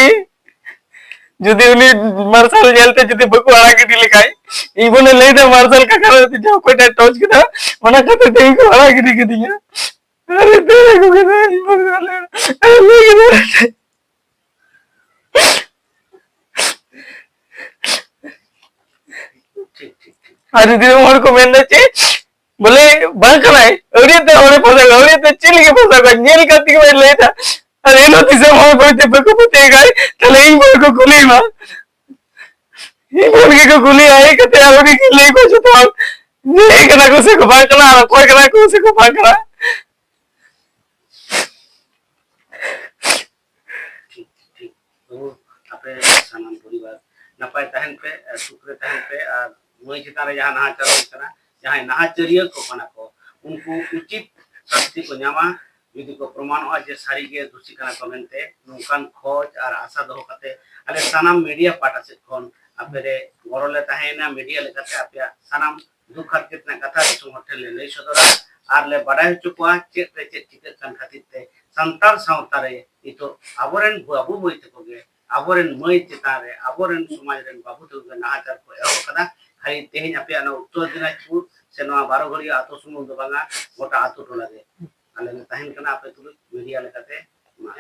ᱡᱩᱫᱤ ᱩᱱᱤ ᱢᱟᱨᱥᱟᱞ ᱧᱮᱞᱛᱮ ᱡᱩᱫᱤ ᱵᱟᱠᱚ ᱟᱲᱟᱜ ᱜᱤᱰᱤ ᱞᱮᱠᱷᱟᱡ, ᱤᱧ ᱵᱚᱱᱮ ᱞᱟᱹᱭᱫᱟ ᱢᱟᱨᱥᱟᱞ ᱠᱟᱠᱟ ᱫᱚ ᱡᱟᱦᱟᱸ ᱚᱠᱚᱭᱴᱟᱜ ᱴᱚᱪ ᱠᱮᱫᱟ, ᱚᱱᱟ ᱠᱷᱟᱹᱛᱤᱨ ᱛᱮ ᱤᱧ ᱠᱚ ᱟᱲᱟᱜ ᱜᱤᱰᱤ ᱠᱤᱫᱤᱧᱟ᱾ ᱟᱨᱮ ᱫᱟᱹᱲ ᱟᱹᱜᱩ ᱠᱮᱫᱟ, ᱤᱧ ᱵᱚᱱ ᱟᱲᱟᱜ ᱞᱟᱹᱭ ᱠᱮᱫᱟ᱾ ᱴᱷᱤᱠ, ᱴᱷᱤᱠ, ᱴᱷᱤᱠ᱾ ᱟᱨ ᱡᱩᱫᱤ ᱦᱚᱲ ᱠᱚ ᱢᱮᱱᱫᱟ ᱪᱮ, ᱵᱚᱞᱮ, ᱵᱟᱝ ᱠᱟᱱᱟᱭ, ᱟᱹᱣᱲᱤᱭᱟᱹ ᱛᱮ ᱦᱚᱲᱮ ᱯᱷᱟᱸᱥᱟᱣ ᱠᱚᱣᱟ, ᱟᱹᱣᱲᱤᱭᱟᱹ ᱛᱮ ᱪᱮᱫ ᱞᱟᱹᱜᱤᱫ ᱯᱷᱟᱸᱥᱟᱣ ᱠᱚᱣᱟ? ᱧᱮᱞ ᱠᱟᱛᱮ ᱜᱮ ᱵᱟᱭ ᱞᱟᱹᱭ ᱫᱟ᱾ ᱟᱨ ᱮᱱᱦᱚᱸ ᱫᱤᱥᱚᱢ ᱦᱚᱲ ᱵᱟᱹᱲᱛᱤ ᱵᱟᱠᱚ ᱯᱟᱹᱛᱭᱟᱹᱣ ᱠᱷᱟᱡ, ᱛᱟᱦᱞᱮ ᱤᱧ ᱵᱚᱱ ᱠᱚ ᱠᱩᱞᱤᱭᱮᱢᱟ᱾ ᱤᱧ ᱵᱚᱱ ᱜᱮᱠᱚ ᱠᱩᱞᱤᱭᱟ, ᱦᱮᱡ ᱠᱟᱛᱮ ᱟᱨ ᱩᱱᱤ ᱜᱮ ᱞᱟᱹᱭ ᱠᱚ ᱡᱚᱛᱚ ᱦᱚᱲ, ᱡᱮ ᱦᱮᱡ ᱠᱟᱱᱟ ᱠᱚ ᱥᱮ ᱠᱚ ᱵᱟᱝ ᱠᱟᱱᱟ, ᱟᱨ ᱚᱠᱚᱭ ᱠᱟᱱᱟ ᱠᱚ ᱥᱮ ᱠᱚ ᱵᱟᱝ ᱠᱟᱱᱟ᱾ ᱴᱷᱤᱠ, ᱴᱷᱤᱠ᱾ ᱛᱚᱵᱩ ᱟᱯᱮ ᱥᱟᱱᱟᱢ ᱯᱚᱨᱤᱵᱟᱨ ᱱᱟᱯᱟᱭ ᱛᱟᱦᱮᱱ ᱯᱮ, ᱥᱩᱠ ᱨᱮ ᱛᱟᱦᱮᱱ ᱯᱮ, ᱟᱨ ᱢᱟᱹᱭ ᱪᱮᱛᱟᱱ ᱨᱮ ᱡᱟᱦᱟᱸ ᱱᱟᱦᱟᱪᱟᱨ ᱦᱩᱭ ᱠᱟᱱᱟ, ᱡᱟᱦᱟᱸᱭ ᱱᱟᱦᱟᱪᱟᱹᱨᱤᱭᱟᱹ ᱠᱚ ᱠᱟᱱᱟ ᱠᱚ, ᱩᱱᱠᱩ ᱩᱪᱤᱛ ᱥᱟᱥᱛᱤ ᱠᱚ ᱧᱟᱢᱟ᱾ ᱡᱩᱫᱤ ᱠᱚ ᱯᱨᱚᱢᱟᱱᱚᱜᱼᱟ ᱡᱮ ᱥᱟᱹᱨᱤᱜᱮ ᱫᱩᱥᱤ ᱠᱟᱱᱟ ᱠᱚ ᱢᱮᱱᱛᱮ, ᱱᱚᱝᱠᱟᱱ ᱠᱷᱚᱡᱽ ᱟᱨ ᱟᱥᱟ ᱫᱚᱦᱚ ᱠᱟᱛᱮ ᱟᱞᱮ ᱥᱟᱱᱟᱢ ᱢᱤᱰᱤᱭᱟ ᱯᱟᱦᱴᱟ ᱥᱮᱫ ᱠᱷᱚᱱ ᱟᱯᱮ ᱨᱮ ᱜᱚᱲᱚ ᱞᱮ ᱛᱟᱦᱮᱸᱭᱮᱱᱟ᱾ ᱢᱤᱰᱤᱭᱟ ᱞᱮᱠᱟᱛᱮ ᱟᱯᱮᱭᱟᱜ ᱥᱟᱱᱟᱢ ᱫᱩᱠ ᱦᱟᱨᱠᱮᱛ ᱨᱮᱱᱟᱜ ᱠᱟᱛᱷᱟ ᱫᱤᱥᱚᱢ ᱦᱚᱲ ᱴᱷᱮᱱ ᱞᱮ ᱞᱟᱹᱭ ᱥᱚᱫᱚᱨᱟ᱾ ᱟᱨ ᱞᱮ ᱵᱟᱰᱟᱭ ᱦᱚᱪᱚ ᱠᱚᱣᱟ ᱪᱮᱫ ᱨᱮ ᱪᱮᱫ ᱪᱤᱠᱟᱹᱜ ᱠᱟᱱ ᱠᱷᱟᱹᱛᱤᱨ ᱛᱮ ᱥᱟᱱᱛᱟᱲ ᱥᱟᱶᱛᱟ ᱨᱮ ᱱᱤᱛᱚᱜ ᱟᱵᱚᱨᱮᱱ ᱵᱟᱹᱵᱩ ᱢᱟᱹᱭ ᱛᱟᱠᱚ ᱜᱮ, ᱟᱵᱚᱨᱮᱱ ᱢᱟᱹᱭ ᱪᱮᱛᱟᱱ ᱨᱮ, ᱟᱵᱚᱨᱮᱱ ᱥᱚᱢᱟᱡᱽ ᱨᱮᱱ ᱵᱟᱹᱵᱩ ᱛᱟᱠᱚ ᱜᱮ ᱱᱟᱦᱟᱪᱟᱨ ᱠᱚ ᱮᱦᱚᱵ ᱟᱠᱟᱫᱟ᱾ ᱠᱷᱟᱹᱞᱤ ᱛᱮᱦᱮᱧ ᱟᱯᱮᱭᱟᱜ ᱱᱚᱣᱟ ᱩᱛᱛᱚᱨ ᱫᱤᱱᱟᱡᱽᱯᱩᱨ ᱥᱮ ᱱᱚᱣᱟ ᱵᱟᱨᱚ ᱜᱷᱟᱹᱲᱤᱭᱟᱹ ᱟᱹᱛᱩ ᱥᱩᱢᱩᱝ ᱫᱚ ᱵᱟᱝᱟ, ᱜᱚᱴᱟ ᱟᱹᱛᱩ ᱴᱚᱞᱟ ᱜᱮ ᱟᱞᱮ ᱞᱮ ᱛᱟᱦᱮᱱ ᱠᱟᱱᱟ ᱟᱯᱮ ᱛᱩᱞᱩᱡ ᱢᱤᱰᱤᱭᱟ ᱞᱮᱠᱟᱛᱮ᱾ ᱢᱟ᱾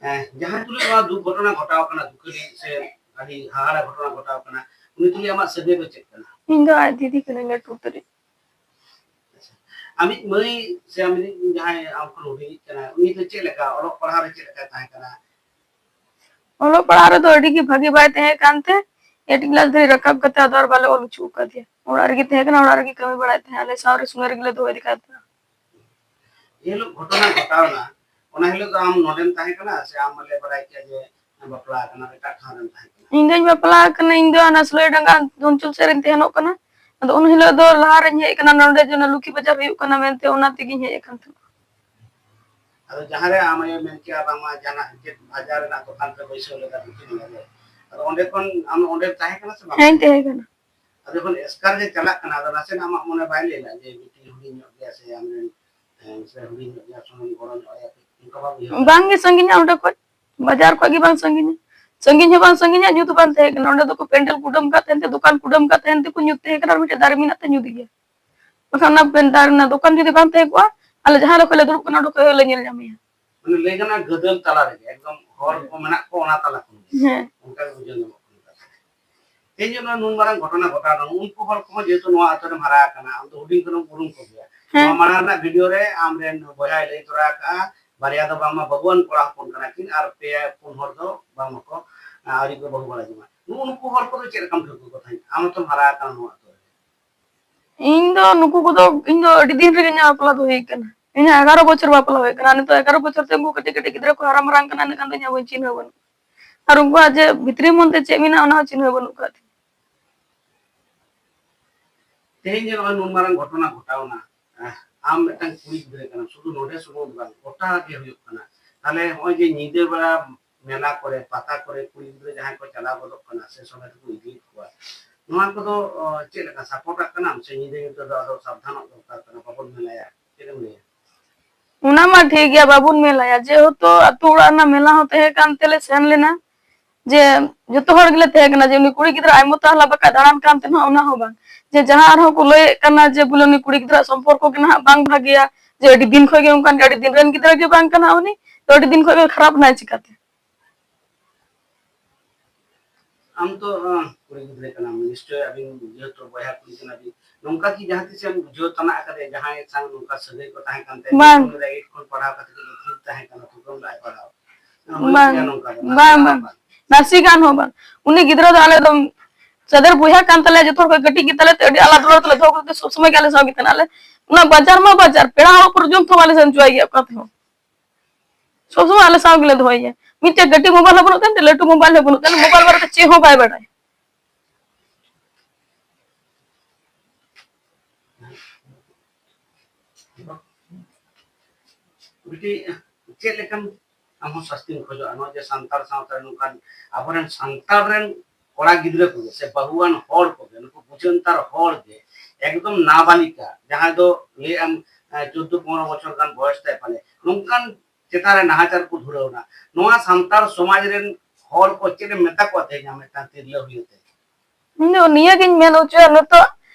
ᱦᱮᱸ, ᱡᱟᱦᱟᱸᱭ ᱛᱩᱞᱩᱡ ᱱᱚᱣᱟ ᱫᱩᱠ ᱜᱷᱚᱴᱚᱱᱟ ᱜᱷᱚᱴᱟᱣ ᱠᱟᱱᱟ, ᱫᱩᱠᱷᱟᱹᱞᱤ ᱥᱮ ᱟᱹᱰᱤ ᱦᱟᱦᱟᱲᱟ ᱜᱷᱚᱴᱚᱱᱟ ᱜᱷᱚᱴᱟᱣ ᱠᱟᱱᱟ, ᱩᱱᱤ ᱛᱩᱞᱩᱡ ᱟᱢᱟᱜ ᱥᱟᱹᱜᱟᱹᱭ ᱫᱚ ᱪᱮᱫ ᱠᱟᱱᱟ? ᱤᱧ ᱫᱚ ᱟᱡ ᱫᱤᱫᱤ ᱠᱟᱹᱱᱟᱹᱧ, ᱞᱟᱹᱴᱩ ᱩᱛᱟᱹᱨᱤᱡ᱾ ᱟᱪᱪᱷᱟ᱾ ᱟᱢᱤᱡ ᱢᱟᱹᱭ ᱥᱮ ᱟᱢᱤᱡ ᱡᱟᱦᱟᱸᱭ ᱟᱢ ᱠᱷᱚᱱ ᱦᱩᱰᱤᱧᱤᱡ ᱠᱟᱱᱟᱭ, ᱩᱱᱤ ᱫᱚ ᱪᱮᱫ ᱞᱮᱠᱟ ᱚᱞᱚᱜ ᱯᱟᱲᱦᱟᱣ ᱨᱮ ᱪᱮᱫ ᱞᱮᱠᱟᱭ ᱛᱟᱦᱮᱸ ᱠᱟᱱᱟ? ᱚᱞᱚᱜ ᱯᱟᱲᱦᱟᱣ ᱨᱮᱫᱚ ᱟᱹᱰᱤ ᱜᱮ ᱵᱷᱟᱜᱤ ᱵᱟᱭ ᱛᱟᱦᱮᱸ ᱠᱟᱱ ᱛᱮ, eight class ᱫᱷᱟᱹᱨᱤᱡ ᱨᱟᱠᱟᱵ ᱠᱟᱛᱮ ᱟᱫᱚ ᱟᱨ ᱵᱟᱞᱮ ᱚᱞ ᱦᱚᱪᱚ ᱟᱠᱟᱫᱮᱭᱟ᱾ ᱚᱲᱟᱜ ᱨᱮᱜᱮ ᱛᱟᱦᱮᱸ ᱠᱟᱱᱟ, ᱚᱲᱟᱜ ᱨᱮᱜᱮ ᱠᱟᱹᱢᱤ ᱵᱟᱲᱟᱭᱮᱫ ᱛᱟᱦᱮᱸ, ᱟᱞᱮ ᱥᱟᱶ ᱨᱮ ᱥᱚᱸᱜᱮ ᱨᱮᱜᱮ ᱞᱮ ᱫᱚᱦᱚᱭᱮᱫᱮ ᱠᱟᱱ ᱛᱟᱦᱮᱸᱱᱟ᱾ ᱡᱮ ᱦᱤᱞᱳᱜ ᱜᱷᱚᱴᱚᱱᱟ ᱜᱷᱚᱴᱟᱣ ᱮᱱᱟ, ᱚᱱᱟ ᱦᱤᱞᱳᱜ ᱫᱚ ᱟᱢ ᱱᱚᱰᱮᱢ ᱛᱟᱦᱮᱸ ᱠᱟᱱᱟ ᱥᱮ ᱟᱢ ᱢᱟᱞᱮ ᱵᱟᱲᱟᱭ ᱠᱮᱫᱟ ᱡᱮ ᱵᱟᱯᱞᱟ ᱟᱠᱟᱱᱟ, ᱮᱴᱟᱜ ᱴᱷᱟᱶ ᱨᱮᱢ ᱛᱟᱦᱮᱸ ᱠᱟᱱᱟ? ᱤᱧ ᱫᱚᱧ ᱵᱟᱯᱞᱟ ᱟᱠᱟᱱᱟ, ᱤᱧ ᱫᱚ ᱦᱟᱱᱟ ᱥᱩᱞᱟᱹᱭᱰᱟᱸᱜᱟ ᱚᱧᱪᱚᱞ ᱥᱮᱫ ᱨᱤᱧ ᱛᱟᱦᱮᱱᱚᱜ ᱠᱟᱱᱟ᱾ ᱟᱫᱚ ᱩᱱ ᱦᱤᱞᱳᱜ ᱫᱚ ᱞᱟᱦᱟ ᱨᱤᱧ ᱦᱮᱡ ᱟᱠᱟᱱᱟ, ᱱᱚᱰᱮ ᱡᱮ ᱚᱱᱟ ᱞᱩᱠᱷᱤ ᱵᱟᱡᱟᱨ ᱦᱩᱭᱩᱜ ᱠᱟᱱᱟ ᱢᱮᱱᱛᱮ, ᱚᱱᱟ ᱛᱮᱜᱤᱧ ᱦᱮᱡ ᱟᱠᱟᱱ ᱛᱟᱦᱮᱸᱱᱟ᱾ ᱟᱫᱚ ᱡᱟᱦᱟᱸ ᱨᱮ ᱟᱢ ᱟᱭᱳ ᱢᱮᱱ ᱠᱮᱜᱼᱟ ᱵᱟᱝᱢᱟ ᱡᱟᱦᱟᱱᱟᱜ ᱪᱮᱫ ᱵᱟᱡᱟᱨ ᱨᱮᱱᱟᱜ ᱫᱚᱠᱟᱱ ᱯᱮ ᱵᱟᱹᱭᱥᱟᱹᱣ ᱞᱮᱫᱟ ᱞᱩᱠᱷᱤ ᱵᱟᱡᱟᱨ ᱨᱮ, ᱟᱫᱚ ᱚᱸᱰᱮ ᱠᱷᱚᱱ ᱟᱢ ᱚᱸᱰᱮᱢ ᱛᱟᱦᱮᱸ ᱠᱟᱱᱟ ᱥᱮ ᱵᱟᱝ? ᱦᱮᱸᱧ ᱛᱟᱦᱮᱸ ᱠᱟᱱᱟ᱾ ᱟᱫᱚ ᱡᱚᱠᱷᱚᱱ ᱮᱥᱠᱟᱨ ᱜᱮ ᱪᱟᱞᱟᱜ ᱠᱟᱱᱟ, ᱟᱫᱚ ᱱᱟᱥᱮᱱᱟᱜ ᱟᱢᱟᱜ ᱢᱚᱱᱮ ᱵᱟᱭ ᱞᱟᱹᱭ ᱞᱮᱫᱟ ᱡᱮ ᱵᱤᱴᱤ ᱦᱩᱰᱤᱧ ᱧᱚᱜ ᱜᱮᱭᱟ ᱥᱮ ᱟᱢᱨᱮᱱ, ᱮ, ᱥᱮ ᱦᱩᱰᱤᱧ ᱧᱚᱜ ᱜᱮᱭᱟ, ᱥᱚᱢᱚᱭ ᱜᱚᱲᱚ ᱧᱚᱜ ᱟᱭᱟ, ᱚᱱᱠᱟ ᱵᱟᱝ ᱩᱭᱦᱟᱹᱨ? ᱵᱟᱝ ᱜᱮ ᱥᱟᱺᱜᱤᱧᱟ ᱚᱸᱰᱮ ᱠᱷᱚᱡ, ᱵᱟᱡᱟᱨ ᱠᱷᱚᱡ ᱜᱮ ᱵᱟᱝ ᱥᱟᱺᱜᱤᱧᱟ, ᱥᱟᱺᱜᱤᱧ ᱦᱚᱸ ᱵᱟᱝ ᱥᱟᱺᱜᱤᱧᱟ, ᱧᱩᱛ ᱦᱚᱸ ᱵᱟᱝ ᱛᱟᱦᱮᱸ ᱠᱟᱱᱟ᱾ ᱚᱸᱰᱮ ᱫᱚᱠᱚ ᱯᱮᱱᱰᱮᱞ ᱠᱩᱰᱟᱹᱢ ᱠᱟᱜ ᱛᱟᱦᱮᱱ ᱛᱮ, ᱫᱚᱠᱟᱱ ᱠᱩᱰᱟᱹᱢ ᱠᱟᱜ ᱛᱟᱦᱮᱱ ᱛᱮᱠᱚ ᱧᱩᱛ ᱛᱟᱦᱮᱸ ᱠᱟᱱᱟ, ᱟᱨ ᱢᱤᱫᱴᱮᱡ ᱫᱟᱨᱮ ᱢᱮᱱᱟᱜ ᱛᱮ ᱧᱩᱛ ᱜᱮᱭᱟ᱾ ᱵᱟᱠᱷᱟᱱ ᱚᱱᱟ ᱯᱮᱱ-, ᱫᱟᱨᱮ ᱨᱮᱱᱟᱜ ᱫᱚᱠᱟᱱ ᱡᱩᱫᱤ ᱵᱟᱝ ᱛᱟᱦᱮᱸ ᱠᱚᱜᱼᱟ, ᱟᱞᱮ ᱡᱟᱦᱟᱸ ᱨᱮ ᱠᱷᱚᱡ ᱞᱮ ᱫᱩᱲᱩᱵ ᱠᱟᱱᱟ, ᱚᱸᱰᱮ ᱠᱷᱚᱡ ᱦᱚᱸ ᱞᱮ ᱧᱮᱞ ᱧᱟᱢᱮᱭᱟ᱾ ᱢᱟᱱᱮ ᱞᱟᱹᱭ ᱜᱟᱱᱚᱜᱼᱟ ᱜᱟᱹᱫᱟᱹᱞ ᱛᱟᱞᱟ ᱨᱮᱜᱮ ᱮᱠᱫᱚᱢ ᱦᱚᱲ ᱠᱚ ᱢᱮᱱᱟᱜ ᱠᱚ ᱚᱱᱟ ᱛᱟᱞᱟ ᱠᱷᱚᱱ ᱜᱮ᱾ ᱦᱮᱸ᱾ ᱚᱱᱠᱟ ᱜᱮ ᱵᱩᱡᱷᱟᱹᱣ ᱧᱟᱢᱚᱜ ᱠᱟᱱᱟ ᱠᱟᱛᱷᱟ᱾ ᱛᱮᱦᱮᱧ ᱡᱮ ᱱᱚᱣᱟ ᱱᱩᱱ ᱢᱟᱨᱟᱝ ᱜᱷᱚᱴᱚᱱᱟ ᱜᱷᱚᱴᱟᱣ ᱮᱱᱟ, ᱩᱱᱠᱩ ᱦᱚᱲ ᱠᱚᱦᱚᱸ ᱡᱮᱦᱮᱛᱩ ᱱᱚᱣᱟ ᱟᱛᱳ ᱨᱮᱢ ᱦᱟᱨᱟ ᱟᱠᱟᱱᱟ, ᱟᱢ ᱫᱚ ᱦᱩᱰᱤᱧ ᱠᱷᱚᱱᱮᱢ ᱩᱨᱩᱢ ᱠᱚᱜᱮᱭᱟ᱾ ᱦᱮᱸ᱾ ᱱᱚᱣᱟ ᱢᱟᱲᱟᱝ ᱨᱮᱱᱟᱜ ᱵᱷᱤᱰᱤᱭᱳ ᱨᱮ ᱟᱢᱨᱮᱱ ᱵᱚᱭᱦᱟᱭ ᱞᱟᱹᱭ ᱛᱚᱨᱟ ᱟᱠᱟᱫᱼᱟ, ᱵᱟᱨᱭᱟ ᱫᱚ ᱵᱟᱝᱢᱟ ᱵᱟᱹᱵᱩᱣᱟᱱ ᱠᱚᱲᱟ ᱦᱚᱯᱚᱱ ᱠᱟᱱᱟ ᱠᱤᱱ ᱟᱨ ᱯᱮ ᱯᱩᱱ ᱦᱚᱲ ᱫᱚ ᱵᱟᱝᱢᱟ ᱠᱚ, ᱟ, ᱟᱹᱣᱨᱤ ᱠᱚ ᱵᱟᱹᱦᱩ ᱵᱟᱲᱟ ᱡᱚᱝᱟ᱾ ᱱᱩᱜᱼᱩ ᱱᱩᱠᱩ ᱦᱚᱲ ᱠᱚᱫᱚ ᱪᱮᱫ ᱞᱮᱠᱟᱢ ᱴᱷᱟᱹᱣᱠᱟᱹ ᱠᱚ ᱛᱟᱦᱮᱸᱫ? ᱟᱢ ᱦᱚᱸᱛᱚᱢ ᱦᱟᱨᱟ ᱟᱠᱟᱱᱟ ᱱᱚᱣᱟ ᱟᱛᱳ ᱨᱮ᱾ ᱤᱧ ᱫᱚ ᱱᱩᱠᱩ ᱠᱚᱫᱚ, ᱤᱧ ᱫᱚ ᱟᱹᱰᱤ ᱫᱤᱱ ᱨᱮᱜᱮ ᱤᱧᱟᱹᱜ ᱵᱟᱯᱞᱟ ᱫᱚ ᱦᱩᱭ ᱟᱠᱟᱱᱟ᱾ ᱤᱧᱟᱹᱜ ᱮᱜᱟᱨᱚ ᱵᱚᱪᱷᱚᱨ ᱵᱟᱯᱞᱟ ᱦᱩᱭ ᱟᱠᱟᱱᱟ᱾ ᱱᱤᱛᱚᱜ ᱮᱜᱟᱨᱚ ᱵᱚᱪᱷᱚᱨ ᱛᱮ ᱩᱱᱠᱩ ᱠᱟᱹᱴᱤᱡ ᱠᱟᱹᱴᱤᱡ ᱜᱤᱫᱽᱨᱟᱹ ᱠᱚ ᱦᱟᱨᱟ ᱢᱟᱨᱟᱝ ᱠᱟᱱᱟ, ᱤᱱᱟᱹᱜ ᱜᱟᱱ ᱫᱚ ᱤᱧᱟᱹᱜ ᱵᱟᱹᱧ ᱪᱤᱱᱦᱟᱹᱣ ᱵᱟᱹᱱᱩᱜ᱾ ᱟᱨ ᱩᱱᱠᱩᱣᱟᱜ ᱡᱮ ᱵᱷᱤᱛᱨᱤ ᱢᱚᱱ ᱛᱮ ᱪᱮᱫ ᱢᱮᱱᱟᱜᱼᱟ, ᱚᱱᱟ ᱦᱚᱸ ᱪᱤᱱᱦᱟᱹᱣ ᱵᱟᱹᱱᱩᱜ ᱟᱠᱟᱫ ᱛᱤᱧᱟᱹ᱾ ᱛᱮᱦᱮᱧ ᱡᱮ ᱱᱚᱜᱼᱚᱭ ᱱᱩᱱ ᱢᱟᱨᱟᱝ ᱜᱷᱚᱴᱚᱱᱟ ᱜᱷᱚᱴᱟᱣᱱᱟ, ᱟᱦ, ᱟᱢ ᱢᱤᱫᱴᱟᱝ ᱠᱩᱲᱤ ᱜᱤᱫᱽᱨᱟᱹ ᱠᱟᱱᱟᱢ, ᱥᱩᱫᱷᱩ ᱱᱚᱰᱮ ᱥᱩᱢᱩᱝ ᱫᱚ ᱵᱟᱝ, ᱜᱚᱴᱟ ᱜᱮ ᱦᱩᱭᱩᱜ ᱠᱟᱱᱟ᱾ ᱛᱟᱦᱞᱮ ᱱᱚᱜᱼᱚᱭ ᱡᱮ ᱧᱤᱫᱟᱹ ᱵᱮᱲᱟ ᱢᱮᱞᱟ ᱠᱚᱨᱮ, ᱯᱟᱛᱟ ᱠᱚᱨᱮ ᱠᱩᱲᱤ ᱜᱤᱫᱽᱨᱟᱹ ᱡᱟᱦᱟᱸᱭ ᱠᱚ ᱪᱟᱞᱟᱣ ᱜᱚᱫᱚᱜ ᱠᱟᱱᱟ ᱥᱮ ᱥᱚᱸᱜᱮ ᱛᱮᱠᱚ ᱤᱫᱤᱭᱮᱫ ᱠᱚᱣᱟ, ᱱᱚᱣᱟ ᱠᱚᱫᱚ ᱚ, ᱪᱮᱫ ᱞᱮᱠᱟ ᱥᱟᱯᱳᱨᱴ ᱟᱜ ᱠᱟᱱᱟᱢ ᱥᱮ ᱧᱤᱫᱟᱹ ᱧᱩᱛᱟᱹ ᱫᱚ ᱟᱫᱚ ᱥᱟᱵᱫᱷᱟᱱᱚᱜ ᱫᱚᱨᱠᱟᱨ ᱠᱟᱱᱟ, ᱵᱟᱵᱚᱱ ᱢᱮᱞᱟᱭᱟ, ᱪᱮᱫ ᱮᱢ ᱞᱟᱹᱭᱟ? ᱚᱱᱟ ᱢᱟ ᱴᱷᱤᱠ ᱜᱮᱭᱟ, ᱵᱟᱵᱚᱱ ᱢᱮᱞᱟᱭᱟ, ᱡᱮᱦᱮᱛᱩ ᱟᱹᱛᱩ ᱚᱲᱟᱜ ᱨᱮᱱᱟᱜ ᱢᱮᱞᱟ ᱦᱚᱸ ᱛᱟᱦᱮᱸ ᱠᱟᱱ ᱛᱮᱞᱮ ᱥᱮᱱ ᱞᱮᱱᱟ, ᱡᱮ ᱡᱚᱛᱚ ᱦᱚᱲ ᱜᱮᱞᱮ ᱛᱟᱦᱮᱸ ᱠᱟᱱᱟ, ᱡᱮ ᱩᱱᱤ ᱠᱩᱲᱤ ᱜᱤᱫᱽᱨᱟᱹ ᱟᱭᱢᱟ ᱛᱟᱦᱞᱟ ᱵᱟᱠᱟᱭ ᱫᱟᱬᱟᱱ ᱠᱟᱱ ᱛᱟᱦᱮᱱᱟ, ᱚᱱᱟ ᱦᱚᱸ ᱵᱟᱝ, ᱡᱮ ᱡᱟᱦᱟᱸ ᱟᱨᱦᱚᱸ ᱠᱚ ᱞᱟᱹᱭᱮᱫ ᱠᱟᱱᱟ ᱡᱮ ᱵᱚᱞᱮ ᱩᱱᱤ ᱠᱩᱲᱤ ᱜᱤᱫᱽᱨᱟᱹ ᱥᱚᱢᱯᱚᱨᱠᱚ ᱜᱮ ᱱᱟᱦᱟᱜ ᱵᱟᱝ ᱵᱷᱟᱜᱮᱭᱟ, ᱡᱮ ᱟᱹᱰᱤ ᱫᱤᱱ ᱠᱷᱚᱱ ᱜᱮ ᱚᱱᱠᱟᱱ ᱜᱮ, ᱟᱹᱰᱤ ᱫᱤᱱ ᱨᱮᱱ ᱜᱤᱫᱽᱨᱟᱹ ᱜᱮ ᱵᱟᱝ ᱠᱟᱱᱟ ᱩᱱᱤ, ᱛᱚ ᱟᱹᱰᱤ ᱫᱤᱱ ᱠᱷᱚᱱ ᱜᱮ ᱠᱷᱟᱨᱟᱯ ᱱᱟᱭ ᱪᱤᱠᱟᱛᱮ? ᱟᱢ ᱛᱚ ᱟᱸ, ᱠᱩᱲᱤ ᱜᱤᱫᱽᱨᱟᱹ ᱠᱟᱱᱟᱢ, ᱱᱤᱥᱪᱚᱭ ᱟᱹᱵᱤᱱ ᱡᱮᱦᱮᱛᱩ ᱵᱚᱭᱦᱟ ᱠᱩᱲᱤ ᱠᱟᱱᱟ ᱵᱤᱱ, ᱱᱚᱝᱠᱟ ᱠᱤ ᱡᱟᱦᱟᱸ ᱛᱤᱥ ᱮᱢ ᱵᱩᱡᱷᱟᱹᱣ ᱛᱟᱱᱟ ᱟᱠᱟᱫᱮ ᱡᱟᱦᱟᱸᱭ ᱥᱟᱶ ᱱᱚᱝᱠᱟ ᱥᱟᱹᱜᱟᱹᱭ ᱠᱚ ᱛᱟᱦᱮᱸ ᱠᱟᱱ ᱛᱟᱭᱟ, ᱵᱟᱝ᱾ ᱡᱚᱠᱷᱚᱱ ᱨᱮ ᱮᱭᱤᱴ ᱠᱷᱚᱱ ᱯᱟᱲᱦᱟᱣ ᱠᱟᱛᱮ ᱠᱚ ᱛᱟᱦᱮᱸ ᱠᱟᱱᱟ, ᱛᱚᱠᱷᱚᱱ ᱫᱚ ᱟᱡ ᱯᱟᱲᱦᱟᱣ? ᱵᱟᱝ, ᱵᱟᱝ᱾ ᱱᱟᱥᱮ ᱜᱟᱱ ᱦᱚᱸ ᱵᱟᱝ᱾ ᱩᱱᱤ ᱜᱤᱫᱽᱨᱟᱹ ᱫᱚ ᱟᱞᱮ ᱫᱚ ᱥᱟᱫᱮᱨ ᱵᱚᱭᱦᱟ ᱠᱟᱱ ᱛᱟᱞᱮᱭᱟ, ᱡᱚᱛᱚ ᱦᱚᱲ ᱠᱷᱚᱱ ᱠᱟᱹᱴᱤᱡ ᱜᱮ ᱛᱟᱞᱮ ᱛᱮ ᱟᱹᱰᱤ ᱟᱞᱟᱫᱟ ᱨᱚᱲ ᱛᱮᱞᱮ ᱫᱚᱦᱚ ᱠᱟᱛᱮ ᱥᱚᱵ ᱥᱚᱢᱚᱭ ᱜᱮ ᱟᱞᱮ ᱥᱟᱶ ᱜᱮ ᱛᱟᱦᱮᱱᱟ᱾ ᱟᱞᱮ ᱚᱱᱟ ᱵᱟᱡᱟᱨ ᱢᱟ ᱵᱟᱡᱟᱨ, ᱯᱮᱲᱟ ᱦᱚᱲ ᱯᱚᱨᱡᱚᱱᱛᱚ ᱵᱟᱞᱮ ᱥᱮᱱ ᱦᱚᱪᱚᱣᱟᱭ ᱜᱮᱭᱟ ᱚᱠᱟ ᱛᱮᱦᱚᱸ᱾ ᱥᱚᱵ ᱥᱚᱢᱚᱭ ᱟᱞᱮ ᱥᱟᱶ ᱜᱮᱞᱮ ᱫᱚᱦᱚᱭᱮᱭᱟ᱾ ᱢᱤᱫᱴᱮᱡ ᱠᱟᱹᱴᱤᱡ ᱢᱳᱵᱟᱭᱤᱞ ᱦᱚᱸ ᱵᱟᱹᱱᱩᱜ ᱛᱟᱭᱟ, ᱢᱤᱫᱴᱮᱡ ᱞᱟᱹᱴᱩ ᱢᱳᱵᱟᱭᱤᱞ ᱦᱚᱸ ᱵᱟᱹᱱᱩᱜ ᱛᱟᱭᱟ, ᱢᱳᱵᱟᱭᱤᱞ ᱵᱟᱨᱮᱛᱮ ᱪᱮᱫ ᱦᱚᱸ ᱵᱟᱭ ᱵᱟᱰᱟᱭᱟ᱾ ᱵᱤᱴᱤ, ᱪᱮᱫ ᱞᱮᱠᱟᱱ ᱟᱢ ᱦᱚᱸ ᱥᱟᱥᱛᱤᱢ ᱠᱷᱚᱡᱚᱜᱼᱟ? ᱱᱚᱜᱼᱚᱭ ᱡᱮ ᱥᱟᱱᱛᱟᱲ ᱥᱟᱶᱛᱟ ᱨᱮ ᱱᱚᱝᱠᱟᱱ ᱟᱵᱚᱨᱮᱱ ᱥᱟᱱᱛᱟᱲ ᱨᱮᱱ ᱠᱚᱲᱟ ᱜᱤᱫᱽᱨᱟᱹ ᱠᱚᱜᱮ ᱥᱮ ᱵᱟᱹᱦᱩᱣᱟᱱ ᱦᱚᱲ ᱠᱚᱜᱮ, ᱱᱩᱠᱩ ᱵᱩᱡᱷᱟᱹᱱᱛᱟᱨ ᱦᱚᱲ ᱜᱮ ᱮᱠᱫᱚᱢ ᱱᱟᱵᱟᱞᱤᱠᱟ, ᱡᱟᱦᱟᱸᱭ ᱫᱚ ᱞᱟᱹᱭ ᱟᱢ, ᱮ, ᱪᱳᱫᱽᱫᱳ ᱯᱚᱱᱨᱚ ᱵᱚᱪᱷᱚᱨ ᱜᱟᱱ ᱵᱚᱭᱚᱥ ᱛᱟᱭ ᱯᱟᱞᱮ, ᱱᱚᱝᱠᱟᱱ ᱪᱮᱛᱟᱱ ᱨᱮ ᱱᱟᱦᱟᱪᱟᱨ ᱠᱚ ᱫᱷᱩᱨᱟᱹᱣ ᱮᱱᱟ᱾ ᱱᱚᱣᱟ ᱥᱟᱱᱛᱟᱲ ᱥᱚᱢᱟᱡᱽ ᱨᱮᱱ ᱦᱚᱲ ᱠᱚ ᱪᱮᱫ ᱮᱢ ᱢᱮᱛᱟ ᱠᱚᱣᱟ ᱛᱮᱦᱮᱧ ᱟᱢ ᱢᱤᱫᱴᱟᱝ ᱛᱤᱨᱞᱟᱹ ᱦᱩᱭ ᱠᱟᱛᱮ? ᱤᱧ ᱫᱚ ᱱᱤᱭᱟᱹᱜᱤᱧ ᱢᱮᱱ ᱦᱚᱪᱚᱭᱟ, ᱱᱤᱛᱚᱜ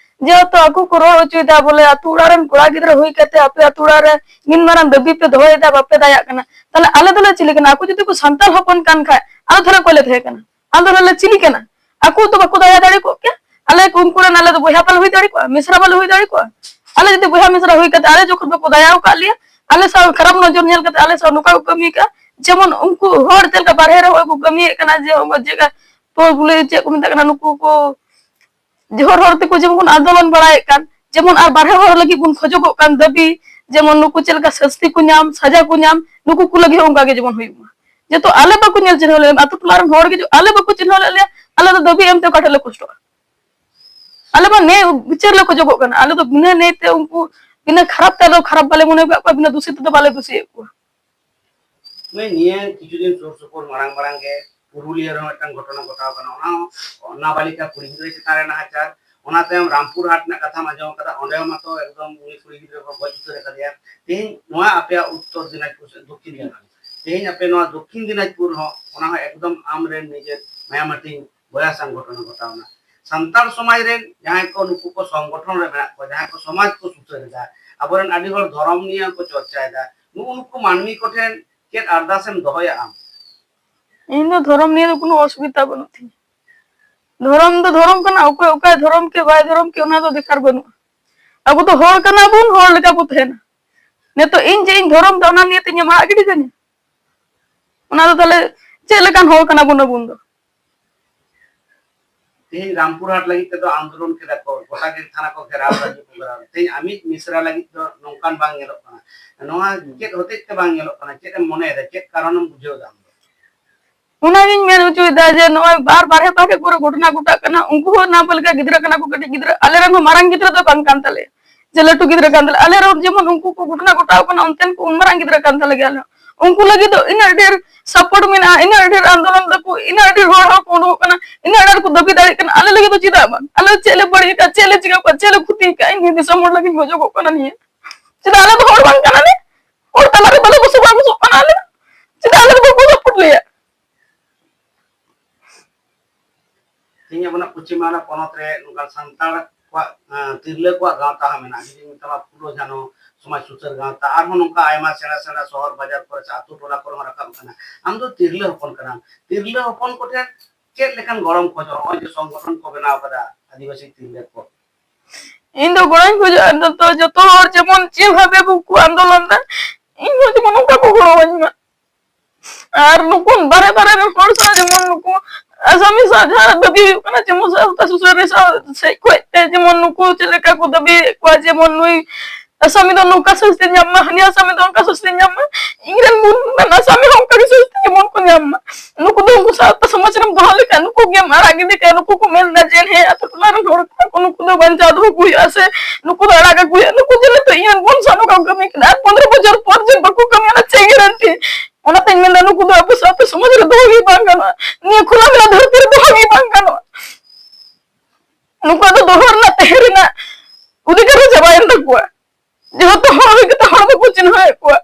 ᱡᱮᱦᱮᱛᱩ ᱟᱠᱚ ᱠᱚ ᱨᱚᱲ ᱦᱚᱪᱚᱭᱮᱫᱟ, ᱵᱚᱞᱮ ᱟᱹᱛᱩ ᱚᱲᱟᱜ ᱨᱮᱱ ᱠᱚᱲᱟ ᱜᱤᱫᱽᱨᱟᱹ ᱦᱩᱭ ᱠᱟᱛᱮ ᱟᱯᱮ ᱟᱹᱛᱩ ᱚᱲᱟᱜ ᱨᱮ ᱱᱤᱱ ᱢᱟᱨᱟᱝ ᱫᱟᱹᱵᱤ ᱯᱮ ᱫᱚᱦᱚᱭᱮᱫᱟ, ᱵᱟᱯᱮ ᱫᱟᱭᱟᱜ ᱠᱟᱱᱟ, ᱛᱟᱦᱞᱮ ᱟᱞᱮ ᱫᱚᱞᱮ ᱪᱤᱞᱤ ᱠᱟᱱᱟ? ᱟᱠᱚ ᱡᱩᱫᱤ ᱠᱚ ᱥᱟᱱᱛᱟᱲ ᱦᱚᱯᱚᱱ ᱠᱟᱱ ᱠᱷᱟᱡ, ᱟᱞᱮ ᱫᱚ ᱛᱟᱦᱞᱮ ᱚᱠᱚᱭ ᱞᱮ ᱛᱟᱦᱮᱸ ᱠᱟᱱᱟ? ᱟᱞᱮ ᱫᱚ ᱛᱟᱦᱞᱮ ᱪᱤᱞᱤ ᱠᱟᱱᱟ? ᱟᱠᱚ ᱫᱚ ᱵᱟᱠᱚ ᱫᱟᱭᱟ ᱫᱟᱲᱮ ᱠᱚᱜ ᱠᱮᱭᱟ? ᱟᱞᱮ ᱠᱚ ᱩᱱᱠᱩ ᱨᱮᱱ ᱟᱞᱮ ᱫᱚ ᱵᱚᱭᱦᱟ ᱵᱟᱞᱮ ᱦᱩᱭ ᱫᱟᱲᱮ ᱠᱚᱜᱼᱟ? ᱢᱤᱥᱨᱟ ᱵᱟᱞᱮ ᱦᱩᱭ ᱫᱟᱲᱮ ᱠᱚᱜᱼᱟ? ᱟᱞᱮ ᱡᱩᱫᱤ ᱵᱚᱭᱦᱟ ᱢᱤᱥᱨᱟ ᱦᱩᱭ ᱠᱟᱛᱮ ᱟᱞᱮ ᱡᱚᱠᱷᱚᱱ ᱵᱟᱠᱚ ᱫᱟᱭᱟ ᱟᱠᱟᱫ ᱞᱮᱭᱟ, ᱟᱞᱮ ᱥᱟᱶ ᱠᱷᱟᱨᱟᱯ ᱱᱚᱡᱚᱨ ᱧᱮᱞ ᱠᱟᱛᱮ ᱟᱞᱮ ᱥᱟᱶ ᱱᱚᱝᱠᱟ ᱠᱚ ᱠᱟᱹᱢᱤ ᱠᱟᱜᱼᱟ, ᱡᱮᱢᱚᱱ ᱩᱱᱠᱩ ᱦᱚᱲ ᱪᱮᱫ ᱞᱮᱠᱟ ᱵᱟᱨᱦᱮ ᱨᱮ ᱦᱚᱸᱜᱼᱚᱭ ᱠᱚ ᱠᱟᱹᱢᱤᱭᱮᱫ ᱠᱟᱱᱟ, ᱡᱮ ᱦᱚᱸᱜᱼᱚᱭ ᱪᱮᱫ ᱞᱮᱠᱟ ᱠᱚ ᱵᱚᱞᱮ ᱪᱮᱫ ᱠᱚ ᱢᱮᱛᱟᱜ ᱠᱟᱱᱟ, ᱱᱩᱠᱩ ᱠᱚ ᱡᱚᱦᱚᱨ ᱦᱚᱲ ᱛᱮᱠᱚ ᱡᱮᱢᱚᱱ ᱵᱚᱱ ᱟᱱᱫᱳᱞᱚᱱ ᱵᱟᱲᱟᱭᱮᱫ ᱠᱟᱱ, ᱡᱮᱢᱚᱱ ᱟᱨ ᱵᱟᱨᱦᱮ ᱦᱚᱲ ᱞᱟᱹᱜᱤᱫ ᱵᱚᱱ ᱠᱷᱚᱡᱚᱜᱚᱜ ᱠᱟᱱ ᱫᱟᱹᱵᱤ, ᱡᱮᱢᱚᱱ ᱱᱩᱠᱩ ᱪᱮᱫ ᱞᱮᱠᱟ ᱥᱟᱹᱥᱛᱤ ᱠᱚ ᱧᱟᱢ, ᱥᱟᱡᱟ ᱠᱚ ᱧᱟᱢ, ᱱᱩᱠᱩ ᱠᱚ ᱞᱟᱹᱜᱤᱫ ᱦᱚᱸ ᱚᱱᱠᱟ ᱜᱮ ᱡᱮᱢᱚᱱ ᱦᱩᱭᱩᱜ ᱢᱟ᱾ ᱡᱮᱦᱮᱛᱩ ᱟᱞᱮ ᱵᱟᱠᱚ ᱧᱮᱞ ᱪᱤᱱᱦᱟᱹᱣ ᱞᱮᱫ ᱞᱮᱭᱟ, ᱟᱹᱛᱩ ᱴᱚᱞᱟ ᱨᱮᱱ ᱦᱚᱲ ᱜᱮ ᱡᱩ-, ᱟᱞᱮ ᱵᱟᱠᱚ ᱪᱤᱱᱦᱟᱹᱣ ᱞᱮᱫ ᱞᱮᱭᱟ, ᱟᱞᱮ ᱫᱚ ᱫᱟᱹᱵᱤ ᱮᱢᱛᱮ ᱚᱠᱟ ᱴᱷᱮᱱ ᱞᱮ ᱠᱚᱥᱴᱚᱜᱼᱟ? ᱟᱞᱮ ᱢᱟ ᱱᱮᱭ ᱵᱤᱪᱟᱹᱨ ᱞᱮ ᱠᱷᱚᱡᱚᱜᱚᱜ ᱠᱟᱱᱟ, ᱟᱞᱮ ᱫᱚ ᱵᱤᱱᱟᱹ ᱱᱮᱭ ᱛᱮ ᱩᱱᱠᱩ ᱵᱤᱱᱟᱹ ᱠᱷᱟᱨᱟᱯ ᱛᱮ ᱟᱞᱮ ᱠᱷᱟᱨᱟᱯ ᱵᱟᱞᱮ ᱢᱚᱱᱮ ᱟᱠᱟᱫ ᱠᱚᱣᱟ, ᱵᱤᱱᱟᱹ ᱫᱩᱥᱤ ᱛᱮᱫᱚ ᱵᱟᱞᱮ ᱫᱩᱥᱤᱭᱮᱫ ᱠᱚᱣᱟ᱾ ᱢᱟᱹᱭ, ᱱᱤᱭᱟᱹ ᱠᱤᱪᱷᱩ ᱫᱤᱱ ᱥᱩᱨ ᱥᱩᱯᱩᱨ ᱢᱟᱲᱟᱝ ᱢᱟᱲᱟᱝ ᱜᱮ ᱯᱩᱨᱩᱞᱤᱭᱟᱹ ᱨᱮᱦᱚᱸ ᱢᱤᱫᱴᱟᱝ ᱜᱷᱚᱴᱚᱱᱟ ᱜᱷᱚᱴᱟᱣ ᱠᱟᱱᱟ, ᱚᱱᱟ ᱦᱚᱸ ᱱᱟᱵᱟᱞᱤᱠᱟ ᱠᱩᱲᱤ ᱜᱤᱫᱽᱨᱟᱹ ᱪᱮᱛᱟᱱ ᱨᱮ ᱱᱟᱦᱟᱪᱟᱨ᱾ ᱚᱱᱟ ᱛᱟᱭᱚᱢ ᱨᱟᱢᱯᱩᱨ ᱦᱟᱴ ᱨᱮᱱᱟᱜ ᱠᱟᱛᱷᱟᱢ ᱟᱸᱡᱚᱢ ᱟᱠᱟᱫᱟ, ᱚᱸᱰᱮ ᱦᱚᱸ ᱢᱟᱛᱚ ᱮᱠᱫᱚᱢ ᱩᱱᱤ ᱠᱩᱲᱤ ᱜᱤᱫᱽᱨᱟᱹ ᱠᱚ ᱜᱚᱡ ᱩᱛᱟᱹᱨ ᱟᱠᱟᱫᱮᱭᱟ᱾ ᱛᱮᱦᱮᱧ ᱱᱚᱣᱟ ᱟᱯᱮᱭᱟᱜ ᱩᱛᱛᱚᱨ ᱫᱤᱱᱟᱡᱽᱯᱩᱨ ᱥᱮ ᱫᱚᱠᱠᱷᱤᱱ ᱫᱤᱱᱟᱡᱽᱯᱩᱨ, ᱛᱮᱦᱮᱧ ᱟᱯᱮ ᱱᱚᱣᱟ ᱫᱚᱠᱠᱷᱤᱱ ᱫᱤᱱᱟᱡᱽᱯᱩᱨ ᱦᱚᱸ, ᱚᱱᱟ ᱦᱚᱸ ᱮᱠᱫᱚᱢ ᱟᱢᱨᱮᱱ ᱱᱤᱡᱮᱨ ᱢᱟᱭᱟᱢ ᱦᱟᱹᱴᱤᱧ ᱵᱚᱭᱦᱟ ᱥᱟᱝ ᱜᱷᱚᱴᱚᱱᱟ ᱜᱷᱚᱴᱟᱣ ᱮᱱᱟ᱾ ᱥᱟᱱᱛᱟᱲ ᱥᱚᱢᱟᱡᱽ ᱨᱮᱱ ᱡᱟᱦᱟᱸᱭ ᱠᱚ ᱱᱩᱠᱩ ᱠᱚ ᱥᱚᱝᱜᱚᱴᱷᱚᱱ ᱨᱮ ᱢᱮᱱᱟᱜ ᱠᱚᱣᱟ, ᱡᱟᱦᱟᱸᱭ ᱠᱚ ᱥᱚᱢᱟᱡᱽ ᱠᱚ ᱥᱩᱥᱟᱹᱨ ᱮᱫᱟ, ᱟᱵᱚᱨᱮᱱ ᱟᱹᱰᱤ ᱦᱚᱲ ᱫᱷᱚᱨᱚᱢ ᱱᱤᱭᱮ ᱠᱚ ᱪᱚᱨᱪᱟᱭᱮᱫᱟ, ᱱᱩᱜᱼᱩ ᱱᱩᱠᱩ ᱢᱟᱹᱱᱢᱤ ᱠᱚᱴᱷᱮᱱ ᱪᱮᱫ ᱟᱨᱫᱟᱥ ᱮᱢ ᱫᱚᱦᱚᱭᱟ ᱟᱢ? ᱤᱧ ᱫᱚ ᱫᱷᱚᱨᱚᱢ ᱱᱤᱭᱮ ᱫᱚ ᱠᱳᱱᱳ ᱚᱥᱩᱵᱤᱫᱷᱟ ᱵᱟᱹᱱᱩᱜ ᱛᱤᱧᱟᱹ᱾ ᱫᱷᱚᱨᱚᱢ ᱫᱚ ᱫᱷᱚᱨᱚᱢ ᱠᱟᱱᱟ, ᱚᱠᱚᱭ ᱚᱠᱟᱭ ᱫᱷᱚᱨᱚᱢ ᱠᱮ ᱵᱟᱭ ᱫᱷᱚᱨᱚᱢ ᱠᱮ, ᱚᱱᱟ ᱫᱚ ᱵᱮᱠᱟᱨ ᱵᱟᱹᱱᱩᱜᱼᱟ᱾ ᱟᱵᱚ ᱫᱚ ᱦᱚᱲ ᱠᱟᱱᱟ ᱵᱚᱱ, ᱦᱚᱲ ᱞᱮᱠᱟ ᱵᱚ ᱛᱟᱦᱮᱱᱟ᱾ ᱱᱤᱛᱚᱜ ᱤᱧ ᱪᱮᱫ ᱤᱧ ᱫᱷᱚᱨᱚᱢ ᱫᱟ, ᱚᱱᱟ ᱱᱤᱭᱮ ᱛᱮ ᱤᱧᱮᱢ ᱟᱲᱟᱜ ᱜᱤᱰᱤ ᱠᱟᱹᱧᱟ? ᱚᱱᱟ ᱫᱚ ᱛᱟᱦᱞᱮ ᱪᱮᱫ ᱞᱮᱠᱟᱱ ᱦᱚᱲ ᱠᱟᱱᱟ ᱵᱚᱱ ᱟᱵᱚ ᱫᱚ? ᱛᱮᱦᱮᱧ ᱨᱟᱢᱯᱩᱨ ᱦᱟᱴ ᱞᱟᱹᱜᱤᱫ ᱛᱮᱫᱚ ᱟᱱᱫᱳᱞᱚᱱ ᱠᱮᱫᱟ ᱠᱚ, ᱜᱚᱴᱟ ᱜᱮ ᱛᱷᱟᱱᱟ ᱠᱚ ᱜᱷᱮᱨᱟᱣ ᱞᱟᱹᱜᱤᱫ ᱠᱚ ᱜᱷᱮᱨᱟᱣ᱾ ᱛᱮᱦᱮᱧ ᱟᱢᱤᱡ ᱢᱤᱥᱨᱟ ᱞᱟᱹᱜᱤᱫ ᱫᱚ ᱱᱚᱝᱠᱟᱱ ᱵᱟᱝ ᱧᱮᱞᱚᱜ ᱠᱟᱱᱟ᱾ ᱱᱚᱣᱟ ᱪᱮᱫ ᱦᱚᱛᱮᱡ ᱛᱮ ᱵᱟᱝ ᱧᱮᱞᱚᱜ ᱠᱟᱱᱟ? ᱪᱮᱫ ᱮᱢ ᱢᱚᱱᱮᱭᱮᱫᱟ? ᱪᱮᱫ ᱠᱟᱨᱚᱱᱮᱢ ᱵᱩᱡᱷᱟᱹᱣ ᱮᱫᱟ ᱟᱢ ᱫᱚ? ᱚᱱᱟᱜᱤᱧ ᱢᱮᱱ ᱦᱚᱪᱚᱭᱮᱫᱟ ᱡᱮ ᱱᱚᱜᱼᱚᱭ ᱵᱟᱨ ᱵᱟᱨᱦᱮ ᱵᱟᱨᱦᱮ ᱠᱚᱨᱮ ᱜᱷᱚᱴᱚᱱᱟ ᱜᱷᱚᱴᱟᱜ ᱠᱟᱱᱟ, ᱩᱱᱠᱩ ᱦᱚᱸ ᱱᱟᱵᱟᱞᱤᱠᱟ ᱜᱤᱫᱽᱨᱟᱹ ᱠᱟᱱᱟ ᱠᱚ, ᱠᱟᱹᱴᱤᱡ ᱜᱤᱫᱽᱨᱟᱹ, ᱟᱞᱮ ᱨᱮᱱ ᱦᱚᱸ ᱢᱟᱨᱟᱝ ᱜᱤᱫᱽᱨᱟᱹ ᱫᱚ ᱵᱟᱝ ᱠᱟᱱ ᱛᱟᱞᱮᱭᱟ ᱡᱮ ᱞᱟᱹᱴᱩ ᱜᱤᱫᱽᱨᱟᱹ ᱠᱟᱱ ᱛᱟᱞᱮᱭᱟ᱾ ᱟᱞᱮ ᱨᱮᱱ ᱡᱮᱢᱚᱱ ᱩᱱᱠᱩ ᱠᱚ ᱜᱷᱚᱴᱚᱱᱟ ᱜᱷᱚᱴᱟᱣ ᱠᱟᱱᱟ, ᱚᱱᱛᱮᱱ ᱠᱚ ᱩᱱ ᱢᱟᱨᱟᱝ ᱜᱤᱫᱽᱨᱟᱹ ᱠᱟᱱ ᱛᱟᱞᱮ ᱜᱮᱭᱟ᱾ ᱟᱞᱮ ᱩᱱᱠᱩ ᱞᱟᱹᱜᱤᱫ ᱫᱚ ᱤᱱᱟᱹᱜ ᱰᱷᱮᱨ ᱥᱟᱯᱳᱨᱴ ᱢᱮᱱᱟᱜᱼᱟ, ᱤᱱᱟᱹᱜ ᱰᱷᱮᱨ ᱟᱱᱫᱳᱞᱚᱱ ᱫᱟᱠᱚ, ᱤᱱᱟᱹᱜ ᱰᱷᱮᱨ ᱦᱚᱲ ᱦᱚᱲ ᱠᱚ ᱩᱰᱩᱠᱚᱜ ᱠᱟᱱᱟ, ᱤᱱᱟᱹᱜ ᱰᱷᱮᱨ ᱠᱚ ᱫᱟᱹᱵᱤ ᱫᱟᱲᱮᱭᱟᱜ ᱠᱟᱱᱟ, ᱟᱞᱮ ᱞᱟᱹᱜᱤᱫ ᱫᱚ ᱪᱮᱫᱟᱜ ᱵᱟᱝ? ᱟᱞᱮ ᱪᱮᱫ ᱞᱮ ᱵᱟᱹᱲᱤᱡ ᱟᱠᱟᱫ, ᱪᱮᱫ ᱞᱮ ᱪᱤᱠᱟ ᱠᱟᱜ, ᱪᱮᱫ ᱞᱮ ᱠᱷᱚᱛᱤ ᱟᱠᱟᱫ? ᱤᱧ ᱫᱤᱥᱚᱢ ᱦᱚᱲ ᱞᱟᱹᱜᱤᱫ ᱜᱚᱡᱚᱜᱚᱜ ᱠᱟᱱᱟ ᱱᱤᱭᱟᱹ᱾ ᱪᱮᱫᱟᱜ ᱟᱞᱮ ᱫᱚ ᱦᱚᱲ ᱵᱟᱝ ᱠᱟᱱᱟᱞᱮ? ᱦᱚᱲ ᱛᱟᱞᱟᱨᱮ ᱵᱟᱞᱮ ᱵᱚᱥᱚᱵᱟᱥᱚᱜ ᱠᱟᱱᱟ ᱟᱞᱮ? ᱪᱮᱫᱟᱜ ᱟᱞᱮ ᱫᱚ ᱵᱟᱠᱚ ᱥᱟᱯᱳᱨᱴ ᱞᱮᱭᱟ? ᱛᱮᱦᱮᱧ ᱟᱵᱚᱱᱟᱜ ᱯᱚᱪᱷᱤᱢ ᱵᱟᱝᱞᱟ ᱯᱚᱱᱚᱛ ᱨᱮ ᱱᱚᱝᱠᱟᱱ ᱥᱟᱱᱛᱟᱲ ᱠᱚᱣᱟᱜ, ᱮᱸ, ᱛᱤᱨᱞᱟᱹ ᱠᱚᱣᱟᱜ ᱜᱟᱶᱛᱟ ᱦᱚᱸ ᱢᱮᱱᱟᱜᱼᱟ, ᱡᱩᱫᱤ ᱢᱮᱛᱟᱢᱟ ᱯᱷᱩᱞᱳ ᱡᱷᱟᱱᱳ ᱥᱚᱢᱟᱡᱽ ᱥᱩᱥᱟᱹᱨ ᱜᱟᱶᱛᱟ, ᱟᱨᱦᱚᱸ ᱱᱚᱝᱠᱟ ᱟᱭᱢᱟ ᱥᱮᱬᱟ ᱥᱮᱬᱟ ᱥᱚᱦᱚᱨ ᱵᱟᱡᱟᱨ ᱠᱚᱨᱮ ᱥᱮ ᱟᱹᱛᱩ ᱴᱚᱞᱟ ᱠᱚᱨᱮ ᱦᱚᱸ ᱨᱟᱠᱟᱵ ᱟᱠᱟᱱᱟ᱾ ᱟᱢ ᱫᱚ ᱛᱤᱨᱞᱟᱹ ᱦᱚᱯᱚᱱ ᱠᱟᱱᱟᱢ, ᱛᱤᱨᱞᱟᱹ ᱦᱚᱯᱚᱱ ᱠᱚᱴᱷᱮᱱ ᱪᱮᱫ ᱞᱮᱠᱟᱱ ᱜᱚᱲᱚᱢ ᱠᱷᱚᱡᱚᱜᱼᱟ? ᱱᱚᱜᱼᱚᱭ ᱡᱮ ᱥᱚᱝᱜᱚᱴᱷᱚᱱ ᱠᱚ ᱵᱮᱱᱟᱣ ᱠᱟᱫᱟ ᱟᱹᱫᱤᱵᱟᱹᱥᱤ ᱛᱤᱨᱞᱟᱹ ᱠᱚ, ᱤᱧ ᱫᱚ ᱜᱚᱲᱚᱧ ᱠᱷᱚᱡᱚᱜᱼᱟ ᱡᱚᱛᱚ, ᱡᱚᱛᱚ ᱦᱚᱲ ᱡᱮᱢᱚᱱ ᱪᱮᱫ ᱵᱷᱟᱵᱮ ᱵᱟᱠᱚ ᱟᱱᱫᱳᱞᱚᱱ ᱫᱟ, ᱤᱧ ᱦᱚᱸ ᱡᱮᱢᱚᱱ ᱚᱱᱠᱟ ᱠᱚ ᱜᱚᱲᱚᱣᱟᱹᱧ ᱢᱟ᱾ ᱟᱨ ᱱᱩᱠᱩ ᱵᱟᱨᱦᱮ ᱵᱟᱨᱦᱮ ᱨᱮᱱ ᱦᱚᱲ ᱥᱟᱶ ᱡᱮᱢᱚᱱ ᱱᱩᱠᱩ ᱟᱥᱟᱢᱤ ᱥᱟᱶ ᱡᱟᱦᱟᱸ ᱫᱟᱹᱵᱤ ᱦᱩᱭᱩᱜ ᱠᱟᱱᱟ, ᱡᱮᱢᱚᱱ ᱥᱟᱶᱛᱟ ᱥᱩᱥᱟᱹᱨᱤᱭᱟᱹ ᱥᱟᱶ ᱥᱮᱡ ᱠᱷᱚᱡ ᱛᱮ ᱡᱮᱢᱚᱱ ᱱᱩᱠᱩ ᱪᱮᱫ ᱞᱮᱠᱟ ᱠᱚ ᱫᱟᱹᱵᱤᱭᱮᱫ ᱠᱚᱣᱟ, ᱡᱮᱢᱚᱱ ᱱᱩᱭ ᱟᱥᱟᱢᱤ ᱫᱚ ᱱᱚᱝᱠᱟ ᱥᱟᱹᱥᱛᱤ ᱧᱟᱢ ᱢᱟ, ᱦᱟᱹᱱᱤ ᱟᱥᱟᱢᱤ ᱫᱚ ᱚᱱᱠᱟ ᱥᱟᱹᱥᱛᱤ ᱧᱟᱢ ᱢᱟ, ᱤᱧ ᱨᱮᱱ ᱢᱩᱞ ᱨᱮᱱ ᱟᱥᱟᱢᱤ ᱦᱚᱸ ᱚᱱᱠᱟ ᱜᱮ ᱥᱟᱹᱥᱛᱤ ᱡᱮᱢᱚᱱ ᱠᱚ ᱧᱟᱢ ᱢᱟ᱾ ᱱᱩᱠᱩ ᱫᱚ ᱩᱱᱠᱩ ᱥᱟᱶᱛᱟ ᱥᱚᱢᱟᱡᱽ ᱨᱮᱢ ᱫᱚᱦᱚ ᱞᱮᱠᱷᱟᱱ ᱱᱩᱠᱩ ᱜᱮᱢ ᱟᱲᱟᱜ ᱜᱤᱰᱤ ᱠᱟᱭᱟ᱾ ᱱᱩᱠᱩ ᱠᱚ ᱢᱮᱱ ᱮᱫᱟ ᱡᱮ ᱦᱮᱸ, ᱟᱛᱳ ᱴᱚᱞᱟ ᱨᱮᱱ ᱦᱚᱲ ᱠᱟᱱᱟ ᱠᱚ, ᱱᱩᱠᱩ ᱫᱚ ᱵᱟᱧᱪᱟᱣ ᱫᱚᱦᱚ ᱠᱚ ᱦᱩᱭᱩᱜᱼᱟ ᱥᱮ ᱱᱩᱠᱩ ᱫᱚ ᱟᱲᱟᱜ ᱠᱟᱠᱚ ᱦᱩᱭᱩᱜᱼᱟ᱾ ᱱᱩᱠᱩ ᱡᱮ ᱱᱤᱛᱚᱜ ᱤᱭᱩᱱᱤᱭᱚᱱ ᱵᱚᱱᱫᱷ ᱥᱟᱶ ᱱᱚᱝᱠᱟ ᱠᱚ ᱠᱟᱹᱢᱤ ᱠᱟᱱᱟ, ᱟᱨ ᱯᱚᱱᱨᱚ ᱵᱚᱪᱷᱚᱨ ᱯᱚᱨ ᱡᱮ ᱵᱟᱠᱚ ᱠᱟᱹᱢᱤᱭᱟ, ᱚᱱᱟ ᱪᱮᱫ ᱜᱮᱨᱮᱱᱴᱤ? ᱚᱱᱟᱛᱮᱧ ᱢᱮᱱᱫᱟ, ᱱᱩᱠᱩ ᱫᱚ ᱟᱵᱚ ᱥᱟᱶᱛᱟ ᱥᱚᱢᱟᱡᱽ ᱨᱮ ᱫᱚᱦᱚ ᱜᱮ ᱵᱟᱝ ᱜᱟᱱᱚᱜᱼᱟ, ᱱᱤᱭᱟᱹ ᱠᱷᱩᱞᱟ ᱢᱮᱞᱟ ᱫᱷᱟᱹᱨᱛᱤ ᱨᱮ ᱫᱚᱦᱚ ᱜᱮ ᱵᱟᱝ ᱜᱟᱱᱚᱜᱼᱟ᱾ ᱱᱩᱠᱩᱣᱟᱜ ᱫᱚ ᱫᱚᱦᱚ ᱨᱮᱱᱟᱜ, ᱛᱟᱦᱮᱸ ᱨᱮᱱᱟᱜ ᱚᱫᱷᱤᱠᱟᱨ ᱦᱚᱸ ᱪᱟᱵᱟᱭᱮᱱ ᱛᱟᱠᱚᱣᱟ᱾ ᱡᱮᱦᱮᱛᱩ ᱦᱚᱲ ᱦᱩᱭ ᱠᱟᱛᱮ ᱦᱚᱲ ᱵᱟᱠᱚ ᱪᱤᱱᱦᱟᱹᱣᱮᱫ ᱠᱚᱣᱟ᱾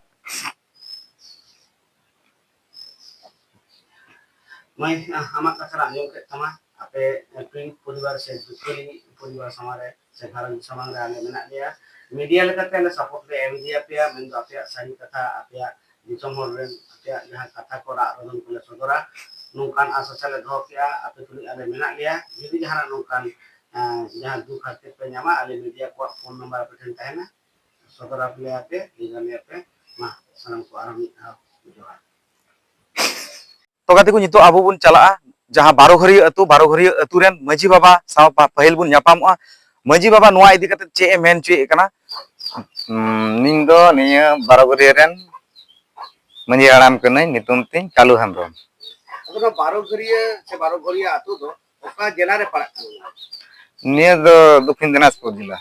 ᱢᱟᱹᱭ, ᱟᱢᱟᱜ ᱠᱟᱛᱷᱟ ᱞᱮ ᱟᱸᱡᱚᱢ ᱠᱮᱫ ᱛᱟᱢᱟ, ᱟᱯᱮ ᱯᱤᱲᱤᱛ ᱯᱚᱨᱤᱵᱟᱨ ᱥᱮ ᱫᱩᱠᱷᱤᱭᱟᱹ ᱯᱚᱨᱤᱵᱟᱨ ᱥᱟᱢᱟᱝ ᱨᱮ ᱥᱮ ᱜᱷᱟᱨᱚᱸᱡᱽ ᱥᱟᱢᱟᱝ ᱨᱮ ᱟᱞᱮ ᱢᱮᱱᱟᱜ ᱞᱮᱭᱟ᱾ ᱢᱤᱰᱤᱭᱟ ᱞᱮᱠᱟᱛᱮ ᱟᱞᱮ ᱥᱟᱯᱳᱨᱴ ᱞᱮ ᱮᱢ ᱤᱫᱤᱭᱟᱯᱮᱭᱟ, ᱢᱮᱱᱫᱚ ᱟᱯᱮᱭᱟᱜ ᱥᱟᱹᱨᱤ ᱠᱟᱛᱷᱟ, ᱟᱯᱮᱭᱟᱜ ᱫᱤᱥᱚᱢ ᱦᱚᱲ ᱨᱮᱱ ᱟᱯᱮᱭᱟᱜ ᱡᱟᱦᱟᱸ ᱠᱟᱛᱷᱟ ᱠᱚ, ᱨᱟᱜ ᱨᱚᱫᱚᱱ ᱠᱚᱞᱮ ᱥᱚᱫᱚᱨᱟ, ᱱᱚᱝᱠᱟᱱ ᱟᱥ ᱟᱥᱟ ᱞᱮ ᱫᱚᱦᱚ ᱠᱮᱜᱼᱟ᱾ ᱟᱯᱮ ᱛᱩᱞᱩᱡ ᱟᱞᱮ ᱢᱮᱱᱟᱜ ᱞᱮᱭᱟ᱾ ᱡᱩᱫᱤ ᱡᱟᱦᱟᱱᱟᱜ ᱱᱚᱝᱠᱟᱱ, ᱮᱸ, ᱡᱟᱦᱟᱸ ᱫᱩᱠ ᱦᱟᱨᱠᱮᱛ ᱯᱮ ᱧᱟᱢᱟ, ᱟᱞᱮ ᱢᱤᱰᱤᱭᱟ ᱠᱚᱣᱟᱜ ᱯᱷᱳᱱ ᱱᱟᱢᱵᱟᱨ ᱟᱯᱮ ᱴᱷᱮᱱ ᱛᱟᱦᱮᱱᱟ, ᱥᱚᱫᱚᱨ ᱟᱞᱮᱭᱟ ᱯᱮ, ᱞᱟᱹᱭ ᱟᱞᱮᱭᱟ ᱯᱮ᱾ ᱢᱟ, ᱥᱟᱱᱟᱢ ᱠᱚ ᱟᱨᱦᱚᱸ ᱢᱤᱫ ᱫᱷᱟᱣ ᱡᱚᱦᱟᱨ᱾ ᱛᱚ ᱜᱟᱛᱮ ᱠᱚ, ᱱᱤᱛᱚᱜ ᱟᱵᱚ ᱵᱚᱱ ᱪᱟᱞᱟᱜᱼᱟ ᱡᱟᱦᱟᱸ ᱵᱟᱨᱚ ᱜᱷᱟᱹᱨᱭᱟᱹ ᱟᱹᱛᱩ, ᱵᱟᱨᱚ ᱜᱷᱟᱹᱨᱭᱟᱹ ᱟᱹᱛᱩ ᱨᱮᱱ ᱢᱟᱹᱡᱷᱤ ᱵᱟᱵᱟ ᱥᱟᱶ ᱯᱟ-, ᱯᱟᱹᱦᱤᱞ ᱵᱚᱱ ᱧᱟᱯᱟᱢᱚᱜᱼᱟ᱾ ᱢᱟᱹᱡᱷᱤ ᱵᱟᱵᱟ, ᱱᱚᱣᱟ ᱤᱫᱤ ᱠᱟᱛᱮ ᱪᱮᱫ ᱮ ᱢᱮᱱ ᱦᱚᱪᱚᱭᱮᱫ ᱠᱟᱱᱟ? ᱦᱩᱸ, ᱤᱧ ᱫᱚ ᱱᱤᱭᱟᱹ ᱵᱟᱨᱚ ᱜᱷᱟᱹᱨᱭᱟᱹ ᱨᱮᱱ ᱢᱟᱹᱡᱷᱤ ᱦᱟᱲᱟᱢ ᱠᱟᱹᱱᱟᱹᱧ, ᱧᱩᱛᱩᱢ ᱛᱤᱧ ᱠᱟᱞᱩ ᱦᱮᱢᱵᱨᱚᱢ᱾ ᱟᱫᱚ ᱱᱚᱣᱟ ᱵᱟᱨᱚ ᱜᱷᱟᱹᱨᱭᱟᱹ ᱥᱮ ᱵᱟᱨᱚ ᱜᱷᱟᱹᱨᱭᱟᱹ ᱟᱹᱛᱩ ᱫᱚ ᱚᱠᱟ ᱡᱮᱞᱟ ᱨᱮ ᱯᱟᱲᱟᱜ ᱠᱟᱱᱟ? ᱱᱤᱭᱟᱹ ᱫᱚ ᱫᱚᱠᱠᱷᱤᱱ ᱫᱤᱱᱟᱡᱽᱯᱩᱨ ᱡᱮᱞᱟ᱾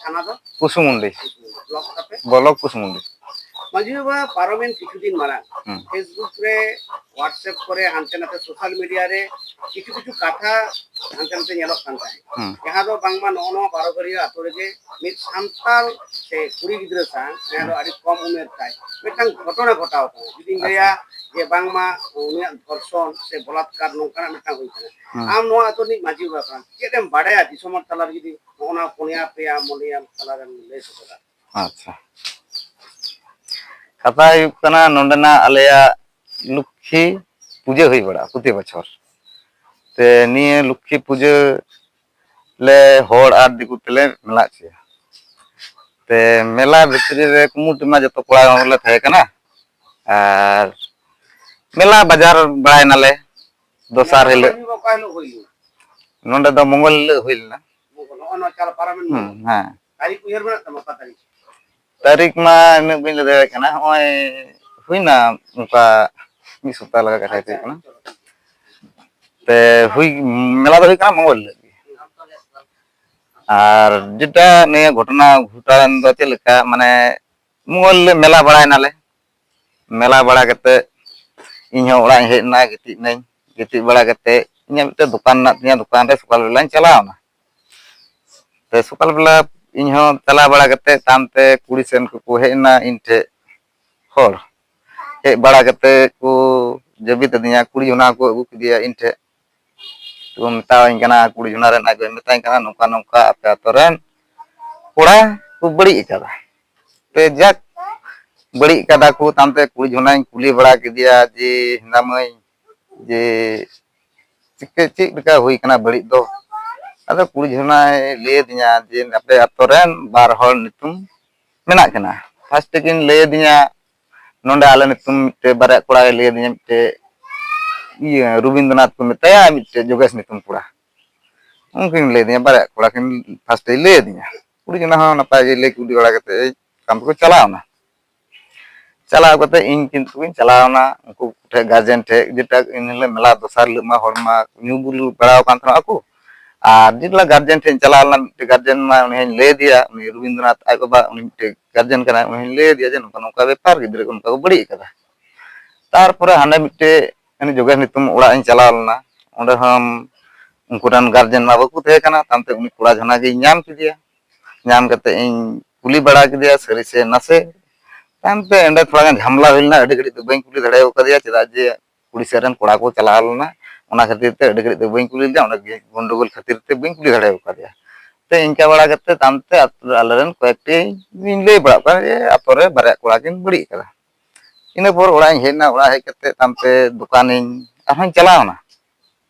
ᱛᱷᱟᱱᱟ ᱫᱚ? ᱠᱩᱥᱩᱢᱩᱱᱰᱤ᱾ ᱵᱞᱚᱠ ᱛᱟᱯᱮ? ᱵᱞᱚᱠ ᱠᱩᱥᱩᱢᱩᱱᱰᱤ᱾ ᱢᱟᱹᱡᱷᱤ ᱵᱟᱵᱟ, ᱯᱟᱨᱚᱢᱮᱱ ᱠᱤᱪᱷᱩ ᱫᱤᱱ ᱢᱟᱲᱟᱝ ᱦᱩᱸ᱾ Facebook ᱨᱮ, WhatsApp ᱠᱚᱨᱮ, ᱦᱟᱱᱛᱮ ᱱᱟᱛᱮ ᱥᱳᱥᱟᱞ ᱢᱤᱰᱤᱭᱟ ᱨᱮ ᱠᱤᱪᱷᱩ ᱠᱤᱪᱷᱩ ᱠᱟᱛᱷᱟ ᱦᱟᱱᱛᱮ ᱱᱟᱛᱮ ᱧᱮᱞᱚᱜ ᱠᱟᱱ ᱛᱟᱦᱮᱸᱫ, ᱦᱩᱸ᱾ ᱡᱟᱦᱟᱸ ᱫᱚ ᱵᱟᱝᱢᱟ ᱱᱚᱜᱼᱚ ᱱᱚᱣᱟ ᱵᱟᱨᱚ ᱜᱷᱟᱹᱨᱭᱟᱹ ᱟᱛᱳ ᱨᱮᱜᱮ ᱢᱤᱫ ᱥᱟᱱᱛᱟᱲ ᱥᱮ ᱠᱩᱲᱤ ᱜᱤᱫᱽᱨᱟᱹ ᱥᱟᱶ, ᱡᱟᱦᱟᱸ ᱫᱚ ᱟᱹᱰᱤ ᱠᱚᱢ ᱩᱢᱮᱨ ᱛᱟᱭ, ᱢᱤᱫᱴᱟᱝ ᱜᱷᱚᱴᱚᱱᱟ ᱜᱷᱚᱴᱟᱣ ᱠᱟᱱᱟ᱾ ᱡᱩᱫᱤᱧ ᱞᱟᱹᱭᱟ ᱟᱪᱪᱷᱟ᱾ ᱡᱮ ᱵᱟᱝᱢᱟ ᱩᱱᱤᱭᱟᱜ ᱫᱷᱚᱨᱥᱚᱱ ᱥᱮ ᱵᱚᱞᱟᱛᱠᱟᱨ ᱱᱚᱝᱠᱟᱱᱟᱜ ᱢᱤᱫᱴᱟᱝ ᱦᱩᱭ ᱠᱟᱱᱟ, ᱦᱩᱸ᱾ ᱟᱢ ᱱᱚᱣᱟ ᱟᱛᱳ ᱨᱤᱱᱤᱡ ᱢᱟᱹᱡᱷᱤ ᱵᱟᱵᱟ ᱠᱟᱱᱟᱢ, ᱪᱮᱫ ᱮᱢ ᱵᱟᱰᱟᱭᱟ ᱫᱤᱥᱚᱢ ᱦᱚᱲ ᱛᱟᱞᱟᱨᱮ ᱡᱩᱫᱤ ᱱᱚᱜᱼᱚ ᱱᱚᱣᱟ ᱯᱩᱱᱭᱟ ᱯᱮᱭᱟ ᱢᱚᱱᱮᱭᱟᱢ ᱛᱟᱞᱟᱨᱮᱢ ᱞᱟᱹᱭ ᱥᱚᱫᱚᱨᱟ? ᱟᱪᱪᱷᱟ, ᱠᱟᱛᱷᱟ ᱦᱩᱭᱩᱜ ᱠᱟᱱᱟ, ᱱᱚᱰᱮᱱᱟᱜ ᱟᱞᱮᱭᱟᱜ ᱞᱚᱠᱠᱷᱤ ᱯᱩᱡᱟᱹ ᱦᱩᱭ ᱵᱟᱲᱟᱜᱼᱟ ᱯᱨᱚᱛᱤ ᱵᱚᱪᱷᱚᱨ᱾ ᱛᱮ ᱱᱤᱭᱟᱹ ᱞᱚᱠᱠᱷᱤ ᱯᱩᱡᱟᱹ ᱞᱮ ᱦᱚᱲ ᱟᱨ ᱫᱤᱠᱩ ᱛᱮᱞᱮ ᱢᱮᱞᱟ ᱦᱚᱪᱚᱭᱟ᱾ ᱛᱮ ᱢᱮᱞᱟ ᱵᱷᱤᱛᱨᱤ ᱨᱮ ᱠᱩᱢᱩᱴ ᱢᱟ ᱡᱚᱛᱚ ᱠᱚᱲᱟ ᱦᱚᱲ ᱞᱮ ᱛᱟᱦᱮᱸ ᱠᱟᱱᱟ, ᱟᱨ ᱢᱮᱞᱟ ᱵᱟᱡᱟᱨ ᱵᱟᱲᱟᱭ ᱱᱟᱞᱮ ᱫᱚᱥᱟᱨ ᱦᱤᱞᱳᱜ᱾ ᱚᱠᱟ ᱦᱤᱞᱳᱜ ᱦᱩᱭ ᱞᱮᱱᱟ? ᱱᱚᱰᱮ ᱫᱚ ᱢᱚᱝᱜᱚᱞ ᱦᱤᱞᱳᱜ ᱦᱩᱭ ᱞᱮᱱᱟ᱾ ᱱᱚᱜᱼᱚ ᱱᱚᱣᱟ ᱪᱟᱞ ᱯᱟᱨᱚᱢᱮᱱ ᱦᱩᱸ, ᱢᱚᱝᱜᱚᱞ᱾ ᱦᱮᱸ᱾ ᱛᱟᱹᱨᱤᱠᱷ ᱩᱭᱦᱟᱹᱨ ᱢᱮᱱᱟᱜ ᱛᱟᱢᱟ, ᱚᱠᱟ ᱛᱟᱹᱨᱤᱠᱷ? ᱛᱟᱹᱨᱤᱠᱷ ᱢᱟ ᱩᱱᱟᱹᱜ ᱵᱟᱹᱧ ᱞᱟᱹᱭ ᱫᱟᱲᱮᱭᱟᱜ ᱠᱟᱱᱟ, ᱱᱚᱜᱼᱚᱭ ᱦᱩᱭᱱᱟ ᱚᱱᱠᱟ ᱢᱤᱫ ᱥᱚᱯᱛᱟᱦ ᱞᱮᱠᱟ ᱠᱟᱛᱷᱟ ᱟᱪᱪᱷᱟ, ᱦᱩᱭᱩᱜ ᱠᱟᱱᱟ᱾ ᱪᱚᱞᱚ᱾ ᱛᱮ ᱦᱩᱭ, ᱢᱮᱞᱟ ᱫᱚ ᱦᱩᱭ ᱠᱟᱱᱟ ᱢᱚᱝᱜᱚᱞ ᱦᱤᱞᱳᱜ ᱜᱮ᱾ ᱟᱨ ᱡᱮᱴᱟ ᱱᱤᱭᱟᱹ ᱜᱷᱚᱴᱚᱱᱟ ᱜᱷᱚᱴᱟᱣᱮᱱ ᱫᱚ ᱪᱮᱫ ᱞᱮᱠᱟ, ᱢᱟᱱᱮ ᱢᱚᱝᱜᱚᱞ ᱦᱤᱞᱳᱜ ᱢᱮᱞᱟ ᱵᱟᱲᱟᱭ ᱱᱟᱞᱮ, ᱢᱮᱞᱟ ᱵᱟᱲᱟ ᱠᱟᱛᱮ ᱤᱧ ᱦᱚᱸ ᱚᱲᱟᱜ ᱤᱧ ᱦᱮᱡ ᱮᱱᱟ, ᱜᱤᱛᱤᱡ ᱮᱱᱟᱹᱧ᱾ ᱜᱤᱛᱤᱡ ᱵᱟᱲᱟ ᱠᱟᱛᱮ ᱤᱧᱟᱹᱜ ᱢᱤᱫᱴᱮᱱ ᱫᱚᱠᱟᱱ ᱢᱮᱱᱟᱜ ᱛᱤᱧᱟᱹ, ᱫᱚᱠᱟᱱ ᱨᱮ ᱥᱚᱠᱟᱞ ᱵᱮᱞᱟᱧ ᱪᱟᱞᱟᱣ ᱮᱱᱟ᱾ ᱛᱮ ᱥᱚᱠᱟᱞ ᱵᱮᱞᱟ ᱤᱧ ᱦᱚᱸ ᱪᱟᱞᱟᱣ ᱵᱟᱲᱟ ᱠᱟᱛᱮ ᱛᱟᱭᱚᱢ ᱛᱮ ᱠᱩᱲᱤ ᱥᱮᱱ ᱠᱚᱠᱚ ᱦᱮᱡ ᱮᱱᱟ ᱤᱧ ᱴᱷᱮᱡ ᱦᱚᱲ᱾ ᱦᱮᱡ ᱵᱟᱲᱟ ᱠᱟᱛᱮ ᱠᱚ ᱡᱟᱹᱵᱤᱫ ᱟᱹᱫᱤᱧᱟ, ᱠᱩᱲᱤ ᱡᱷᱚᱱᱟ ᱠᱚ ᱟᱹᱜᱩ ᱠᱮᱫᱮᱭᱟ ᱤᱧ ᱴᱷᱮᱡ᱾ ᱛᱚ ᱢᱮᱛᱟᱣᱟᱹᱧ ᱠᱟᱱᱟ, ᱠᱩᱲᱤ ᱡᱷᱚᱱᱟ ᱨᱮᱱ ᱟᱡ ᱜᱚᱭ ᱢᱮᱛᱟᱹᱧ ᱠᱟᱱᱟ, "ᱱᱚᱝᱠᱟ ᱱᱚᱝᱠᱟ ᱟᱯᱮ ᱟᱛᱳ ᱨᱮᱱ ᱠᱚᱲᱟ ᱠᱚ ᱵᱟᱹᱲᱤᱡ ᱟᱠᱟᱫᱟ᱾" ᱛᱮ ᱡᱟᱠ ᱵᱟᱹᱲᱤᱡ ᱠᱟᱫᱟ ᱠᱚ, ᱛᱟᱭᱚᱢ ᱛᱮ ᱠᱩᱲᱤ ᱡᱷᱚᱱᱟᱧ ᱠᱩᱞᱤ ᱵᱟᱲᱟ ᱠᱮᱫᱮᱭᱟ ᱡᱮ, "ᱦᱮᱸᱫᱟ ᱢᱟᱹᱭ, ᱡᱮ ᱪᱤᱠᱟᱹ, ᱪᱮᱫ ᱞᱮᱠᱟ ᱦᱩᱭ ᱠᱟᱱᱟ ᱵᱟᱹᱲᱤᱡ ᱫᱚ?" ᱟᱫᱚ ᱠᱩᱲᱤ ᱡᱷᱚᱱᱟᱭ ᱞᱟᱹᱭ ᱟᱹᱫᱤᱧᱟ ᱡᱮ, "ᱟᱯᱮ ᱟᱛᱳ ᱨᱮᱱ ᱵᱟᱨ ᱦᱚᱲ ᱧᱩᱛᱩᱢ ᱢᱮᱱᱟᱜ ᱠᱤᱱᱟ᱾" ᱯᱷᱟᱥᱴ ᱛᱮᱠᱤᱱ ᱞᱟᱹᱭ ᱟᱹᱫᱤᱧᱟ, ᱱᱚᱰᱮ ᱟᱞᱮ ᱧᱩᱛᱩᱢ ᱢᱤᱫᱴᱮᱡ ᱵᱟᱨᱭᱟ ᱠᱚᱲᱟᱭ ᱞᱟᱹᱭ ᱟᱹᱫᱤᱧᱟ, ᱢᱤᱫᱴᱮᱡ ᱤᱭᱟᱹ ᱨᱚᱵᱤᱱᱫᱨᱚᱱᱟᱛᱷ ᱠᱚ ᱢᱮᱛᱟᱭᱟ, ᱢᱤᱫᱴᱮᱡ ᱡᱳᱜᱮᱥ ᱧᱩᱛᱩᱢ ᱠᱚᱲᱟ᱾ ᱩᱱᱠᱤᱱ ᱞᱟᱹᱭ ᱟᱹᱫᱤᱧᱟ, ᱵᱟᱨᱭᱟ ᱠᱚᱲᱟ ᱠᱤᱱ ᱯᱷᱟᱥᱴᱮ ᱞᱟᱹᱭ ᱟᱹᱫᱤᱧᱟ᱾ ᱠᱩᱲᱤ ᱡᱷᱚᱱᱟ ᱦᱚᱸ ᱱᱟᱯᱟᱭ ᱜᱮ ᱞᱟᱹᱭ ᱠᱩᱞᱤ ᱵᱟᱲᱟ ᱠᱟᱛᱮ ᱛᱟᱭᱚᱢ ᱛᱮᱠᱚ ᱪᱟᱞᱟᱣ ᱮᱱᱟ᱾ ᱪᱟᱞᱟᱣ ᱠᱟᱛᱮ ᱤᱧ ᱠᱤᱱᱛᱩ ᱜᱤᱧ ᱪᱟᱞᱟᱣ ᱮᱱᱟ ᱩᱱᱠᱩ ᱴᱷᱮᱡ, ᱜᱟᱨᱡᱮᱱ ᱴᱷᱮᱡ, ᱡᱮᱴᱟ ᱤᱱ ᱦᱤᱞᱳᱜ ᱢᱮᱞᱟ ᱫᱚᱥᱟᱨ ᱦᱤᱞᱳᱜ ᱢᱟ ᱦᱚᱲ ᱢᱟ ᱧᱩ ᱵᱩᱞ ᱵᱟᱲᱟᱣ ᱟᱠᱟᱱ ᱛᱟᱦᱮᱱᱟ ᱠᱚ᱾ ᱟᱨ ᱡᱮ ᱦᱤᱞᱳᱜ ᱜᱟᱨᱡᱮᱱ ᱴᱷᱮᱡ ᱤᱧ ᱪᱟᱞᱟᱣ ᱞᱮᱱᱟ, ᱢᱤᱫᱴᱮᱡ ᱜᱟᱨᱡᱮᱱ ᱢᱟ ᱩᱱᱤ ᱦᱚᱸᱧ ᱞᱟᱹᱭ ᱟᱫᱮᱭᱟ, ᱩᱱᱤ ᱨᱚᱵᱤᱱᱫᱨᱚᱱᱟᱛᱷ ᱟᱡ ᱵᱟᱵᱟ, ᱩᱱᱤ ᱢᱤᱫᱴᱮᱡ ᱜᱟᱨᱡᱮᱱ ᱠᱟᱱᱟᱭ, ᱩᱱᱤ ᱦᱚᱸᱧ ᱞᱟᱹᱭ ᱟᱫᱮᱭᱟ ᱡᱮ ᱱᱚᱝᱠᱟ ᱱᱚᱝᱠᱟ ᱵᱮᱯᱟᱨ, ᱜᱤᱫᱽᱨᱟᱹ ᱠᱚ ᱱᱚᱝᱠᱟ ᱠᱚ ᱵᱟᱹᱲᱤᱡ ᱟᱠᱟᱫᱟ᱾ ᱛᱟᱨᱯᱚᱨᱮ ᱦᱟᱸᱰᱮ ᱢᱤᱫᱴᱮᱡ ᱩᱱᱤ ᱡᱳᱜᱮᱥ ᱧᱩᱛᱩᱢ ᱚᱲᱟᱜ ᱤᱧ ᱪᱟᱞᱟᱣ ᱞᱮᱱᱟ, ᱚᱸᱰᱮ ᱦᱚᱸ ᱩᱱᱠᱩ ᱨᱮᱱ ᱜᱟᱨᱡᱮᱱ ᱢᱟ ᱵᱟᱠᱚ ᱛᱟᱦᱮᱸ ᱠᱟᱱᱟ, ᱛᱟᱭᱚᱢ ᱛᱮ ᱩᱱᱤ ᱠᱚᱲᱟ ᱡᱷᱚᱱᱟ ᱜᱤᱧ ᱧᱟᱢ ᱠᱮᱫᱮᱭᱟ᱾ ᱧᱟᱢ ᱠᱟᱛᱮ ᱤᱧ ᱠᱩᱞᱤ ᱵᱟᱲᱟ ᱠᱮᱫᱮᱭᱟ ᱥᱟᱹᱨᱤ ᱥᱮ ᱱᱟᱥᱮ᱾ ᱛᱟᱭᱚᱢ ᱛᱮ ᱚᱸᱰᱮ ᱛᱷᱚᱲᱟ ᱜᱟᱱ ᱡᱷᱟᱢᱞᱟ ᱦᱩᱭ ᱞᱮᱱᱟ, ᱟᱹᱰᱤ ᱜᱷᱟᱹᱲᱤᱡ ᱫᱚ ᱵᱟᱹᱧ ᱠᱩᱞᱤ ᱫᱟᱲᱮ ᱟᱠᱟᱫᱮᱭᱟ, ᱪᱮᱫᱟᱜ ᱡᱮ ᱠᱩᱲᱤ ᱥᱮᱫ ᱨᱮᱱ ᱠᱚᱲᱟ ᱠᱚ ᱪᱟᱞᱟᱣ ᱞᱮᱱᱟ, ᱚᱱᱟ ᱠᱷᱟᱹᱛᱤᱨ ᱛᱮ ᱟᱹᱰᱤ ᱜᱷᱟᱹᱲᱤᱡ ᱫᱚ ᱵᱟᱹᱧ ᱠᱩᱞᱤ ᱞᱮᱫᱮᱭᱟ, ᱚᱸᱰᱮ ᱜᱮ ᱜᱚᱱᱰᱚᱜᱳᱞ ᱠᱷᱟᱹᱛᱤᱨ ᱛᱮ ᱵᱟᱹᱧ ᱠᱩᱞᱤ ᱫᱟᱲᱮ ᱟᱠᱟᱫᱮᱭᱟ᱾ ᱛᱮ ᱤᱱᱠᱟ ᱵᱟᱲᱟ ᱠᱟᱛᱮ ᱛᱟᱭᱚᱢ ᱛᱮ ᱟᱛᱳ ᱨᱮ ᱟᱞᱮ ᱨᱮᱱ ᱠᱚᱭᱮᱠᱴᱤ ᱤᱧ ᱞᱟᱹᱭ ᱵᱟᱲᱟᱜ ᱠᱟᱱᱟ ᱡᱮ ᱟᱛᱳ ᱨᱮ ᱵᱟᱨᱭᱟ ᱠᱚᱲᱟ ᱠᱤᱱ ᱵᱟᱹᱲᱤᱡ ᱟᱠᱟᱫᱟ᱾ ᱤᱱᱟᱹ ᱯᱚᱨ ᱚᱲᱟᱜ ᱤᱧ ᱦᱮᱡ ᱮᱱᱟ, ᱚᱲᱟᱜ ᱦᱮᱡ ᱠᱟᱛᱮ ᱛᱟᱭᱚᱢ ᱛᱮ ᱫᱚᱠᱟᱱᱤᱧ ᱟᱨᱦᱚᱸᱧ ᱪᱟᱞᱟᱣ ᱮᱱᱟ᱾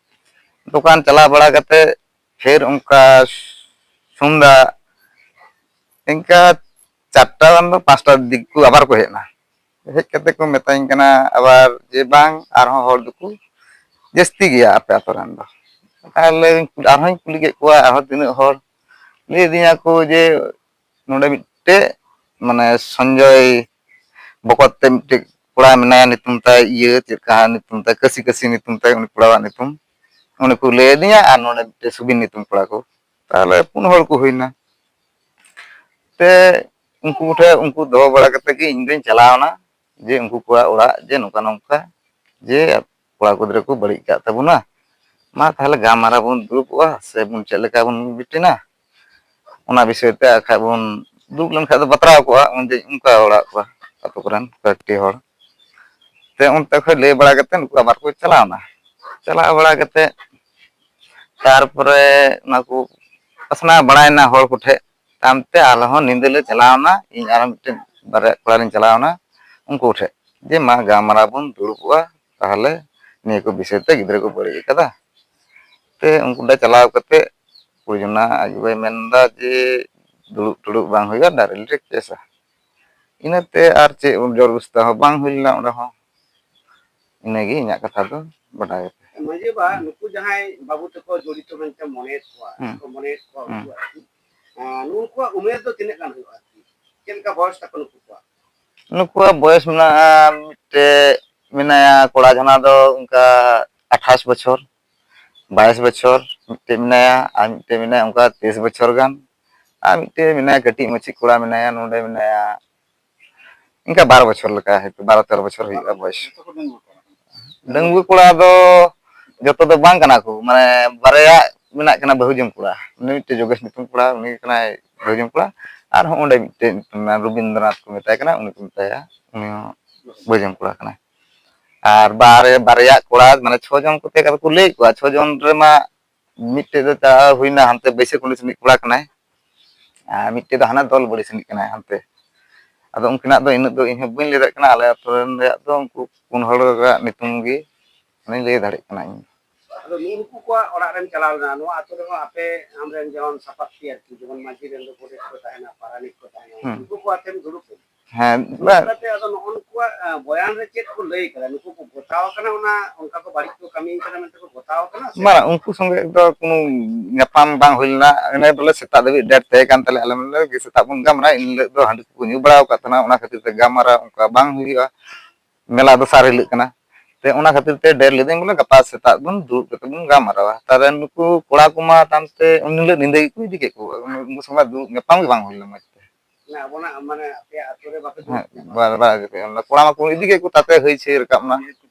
ᱫᱚᱠᱟᱱ ᱪᱟᱞᱟᱣ ᱵᱟᱲᱟ ᱠᱟᱛᱮ ᱯᱷᱤᱨ ᱚᱱᱠᱟ ᱥᱚᱱᱫᱷᱟ ᱤᱱᱠᱟ ᱪᱟᱨᱴᱟ ᱜᱟᱱ ᱫᱚ, ᱯᱟᱸᱪᱴᱟ ᱫᱤᱠ ᱠᱚ ᱟᱵᱟᱨ ᱠᱚ ᱦᱮᱡ ᱮᱱᱟ᱾ ᱦᱮᱡ ᱠᱟᱛᱮ ᱠᱚ ᱢᱮᱛᱟᱹᱧ ᱠᱟᱱᱟ ᱟᱵᱟᱨ ᱡᱮ, "ᱵᱟᱝ, ᱟᱨᱦᱚᱸ ᱦᱚᱲ ᱫᱚᱠᱚ ᱡᱟᱹᱥᱛᱤ ᱜᱮᱭᱟ ᱟᱯᱮ ᱟᱛᱳ ᱨᱮᱱ ᱫᱚ᱾" ᱛᱟᱦᱞᱮ ᱟᱨᱦᱚᱸᱧ ᱠᱩᱞᱤ ᱠᱮᱫ ᱠᱚᱣᱟ ᱟᱨᱦᱚᱸ ᱛᱤᱱᱟᱹᱜ ᱦᱚᱲ, ᱞᱟᱹᱭ ᱟᱹᱫᱤᱧᱟ ᱠᱚ ᱡᱮ, ᱱᱚᱰᱮ ᱢᱤᱫᱴᱮᱡ ᱢᱟᱱᱮ ᱥᱚᱧᱡᱚᱭ ᱵᱚᱠᱚᱛ ᱛᱮ ᱢᱤᱫᱴᱮᱡ ᱠᱚᱲᱟ ᱢᱮᱱᱟᱭᱟ, ᱧᱩᱛᱩᱢ ᱛᱟᱭ ᱤᱭᱟᱹ, ᱪᱮᱫ ᱞᱮᱠᱟ ᱧᱩᱛᱩᱢ ᱛᱟᱭ, ᱠᱟᱹᱥᱤ ᱠᱟᱹᱥᱤ ᱧᱩᱛᱩᱢ ᱛᱟᱭ, ᱩᱱᱤ ᱠᱚᱲᱟᱣᱟᱜ ᱧᱩᱛᱩᱢ, ᱩᱱᱤ ᱠᱚ ᱞᱟᱹᱭ ᱟᱹᱫᱤᱧᱟ, ᱟᱨ ᱱᱚᱰᱮ ᱢᱤᱫᱴᱮᱡ ᱥᱩᱵᱤᱱ ᱧᱩᱛᱩᱢ ᱠᱚᱲᱟ ᱠᱚ, ᱛᱟᱦᱞᱮ ᱯᱩᱱ ᱦᱚᱲ ᱠᱚ ᱦᱩᱭᱱᱟ᱾ ᱛᱮ ᱩᱱᱠᱩ ᱴᱷᱮᱡ, ᱩᱱᱠᱩ ᱫᱚᱦᱚ ᱵᱟᱲᱟ ᱠᱟᱛᱮ ᱜᱮ ᱤᱧ ᱫᱚᱧ ᱪᱟᱞᱟᱣᱱᱟ᱾ ᱡᱮ ᱩᱱᱠᱩ ᱠᱚᱣᱟᱜ ᱚᱲᱟᱜ ᱡᱮ ᱱᱚᱝᱠᱟ ᱱᱚᱝᱠᱟ ᱡᱮ ᱠᱚᱲᱟ ᱜᱤᱫᱽᱨᱟᱹ ᱠᱚ ᱵᱟᱹᱲᱤᱡ ᱠᱟᱜ ᱛᱟᱵᱚᱱᱟ, ᱢᱟ ᱛᱟᱦᱚᱞᱮ ᱜᱟᱞᱢᱟᱨᱟᱣ ᱵᱚᱱ ᱫᱩᱲᱩᱵᱚᱜᱼᱟ ᱥᱮ ᱵᱚᱱ ᱪᱮᱫ ᱞᱮᱠᱟ ᱵᱚᱱ ᱢᱤᱴᱤᱱᱟ, ᱚᱱᱟ ᱵᱤᱥᱚᱭ ᱛᱮ ᱟᱨ ᱠᱷᱟᱡ ᱵᱚᱱ ᱫᱩᱲᱩᱵ ᱞᱮᱱᱠᱷᱟᱡ ᱫᱚ ᱵᱟᱛᱨᱟᱣ ᱠᱚᱜᱼᱟ᱾ ᱩᱱ ᱡᱮ ᱚᱱᱠᱟ ᱚᱲᱟᱜ ᱠᱚ ᱟᱹᱛᱩ ᱠᱚᱨᱮᱱ ᱠᱚᱭᱮᱠᱴᱤ ᱦᱚᱲ ᱛᱮ ᱚᱱᱛᱮ ᱠᱷᱚᱡ ᱞᱟᱹᱭ ᱵᱟᱲᱟ ᱠᱟᱛᱮ ᱱᱩᱠᱩ ᱟᱵᱟᱨ ᱠᱚ ᱪᱟᱞᱟᱣᱱᱟ᱾ ᱪᱟᱞᱟᱣ ᱵᱟᱲᱟ ᱠᱟᱛᱮ ᱛᱟᱨᱯᱚᱨᱮ ᱚᱱᱟ ᱠᱚ ᱯᱟᱥᱱᱟᱣ ᱵᱟᱲᱟᱭᱮᱱᱟ ᱦᱚᱲ ᱠᱚᱴᱷᱮᱡ᱾ ᱛᱟᱭᱚᱢ ᱛᱮ ᱟᱞᱮ ᱦᱚᱸ ᱧᱤᱫᱟᱹ ᱞᱮ ᱪᱟᱞᱟᱣᱱᱟ, ᱤᱧ ᱟᱨ ᱢᱤᱫᱴᱮᱱ ᱵᱟᱨᱭᱟ ᱠᱚᱲᱟ ᱞᱤᱧ ᱪᱟᱞᱟᱣᱱᱟ ᱩᱱᱠᱩ ᱴᱷᱮᱡ, ᱡᱮ ᱢᱟ ᱜᱟᱞᱢᱟᱨᱟᱣ ᱵᱚᱱ ᱫᱩᱲᱩᱵᱚᱜᱼᱟ, ᱛᱟᱦᱚᱞᱮ ᱱᱤᱭᱟᱹ ᱠᱚ ᱵᱤᱥᱚᱭ ᱛᱮ ᱜᱤᱫᱽᱨᱟᱹ ᱠᱚ ᱵᱟᱹᱲᱤᱡ ᱟᱠᱟᱫᱟ᱾ ᱛᱮ ᱩᱱᱠᱩ ᱴᱷᱮᱡ ᱪᱟᱞᱟᱣ ᱠᱟᱛᱮ ᱠᱩᱲᱤ ᱡᱚᱱᱟ ᱟᱡ ᱵᱟᱵᱟᱭ ᱢᱮᱱᱫᱟ ᱡᱮ ᱫᱩᱲᱩᱵ ᱴᱩᱲᱩᱵ ᱵᱟᱝ ᱦᱩᱭᱩᱜᱼᱟ, direct ᱞᱮ ᱠᱮᱥᱟ᱾ ᱤᱱᱟᱹᱛᱮ ᱟᱨ ᱪᱮᱫ ᱡᱳᱨ ᱵᱮᱵᱚᱥᱛᱷᱟ ᱦᱚᱸ ᱵᱟᱝ ᱦᱩᱭ ᱞᱮᱱᱟ ᱚᱸᱰᱮ ᱦᱚᱸ᱾ ᱤᱱᱟᱹᱜᱮ ᱤᱧᱟᱹᱜ ᱠᱟᱛᱷᱟ ᱫᱚ ᱵᱟᱰᱟᱭ ᱠᱟᱛᱮ᱾ ᱢᱟᱹᱡᱷᱤ ᱵᱟᱵᱟ, ᱱᱩᱠᱩ ᱡᱟᱦᱟᱸᱭ ᱵᱟᱹᱵᱩ ᱛᱟᱠᱚ ᱡᱚᱲᱤᱛᱚ ᱢᱮᱱᱛᱮ ᱢᱚᱱᱮᱭᱮᱫ ᱠᱚᱣᱟ, ᱦᱩᱸ᱾ ᱠᱚ ᱢᱚᱱᱮᱭᱮᱫ ᱠᱚᱣᱟ, ᱦᱩᱸ᱾ ᱩᱱᱠᱩᱣᱟᱜ, ᱟᱸ, ᱱᱩᱠᱩᱣᱟᱜ ᱩᱢᱮᱨ ᱫᱚ ᱛᱤᱱᱟᱹᱜ ᱜᱟᱱ ᱦᱩᱭᱩᱜᱼᱟ ᱟᱨᱠᱤ? ᱪᱮᱫ ᱞᱮᱠᱟ ᱵᱚᱭᱚᱥ ᱛᱟᱠᱚ ᱱᱩᱠᱩ ᱠᱚᱣᱟᱜ? ᱱᱩᱠᱩᱣᱟᱜ ᱵᱚᱭᱮᱥ ᱢᱮᱱᱟᱜᱼᱟ, ᱢᱤᱫᱴᱮᱡ ᱢᱮᱱᱟᱭᱟ ᱠᱚᱲᱟ ᱡᱷᱚᱱᱟ ᱫᱚ ᱚᱱᱠᱟ ᱟᱴᱷᱟᱥ ᱵᱚᱪᱷᱚᱨ, ᱵᱟᱭᱤᱥ ᱵᱚᱪᱷᱚᱨ, ᱢᱤᱫᱴᱮᱡ ᱢᱮᱱᱟᱭᱟ, ᱟᱨ ᱢᱤᱫᱴᱮᱡ ᱢᱮᱱᱟᱭᱟ ᱚᱱᱠᱟ ᱛᱮᱭᱤᱥ ᱵᱚᱪᱷᱚᱨ ᱜᱟᱱ, ᱟᱨ ᱢᱤᱫᱴᱮᱡ ᱢᱮᱱᱟᱭᱟ ᱠᱟᱹᱴᱤᱡ ᱢᱟᱹᱪᱷᱤ ᱠᱚᱲᱟ ᱢᱮᱱᱟᱭᱟ, ᱱᱚᱰᱮ ᱢᱮᱱᱟᱭᱟ ᱤᱱᱠᱟ ᱵᱟᱨᱚ ᱵᱚᱪᱷᱚᱨ ᱞᱮᱠᱟ, ᱦᱚᱭᱛᱳ ᱵᱟᱨᱚ ᱛᱮᱨᱚ ᱵᱚᱪᱷᱚᱨ ᱦᱩᱭᱩᱜᱼᱟ ᱵᱚᱭᱮᱥ᱾ ᱰᱟᱺᱜᱩᱣᱟᱹ ᱠᱚᱲᱟ ᱫᱚ ᱡᱚᱛᱚ ᱫᱚ ᱵᱟᱝ ᱠᱟᱱᱟ ᱠᱚ, ᱢᱟᱱᱮ ᱵᱟᱨᱭᱟ ᱢᱮᱱᱟᱜ ᱠᱤᱱᱟ ᱵᱟᱹᱦᱩ ᱡᱚᱝ ᱠᱚᱲᱟ, ᱩᱱᱤ ᱢᱤᱫᱴᱮᱡ ᱡᱳᱜᱮᱥ ᱧᱩᱛᱩᱢ ᱠᱚᱲᱟ, ᱩᱱᱤ ᱠᱟᱱᱟᱭ ᱵᱟᱹᱦᱩ ᱡᱚᱝ ᱠᱚᱲᱟ, ᱟᱨ ᱦᱚᱸ ᱚᱸᱰᱮ ᱢᱤᱫᱴᱮᱡ ᱨᱚᱵᱤᱱᱫᱨᱚᱱᱟᱛᱷ ᱠᱚ ᱢᱮᱛᱟᱭ ᱠᱟᱱᱟ, ᱩᱱᱤ ᱠᱚ ᱢᱮᱛᱟᱭᱟ, ᱩᱱᱤ ᱦᱚᱸ ᱵᱟᱹᱦᱩ ᱡᱚᱝ ᱠᱚᱲᱟ ᱠᱟᱱᱟᱭ᱾ ᱟᱨ ᱵᱟᱨᱭᱟ, ᱵᱟᱨᱭᱟ ᱠᱚᱲᱟ, ᱢᱟᱱᱮ ᱪᱷᱚ ᱡᱚᱱ ᱠᱚᱛᱮ ᱠᱟᱛᱮ ᱠᱚ ᱞᱟᱹᱭᱮᱫ ᱠᱚᱣᱟ, ᱪᱷᱚ ᱡᱚᱱ ᱨᱮᱢᱟ ᱢᱤᱫᱴᱮᱡ ᱫᱚ ᱪᱟᱞᱟᱣ ᱦᱩᱭᱱᱟ ᱦᱟᱱᱛᱮ ᱵᱟᱹᱭᱥᱟᱹᱠᱷ ᱠᱩᱞᱦᱤ ᱥᱮᱱᱤᱡ ᱠᱚᱲᱟ ᱠᱟᱱᱟᱭ, ᱟᱨ ᱢᱤᱫᱴᱮᱡ ᱫᱚ ᱦᱟᱱᱟ ᱫᱚᱞ ᱵᱟᱹᱲᱤ ᱥᱮᱱᱤᱡ ᱠᱟᱱᱟᱭ ᱦᱟᱱᱛᱮ᱾ ᱟᱫᱚ ᱩᱱᱠᱤᱱᱟᱜ ᱫᱚ ᱤᱱᱟᱹᱜ ᱫᱚ ᱤᱧ ᱦᱚᱸ ᱵᱟᱹᱧ ᱞᱟᱹᱭ ᱫᱟᱲᱮᱭᱟᱜ ᱠᱟᱱᱟ, ᱟᱞᱮ ᱟᱹᱛᱩ ᱨᱮᱱ ᱨᱮᱭᱟᱜ ᱫᱚ ᱩᱱᱠᱩ ᱯᱩᱱ ᱦᱚᱲᱟᱜ ᱧᱩᱛᱩᱢ ᱜᱮ ᱚᱱᱟᱧ ᱞᱟᱹᱭ ᱫᱟᱲᱮᱭᱟᱜ ᱠᱟᱱᱟ ᱤᱧ᱾ ᱟᱫᱚ ᱱᱩᱜᱼᱩ ᱱᱩᱠᱩ ᱠᱚᱣᱟᱜ ᱚᱲᱟᱜ ᱨᱮᱢ ᱪᱟᱞᱟᱣ ᱞᱮᱱᱟ, ᱱᱚᱣᱟ ᱟᱹᱛᱩ ᱨᱮᱦᱚᱸ ᱟᱯᱮ ᱟᱢᱨᱮᱱ ᱡᱮᱢᱚᱱ ᱥᱟᱯᱟᱵ ᱠᱤ ᱟᱨᱠᱤ, ᱡᱮᱢᱚᱱ ᱢᱟᱹᱡᱷᱤ ᱨᱮᱱ ᱫᱚ ᱜᱚᱰᱮᱛ ᱠᱚ ᱛᱟᱦᱮᱱᱟ, ᱯᱟᱨᱟᱱᱤᱠ ᱠᱚ ᱛᱟᱦᱮᱱᱟ, ᱦᱩᱸ᱾ ᱩᱱᱠᱩ ᱠᱚ ᱟᱛᱮᱢ ᱫᱩᱲᱩᱵ ᱞᱮᱱᱟ᱾ ᱦᱮᱸ, ᱱᱚᱝᱠᱟ ᱵᱟ- ᱠᱟᱛᱮ ᱟᱫᱚ ᱱᱚᱜᱼᱚ ᱱᱩᱠᱩᱣᱟᱜ, ᱟᱸ, ᱵᱚᱭᱟᱱ ᱨᱮ ᱪᱮᱫ ᱠᱚ ᱞᱟᱹᱭ ᱠᱟᱫᱟ? ᱱᱩᱠᱩ ᱠᱚ ᱜᱚᱴᱟᱣ ᱠᱟᱱᱟ, ᱚᱱᱟ ᱚᱱᱠᱟ ᱠᱚ ᱵᱟᱹᱲᱤᱡ ᱠᱚ ᱠᱟᱹᱢᱤ ᱠᱟᱱᱟ ᱢᱮᱱᱛᱮ ᱠᱚ ᱜᱚᱴᱟᱣ ᱠᱟᱱᱟ ᱥᱮ ᱵᱟᱝ, ᱵᱟᱝ? ᱩᱱᱠᱩ ᱥᱚᱸᱜᱮ ᱫᱚ ᱠᱳᱱᱳ ᱧᱟᱯᱟᱢ ᱵᱟᱝ ᱦᱩᱭ ᱞᱮᱱᱟ᱾ ᱤᱱᱟᱹ ᱵᱚᱞᱮ ᱥᱮᱛᱟᱜ ᱫᱷᱟᱹᱵᱤᱡ ᱰᱮᱴ ᱛᱟᱦᱮᱸ ᱠᱟᱱ ᱛᱟᱞᱮᱭᱟ, ᱟᱞᱮ ᱢᱮᱱᱫᱟ ᱡᱮ ᱥᱮᱛᱟᱜ ᱵᱚᱱ ᱜᱟᱞᱢᱟᱨᱟᱣᱟ, ᱤᱱ ᱦᱤᱞᱳᱜ ᱫᱚ ᱦᱟᱺᱰᱤ ᱠᱚᱠᱚ ᱧᱩ ᱵᱟᱲᱟ ᱟᱠᱟᱫ ᱛᱟᱦᱮᱱᱟ, ᱚᱱᱟ ᱠᱷᱟᱹᱛᱤᱨ ᱛᱮ ᱜᱟᱞᱢᱟᱨᱟᱣ ᱚᱱᱠᱟ ᱵᱟᱝ ᱦᱩᱭᱩᱜᱼᱟ, ᱢᱮᱞᱟ ᱫᱚᱥᱟᱨ ᱦᱤᱞᱳᱜ ᱠᱟᱱᱟ᱾ ᱛᱮ ᱚᱱᱟ ᱠᱷᱟᱹᱛᱤᱨ ᱛᱮ ᱰᱮᱴ ᱞᱮᱫᱟᱹᱧ ᱵᱚᱞᱮ ᱜᱟᱯᱟ ᱥᱮᱛᱟᱜ ᱵᱚᱱ ᱫᱩᱲᱩᱵ ᱠᱟᱛᱮ ᱵᱚᱱ ᱜᱟᱞᱢᱟᱨᱟᱣᱟ᱾ ᱛᱟᱦᱞᱮ ᱱᱩᱠᱩ ᱠᱚᱲᱟ ᱠᱚᱢᱟ ᱛᱟᱭᱚᱢ ᱛᱮ ᱩᱱ ᱦᱤᱞᱳᱜ ᱧᱤᱫᱟᱹ ᱜᱮᱠᱚ ᱤᱫᱤ ᱠᱮᱫ ᱠᱚᱣᱟ, ᱩᱱᱠᱩ ᱥᱚᱸᱜᱮ ᱫᱩᱲᱩᱵ ᱧᱟᱯᱟᱢ ᱜᱮ ᱵᱟᱝ ᱦᱩᱭ ᱞᱮᱱᱟ ᱢᱚᱡᱽ ᱛᱮ᱾ ᱢᱟᱱᱮ ᱟᱵᱚᱱᱟᱜ, ᱢᱟᱱᱮ ᱟᱯᱮᱭᱟᱜ ᱟᱹᱛᱩ ᱨᱮ ᱵᱟᱯᱮ ᱦᱮᱸ, ᱫᱩᱲᱩᱵ ᱠᱟᱱᱟ? ᱵᱟ-, ᱵᱟ-, ᱠᱚᱲᱟ ᱢᱟᱠᱚ ᱤᱫᱤ ᱠᱮᱫ ᱠᱚ, ᱛᱟᱛᱮ ᱦᱩᱭ ᱪᱷᱟᱹᱭ ᱨᱟᱠᱟᱵ ᱮᱱᱟ,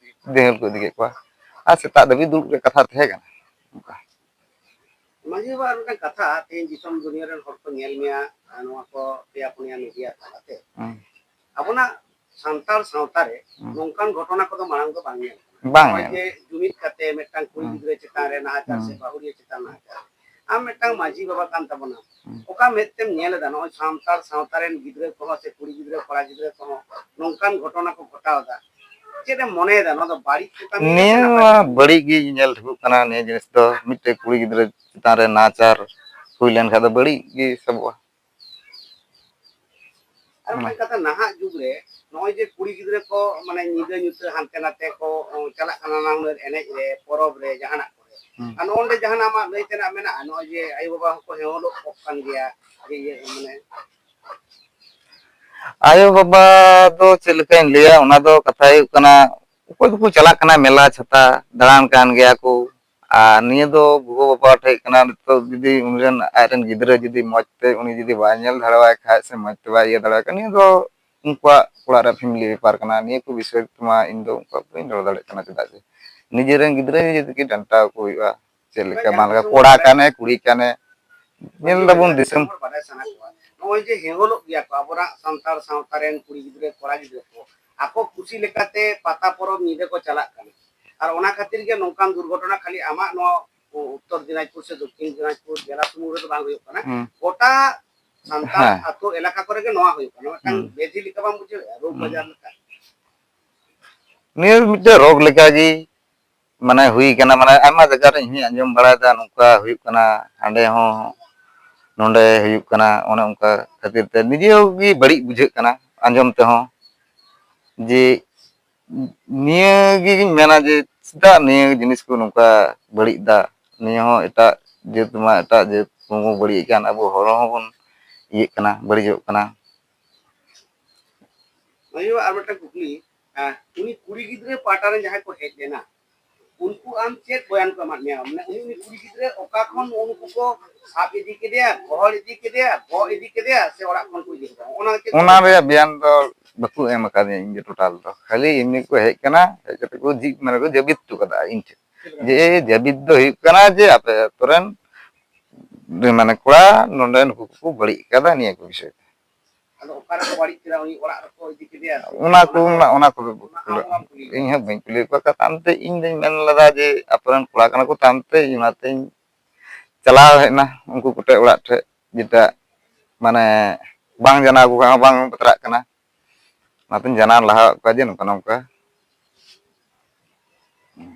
ᱡᱮᱦᱮᱞ ᱠᱚ ᱤᱫᱤ ᱠᱮᱫ ᱠᱚᱣᱟ᱾ ᱟᱨ ᱥᱮᱛᱟᱜ ᱫᱷᱟᱹᱵᱤᱡ ᱫᱩᱲᱩᱵ ᱨᱮ ᱠᱟᱛᱷᱟ ᱛᱟᱦᱮᱸ ᱠᱟᱱᱟ᱾ ᱚᱱᱠᱟ᱾ ᱢᱟᱹᱡᱷᱤ ᱵᱟᱵᱟ, ᱟᱨ ᱢᱤᱫᱴᱟᱝ ᱠᱟᱛᱷᱟ, ᱛᱮᱦᱮᱧ ᱫᱤᱥᱚᱢ ᱫᱩᱱᱤᱭᱟᱹ ᱨᱮᱱ ᱦᱚᱲ ᱠᱚ ᱧᱮᱞ ᱢᱮᱭᱟ, ᱟᱨ ᱱᱚᱣᱟ ᱠᱚ ᱯᱮᱭᱟ ᱯᱩᱱᱭᱟ ᱢᱤᱰᱤᱭᱟ ᱛᱟᱞᱟᱛᱮ᱾ ᱦᱩᱸ᱾ ᱟᱵᱚᱱᱟᱜ ᱥᱟᱱᱛᱟᱲ ᱥᱟᱶᱛᱟ ᱨᱮ ᱦᱩᱸ᱾ ᱱᱚᱝᱠᱟᱱ ᱜᱷᱚᱴᱚᱱᱟ ᱠᱚᱫᱚ ᱢᱟᱲᱟᱝ ᱫᱚ ᱵᱟᱝ ᱧᱮᱞ ᱠᱟᱱᱟ᱾ ᱵᱟᱝ ᱱᱚᱜᱼᱚᱭ ᱧᱮᱞ ᱡᱮ ᱡᱩᱢᱤᱫ ᱠᱟᱛᱮ ᱢᱤᱫᱴᱟᱝ ᱠᱩᱲᱤ ᱦᱩᱸ᱾ ᱜᱤᱫᱽᱨᱟᱹ ᱪᱮᱛᱟᱱ ᱨᱮ ᱱᱟᱦᱟᱪᱟᱨ ᱥᱮ ᱦᱩᱸ᱾ ᱵᱟᱹᱦᱩᱲᱤᱭᱟᱹ ᱪᱮᱛᱟᱱ ᱱᱟᱦᱟᱪᱟᱨ, ᱟᱢ ᱢᱤᱫᱴᱟᱝ ᱢᱟᱹᱡᱷᱤ ᱵᱟᱵᱟ ᱠᱟᱱ ᱛᱟᱵᱚᱱᱟᱢ, ᱦᱩᱸ᱾ ᱚᱠᱟ ᱢᱮᱫ ᱛᱮᱢ ᱧᱮᱞ ᱮᱫᱟ ᱱᱚᱜᱼᱚᱭ ᱥᱟᱱᱛᱟᱲ ᱥᱟᱶᱛᱟ ᱨᱮᱱ ᱜᱤᱫᱽᱨᱟᱹ ᱠᱚᱦᱚᱸ ᱥᱮ ᱠᱩᱲᱤ ᱜᱤᱫᱽᱨᱟᱹ ᱠᱚᱲᱟ ᱜᱤᱫᱽᱨᱟᱹ ᱠᱚᱦᱚᱸ ᱱᱚᱝᱠᱟᱱ ᱜᱷᱚᱴᱚᱱᱟ ᱠᱚ ᱜᱷᱚᱴᱟᱣ ᱮᱫᱟ? ᱪᱮᱫ ᱮᱢ ᱢᱚᱱᱮᱭᱮᱫᱟ, ᱱᱚᱣᱟ ᱫᱚ ᱵᱟᱹᱲᱤᱡ ᱠᱚ ᱠᱟᱹᱢᱤᱭᱮᱫᱟ ᱥᱮ ᱱᱤᱭᱟᱹ ᱱᱟᱯᱟᱭ ᱢᱟ ᱠᱚ ᱠᱟᱹᱢᱤᱭᱮᱫᱟ? ᱵᱟᱹᱲᱤᱡ ᱜᱮ ᱧᱮᱞ ᱴᱷᱤᱠᱚᱜ ᱠᱟᱱᱟ᱾ ᱱᱤᱭᱟᱹ ᱡᱤᱱᱤᱥ ᱫᱚ ᱢᱤᱫᱴᱮᱡ ᱠᱩᱲᱤ ᱜᱤᱫᱽᱨᱟᱹ ᱪᱮᱛᱟᱱ ᱨᱮ ᱱᱟᱦᱟᱪᱟᱨ ᱦᱩᱭ ᱞᱮᱱᱠᱷᱟᱱ ᱫᱚ ᱵᱟᱹᱲᱤᱡ ᱜᱮ ᱥᱟᱵᱚᱜᱼᱟ᱾ ᱟᱨ ᱚᱱᱟ ᱢᱤᱫᱴᱟᱝ ᱠᱟᱛᱷᱟ, ᱱᱟᱦᱟᱜ ᱡᱩᱜᱽ ᱨᱮ ᱱᱚᱜᱼᱚᱭ ᱡᱮ ᱠᱩᱲᱤ ᱜᱤᱫᱽᱨᱟᱹ ᱠᱚ ᱢᱟᱱᱮ ᱧᱤᱫᱟᱹ ᱧᱩᱛᱟᱹ ᱦᱟᱱᱛᱮ ᱱᱟᱛᱮ ᱠᱚ, ᱚ, ᱪᱟᱞᱟᱜ ᱠᱟᱱᱟ ᱱᱟᱱᱟ ᱦᱩᱱᱟᱹᱨ ᱮᱱᱮᱡ ᱨᱮ, ᱯᱚᱨᱚᱵᱽ ᱨᱮ, ᱡᱟᱦᱟᱱᱟᱜ ᱠᱚᱨᱮ᱾ ᱦᱩᱸ᱾ ᱟᱨ ᱱᱚᱜᱼᱚ ᱱᱚᱰᱮ ᱡᱟᱦᱟᱱᱟᱜ ᱟᱢᱟᱜ ᱞᱟᱹᱭ ᱛᱮᱱᱟᱜ ᱢᱮᱱᱟᱜᱼᱟ, ᱱᱚᱜᱼᱚᱭ ᱡᱮ ᱟᱭᱳ ᱵᱟᱵᱟ ᱦᱚᱸᱠᱚ ᱦᱮᱣᱞᱚᱜ ᱠᱚᱜ ᱠᱟᱱ ᱜᱮᱭᱟ, ᱡᱮ ᱤᱭᱟᱹ ᱢᱟᱱᱮ ᱟᱭᱳ ᱵᱟᱵᱟ ᱫᱚ ᱪᱮᱫ ᱞᱮᱠᱟᱧ ᱞᱟᱹᱭᱟ, ᱚᱱᱟ ᱫᱚ ᱠᱟᱛᱷᱟ ᱦᱩᱭᱩᱜ ᱠᱟᱱᱟ, ᱚᱠᱚᱭ ᱫᱚᱠᱚ ᱪᱟᱞᱟᱜ ᱠᱟᱱᱟ ᱢᱮᱞᱟ ᱪᱷᱟᱛᱟ, ᱫᱟᱬᱟᱱ ᱠᱟᱱ ᱜᱮᱭᱟ ᱠᱚ, ᱟᱨ ᱱᱤᱭᱟᱹ ᱫᱚ ᱜᱚᱜᱚ ᱵᱟᱵᱟ ᱴᱷᱮᱡ ᱠᱟᱱᱟ᱾ ᱱᱤᱛᱚᱜ ᱡᱩᱫᱤ ᱩᱱᱤ ᱨᱮᱱ, ᱟᱡ ᱨᱮᱱ ᱜᱤᱫᱽᱨᱟᱹ ᱡᱩᱫᱤ ᱢᱚᱡᱽ ᱛᱮ ᱩᱱᱤ ᱡᱩᱫᱤ ᱵᱟᱭ ᱧᱮᱞ ᱫᱟᱲᱮᱣᱟᱭ ᱠᱷᱟᱡ ᱥᱮ ᱢᱚᱡᱽ ᱛᱮ ᱵᱟᱭ ᱤᱭᱟᱹ ᱫᱟᱲᱮᱣᱟᱭ ᱠᱷᱟᱡ, ᱱᱤᱭᱟᱹ ᱫᱚ ᱩᱱᱠᱩᱣᱟᱜ ᱚᱲᱟᱜ ᱨᱮ ᱯᱷᱮᱢᱤᱞᱤ ᱵᱮᱯᱟᱨ ᱠᱟᱱᱟ᱾ ᱱᱤᱭᱟᱹ ᱠᱚ ᱵᱤᱥᱚᱭ ᱛᱮᱢᱟ ᱤᱧ ᱫᱚ ᱚᱱᱠᱟ ᱵᱟᱹᱧ ᱨᱚᱲ ᱫᱟᱲᱮᱭᱟᱜ ᱠᱟᱱᱟ, ᱪᱮᱫᱟᱜ ᱥᱮ ᱱᱤᱡᱮ ᱨᱮᱱ ᱜᱤᱫᱽᱨᱟᱹ ᱡᱩᱫᱤ ᱰᱟᱱᱴᱟᱣ ᱠᱚ ᱦᱩᱭᱩᱜᱼᱟ, ᱪᱮᱫ ᱞᱮᱠᱟ ᱡᱟᱦᱟᱸ ᱵᱟᱝ ᱞᱮᱠᱟ, ᱫᱤᱥᱚᱢ ᱠᱚᱲᱟ ᱦᱚᱲ ᱠᱟᱱᱮ, ᱠᱩᱲᱤ ᱠᱟᱱᱮ, ᱧᱮᱞ ᱢᱟᱹᱡᱷᱤ ᱫᱟᱵᱚᱱ ᱵᱟᱵᱟ, ᱫᱤᱥᱚᱢ᱾ ᱫᱤᱥᱚᱢ ᱦᱚᱲ ᱵᱟᱰᱟᱭ ᱥᱟᱱᱟ ᱠᱚᱣᱟ᱾ ᱱᱚᱜᱼᱚᱭ ᱡᱮ ᱦᱮᱣᱞᱚᱜ ᱜᱮᱭᱟ ᱠᱚ ᱟᱵᱚᱱᱟᱜ ᱥᱟᱱᱛᱟᱲ ᱥᱟᱶᱛᱟ ᱨᱮᱱ ᱠᱩᱲᱤ ᱜᱤᱫᱽᱨᱟᱹ, ᱠᱚᱲᱟ ᱜᱤᱫᱽᱨᱟᱹ ᱠᱚ, ᱟᱠᱚ ᱠᱩᱥᱤ ᱞᱮᱠᱟᱛᱮ ᱯᱟᱛᱟ ᱯᱚᱨᱚᱵᱽ ᱧᱤᱫᱟᱹ ᱠᱚ ᱪᱟᱞᱟᱜ ᱠᱟᱱᱟ, ᱟᱨ ᱚᱱᱟ ᱠᱷᱟᱹᱛᱤᱨ ᱜᱮ ᱱᱚᱝᱠᱟᱱ ᱫᱩᱨᱜᱷᱚᱴᱚᱱᱟ ᱠᱷᱟᱹᱞᱤ ᱟᱢᱟᱜ ᱱᱚᱣᱟ ᱩᱛᱛᱚᱨ ᱫᱤᱱᱟᱡᱽᱯᱩᱨ ᱥᱮ ᱫᱚᱠᱠᱷᱤᱱ ᱫᱤᱱᱟᱡᱽᱯᱩᱨ ᱡᱮᱞᱟ ᱥᱩᱢᱩᱝ ᱨᱮᱫᱚ ᱵᱟᱝ ᱦᱩᱭᱩᱜ ᱠᱟᱱᱟ, ᱦᱩᱸ᱾ ᱜᱚᱴᱟ ᱥᱟᱱᱛᱟᱲ ᱦᱮᱸ᱾ ᱟᱛᱳ ᱮᱞᱟᱠᱟ ᱠᱚᱨᱮ ᱜᱮ ᱱᱚᱣᱟ ᱦᱩᱭᱩᱜ ᱠᱟᱱᱟ᱾ ᱢᱤᱫᱴᱟᱝ ᱦᱩᱸ᱾ ᱵᱮᱫᱷᱤ ᱞᱮᱠᱟ ᱵᱟᱢ ᱵᱩᱡᱷᱟᱹᱣᱮᱫᱼᱟ, ᱨᱳᱜᱽ ᱦᱩᱸ᱾ ᱟᱡᱟᱨ ᱞᱮᱠᱟ? ᱱᱤᱭᱟᱹ ᱢᱤᱫᱴᱮᱡ ᱨᱳᱜᱽ ᱞᱮᱠᱟᱜᱮ, ᱢᱟᱱᱮ, ᱦᱩᱭ ᱠᱟᱱᱟ, ᱢᱟᱱᱮ, ᱟᱭᱢᱟ ᱡᱟᱭᱜᱟ ᱨᱮ ᱤᱧ ᱦᱚᱸᱧ ᱟᱸᱡᱚᱢ ᱵᱟᱲᱟᱭᱮᱫᱟ, ᱱᱚᱝᱠᱟ ᱦᱩᱭᱩᱜ ᱠᱟᱱᱟ, ᱦᱟᱸᱰᱮ ᱦᱚᱸ ᱱᱚᱸᱰᱮ ᱦᱩᱭᱩᱜ ᱠᱟᱱᱟ᱾ ᱚᱱᱮ ᱚᱱᱠᱟ ᱠᱷᱟᱹᱛᱤᱨ ᱛᱮ ᱱᱤᱡᱮ ᱦᱚᱸ ᱜᱮ ᱵᱟᱹᱲᱤᱡ ᱵᱩᱡᱷᱟᱹᱜ ᱠᱟᱱᱟ ᱟᱸᱡᱚᱢ ᱛᱮᱦᱚᱸ, ᱡᱮ ᱱᱤᱭᱟᱹ ᱜᱮᱧ ᱢᱮᱱᱟ ᱡᱮ ᱪᱮᱫᱟᱜ ᱱᱤᱭᱟᱹ ᱡᱤᱱᱤᱥ ᱠᱚ ᱱᱚᱝᱠᱟ ᱵᱟᱹᱲᱤᱡ ᱫᱟ? ᱱᱤᱭᱟᱹ ᱦᱚᱸ ᱮᱴᱟᱜ ᱡᱟᱹᱛ ᱢᱟ ᱮᱴᱟᱜ ᱡᱟᱹᱛ ᱠᱚ ᱵᱟᱹᱲᱤᱡ ᱠᱟᱱ, ᱟᱵᱚ ᱦᱚᱲ ᱦᱚᱸᱵᱚᱱ ᱤᱭᱟᱹᱜ ᱠᱟᱱᱟ, ᱵᱟᱹᱲᱤᱡᱚᱜ ᱠᱟᱱᱟ᱾ ᱢᱟᱹᱡᱷᱤ ᱵᱟᱵᱟ, ᱟᱨ ᱢᱤᱫᱴᱟᱝ ᱠᱩᱠᱞᱤ, ᱟᱸ, ᱩᱱᱤ ᱠᱩᱲᱤ ᱜᱤᱫᱽᱨᱟᱹ ᱯᱟᱦᱴᱟ ᱨᱮᱱ ᱡᱟᱦᱟᱸᱭ ᱠᱚ ᱦᱮᱡ ᱞᱮᱱᱟ, ᱩᱱᱠᱩ ᱟᱢ ᱪᱮᱫ ᱵᱚᱭᱟᱱ ᱠᱚ ᱮᱢᱟᱫ ᱢᱮᱭᱟ? ᱢᱟᱱᱮ ᱩᱱᱤ, ᱩᱱᱤ ᱠᱩᱲᱤ ᱜᱤᱫᱽᱨᱟᱹ ᱚᱠᱟ ᱠᱷᱚᱱ ᱩᱱᱠᱩ ᱠᱚ ᱥᱟᱵ ᱤᱫᱤ ᱠᱮᱫᱮᱭᱟ, ᱜᱚᱦᱚᱲ ᱤᱫᱤ ᱠᱮᱫᱮᱭᱟ, ᱜᱚᱜ ᱤᱫᱤ ᱠᱮᱫᱮᱭᱟ, ᱥᱮ ᱚᱲᱟᱜ ᱠᱷᱚᱱ ᱠᱚ ᱤᱫᱤ ᱠᱮᱫᱮᱭᱟ? ᱚᱱᱟ ᱪᱮᱫ ᱚᱱᱟ ᱵᱚᱭᱟᱱ? ᱨᱮᱭᱟᱜ ᱵᱮᱭᱟᱱ ᱫᱚ ᱵᱟᱠᱚ ᱮᱢ ᱟᱠᱟᱫᱤᱧᱟ ᱤᱧ ᱫᱚ ᱴᱳᱴᱟᱞ ᱫᱚ᱾ ᱠᱷᱟᱹᱞᱤ ᱮᱢᱱᱤ ᱠᱚ ᱦᱮᱡ ᱠᱟᱱᱟ, ᱦᱮᱡ ᱠᱟᱛᱮ ᱠᱚ ᱡᱤ-, ᱢᱟᱱᱮ ᱠᱚ ᱡᱟᱹᱵᱤᱫ ᱦᱚᱴᱚ ᱠᱟᱫᱟ ᱤᱧ ᱴᱷᱮᱱ᱾ ᱪᱮᱫ ᱞᱮᱠᱟ? ᱡᱮ ᱡᱟᱹᱵᱤᱫ ᱫᱚ ᱦᱩᱭᱩᱜ ᱠᱟᱱᱟ ᱡᱮ ᱟᱯᱮ ᱟᱛᱳ ᱨᱮᱱ ᱢᱟᱱᱮ ᱠᱚᱲᱟ ᱱᱚᱰᱮ ᱱᱩᱠᱩ ᱠᱚᱠᱚ ᱵᱟᱹᱲᱤᱡ ᱟᱠᱟᱫᱟ ᱱᱤᱭᱟᱹ ᱠᱚ ᱵᱤᱥᱚᱭ ᱛᱮ᱾ ᱟᱫᱚ ᱚᱠᱟ ᱨᱮᱠᱚ ᱵᱟᱹᱲᱤᱡ ᱠᱮᱫᱟ? ᱩᱱᱤ ᱚᱲᱟᱜ ᱨᱮᱠᱚ ᱤᱫᱤ ᱠᱮᱫᱮᱭᱟ ᱥᱮ? ᱚᱱᱟ ᱠᱚ, ᱚᱱᱟ ᱚᱱᱟ, ᱠᱚ ᱚᱱᱟ ᱟᱢ ᱵᱟᱢ ᱠᱩᱞᱤ ᱤᱧ ᱦᱚᱸ ᱵᱟᱹᱧ ᱠᱩᱞᱤ ᱠᱚᱣᱟ᱾ ᱛᱟᱭᱚᱢ ᱛᱮ ᱤᱧ ᱫᱚᱧ ᱢᱮᱱ ᱞᱮᱫᱟ ᱡᱮ ᱟᱯᱮ ᱨᱮᱱ ᱠᱚᱲᱟ ᱠᱟᱱᱟ ᱠᱚ, ᱛᱟᱭᱚᱢ ᱛᱮ ᱤᱧ ᱚᱱᱟᱛᱮᱧ ᱪᱟᱞᱟᱣ ᱦᱮᱡ ᱮᱱᱟ ᱩᱱᱠᱩ ᱠᱚᱴᱷᱮᱡ ᱚᱲᱟᱜ ᱴᱷᱮᱡ, ᱡᱮᱴᱟ ᱢᱟᱱᱮ ᱵᱟᱝ ᱡᱟᱱᱟᱣ ᱟᱠᱚ ᱠᱷᱟᱱ ᱦᱚᱸ ᱵᱟᱝ ᱵᱟᱛᱨᱟᱜ ᱠᱟᱱᱟ, ᱚᱱᱟᱛᱮᱧ ᱡᱟᱱᱟᱣ ᱞᱟᱦᱟᱣᱟᱫ ᱠᱚᱣᱟ ᱡᱮ ᱱᱚᱝᱠᱟ ᱱᱚᱝᱠᱟ᱾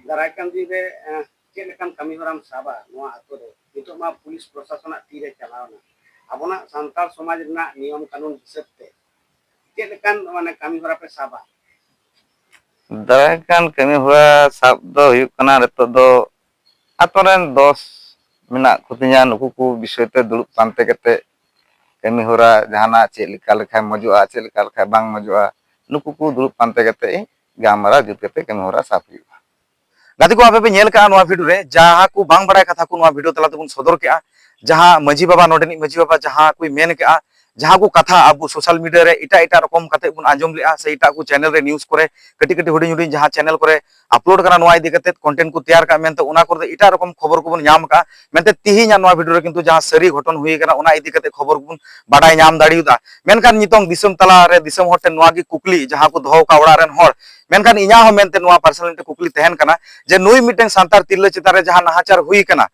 ᱫᱟᱨᱟᱭ ᱠᱟᱱ ᱫᱤᱱ ᱨᱮ, ᱮᱸ, ᱪᱮᱫ ᱞᱮᱠᱟᱱ ᱠᱟᱹᱢᱤ ᱦᱚᱨᱟᱢ ᱥᱟᱵᱟ ᱱᱚᱣᱟ ᱟᱛᱳ ᱨᱮ? ᱱᱤᱛᱚᱜ ᱢᱟ ᱯᱩᱞᱤᱥ ᱯᱨᱚᱥᱟᱥᱚᱱᱟᱜ ᱛᱤᱨᱮ ᱪᱟᱞᱟᱣ ᱮᱱᱟ᱾ ᱟᱵᱚᱱᱟᱜ ᱥᱟᱱᱛᱟᱲ ᱥᱚᱢᱟᱡᱽ ᱨᱮᱱᱟᱜ ᱱᱤᱭᱚᱢ ᱠᱟᱹᱱᱩᱱ ᱦᱤᱥᱟᱹᱵ ᱛᱮ ᱪᱮᱫ ᱞᱮᱠᱟᱱ, ᱢᱟᱱᱮ, ᱠᱟᱹᱢᱤ ᱦᱚᱨᱟ ᱯᱮ ᱥᱟᱵᱟ? ᱫᱟᱨᱟᱭ ᱠᱟᱱ ᱠᱟᱹᱢᱤ ᱦᱚᱨᱟ ᱥᱟᱵ ᱫᱚ ᱦᱩᱭᱩᱜ ᱠᱟᱱᱟ, ᱱᱤᱛᱚᱜ ᱫᱚ ᱟᱛᱳ ᱨᱮᱱ ᱫᱚᱥ ᱢᱮᱱᱟᱜ ᱠᱚᱛᱤᱧᱟ, ᱱᱩᱠᱩ ᱠᱚ ᱵᱤᱥᱚᱭ ᱛᱮ ᱫᱩᱲᱩᱵ ᱯᱟᱱᱛᱮ ᱠᱟᱛᱮ ᱠᱟᱹᱢᱤ ᱦᱚᱨᱟ ᱡᱟᱦᱟᱱᱟᱜ ᱪᱮᱫ ᱞᱮᱠᱟ ᱞᱮᱠᱷᱟᱱ ᱢᱚᱡᱚᱜᱼᱟ, ᱪᱮᱫ ᱞᱮᱠᱟ ᱞᱮᱠᱷᱟᱱ ᱵᱟᱝ ᱢᱚᱡᱚᱜᱼᱟ, ᱱᱩᱠᱩ ᱠᱚ ᱫᱩᱲᱩᱵ ᱯᱟᱱᱛᱮ ᱠᱟᱛᱮ ᱜᱟᱞᱢᱟᱨᱟᱣ ᱡᱩᱛ ᱠᱟᱛᱮ ᱠᱟᱹᱢᱤ ᱦᱚᱨᱟ ᱥᱟᱵ ᱦᱩᱭᱩᱜᱼᱟ᱾ ᱜᱟᱛᱮ ᱠᱚ, ᱟᱯᱮ ᱯᱮ ᱧᱮᱞ ᱠᱟᱜᱼᱟ ᱱᱚᱣᱟ ᱵᱷᱤᱰᱤᱭᱳ ᱨᱮ ᱡᱟᱦᱟᱸ ᱠᱚ ᱵᱟᱝ ᱵᱟᱲᱟᱭ ᱠᱟᱛᱷᱟ ᱠᱚ ᱱᱚᱣᱟ ᱵᱷᱤᱰᱤᱭᱳ ᱛᱟᱞᱟ ᱛᱮᱵᱚᱱ ᱥᱚᱫᱚᱨ ᱠᱮᱜᱼᱟ, ᱡᱟᱦᱟᱸ ᱢᱟᱹᱡᱷᱤ ᱵᱟᱵᱟ, ᱱᱚᱰᱮᱱᱤᱡ ᱢᱟᱹᱡᱷᱤ ᱵᱟᱵᱟ ᱡᱟᱦᱟᱸ ᱠᱚᱭ ᱢᱮᱱ ᱠᱮᱜᱼᱟ, ᱡᱟᱦᱟᱸ ᱠᱚ ᱠᱟᱛᱷᱟ ᱟᱵᱚ ᱥᱳᱥᱟᱞ ᱢᱤᱰᱤᱭᱟ ᱨᱮ ᱮᱴᱟᱜ ᱮᱴᱟᱜ ᱨᱚᱠᱚᱢ ᱠᱟᱛᱮ ᱵᱚᱱ ᱟᱸᱡᱚᱢ ᱞᱮᱜᱼᱟ, ᱥᱮ ᱮᱴᱟᱜ ᱠᱚ ᱪᱮᱱᱮᱞ ᱨᱮ, ᱱᱤᱭᱩᱡᱽ ᱠᱚᱨᱮ, ᱠᱟᱹᱴᱤᱡ ᱠᱟᱹᱴᱤᱡ ᱦᱩᱰᱤᱧ ᱦᱩᱰᱤᱧ ᱡᱟᱦᱟᱸ ᱪᱮᱱᱮᱞ ᱠᱚᱨᱮ ᱟᱯᱞᱳᱰ ᱠᱟᱱᱟ, ᱱᱚᱣᱟ ᱤᱫᱤ ᱠᱟᱛᱮ ᱠᱚᱱᱴᱮᱱᱴ ᱠᱚ ᱛᱮᱭᱟᱨ ᱠᱟᱜᱼᱟ ᱢᱮᱱᱛᱮ, ᱚᱱᱟ ᱠᱚᱨᱮ ᱫᱚ ᱮᱴᱟᱜ ᱨᱚᱠᱚᱢ ᱠᱷᱚᱵᱚᱨ ᱠᱚᱵᱚᱱ ᱧᱟᱢ ᱠᱟᱜᱼᱟ᱾ ᱢᱮᱱᱛᱮ ᱛᱤᱦᱤᱧᱟᱜ ᱱᱚᱣᱟ ᱵᱷᱤᱰᱤᱭᱳ ᱨᱮ ᱠᱤᱱᱛᱩ ᱡᱟᱦᱟᱸ ᱥᱟᱹᱨᱤ ᱜᱷᱚᱴᱚᱱ ᱦᱩᱭ ᱠᱟᱱᱟ, ᱚᱱᱟ ᱤᱫᱤ ᱠᱟᱛᱮ ᱠᱷᱚᱵᱚᱨ ᱠᱚᱵᱚᱱ ᱵᱟᱰᱟᱭ ᱧᱟᱢ ᱫᱟᱲᱮᱭᱟᱫᱟ᱾ ᱢᱮᱱᱠᱷᱟᱱ ᱱᱤᱛᱚᱝ ᱫᱤᱥᱚᱢ ᱛᱟᱞᱟ ᱨᱮ ᱫᱤᱥᱚᱢ ᱦᱚᱲ ᱴᱷᱮᱱ ᱱᱚᱣᱟ ᱜᱮ ᱠᱩᱠᱞᱤ, ᱡᱟᱦᱟᱸ ᱠᱚ ᱫᱚᱦᱚ ᱟᱠᱟᱫ ᱚᱲᱟᱜ ᱨᱮᱱ ᱦᱚᱲ, ᱢᱮᱱᱠᱷᱟᱱ ᱤᱧᱟᱹᱜ ᱦᱚᱸ ᱢᱮᱱᱛᱮ ᱱᱚᱣᱟ ᱯᱟᱨᱥᱚᱱᱟᱞ ᱢᱤᱫᱴᱮᱱ ᱠᱩᱠᱞᱤ ᱛᱟᱦᱮᱱ ᱠᱟᱱᱟ ᱡᱮ ᱱᱩᱭ ᱢᱤᱫᱴᱮᱱ ᱥᱟᱱᱛᱟᱲ ᱛᱤᱨᱞᱟᱹ ᱪᱮᱛᱟᱱ ᱨᱮ ᱡᱟᱦᱟᱸ ᱱᱟᱦᱟᱪᱟᱨ ᱦᱩᱭ ᱠᱟᱱᱟ,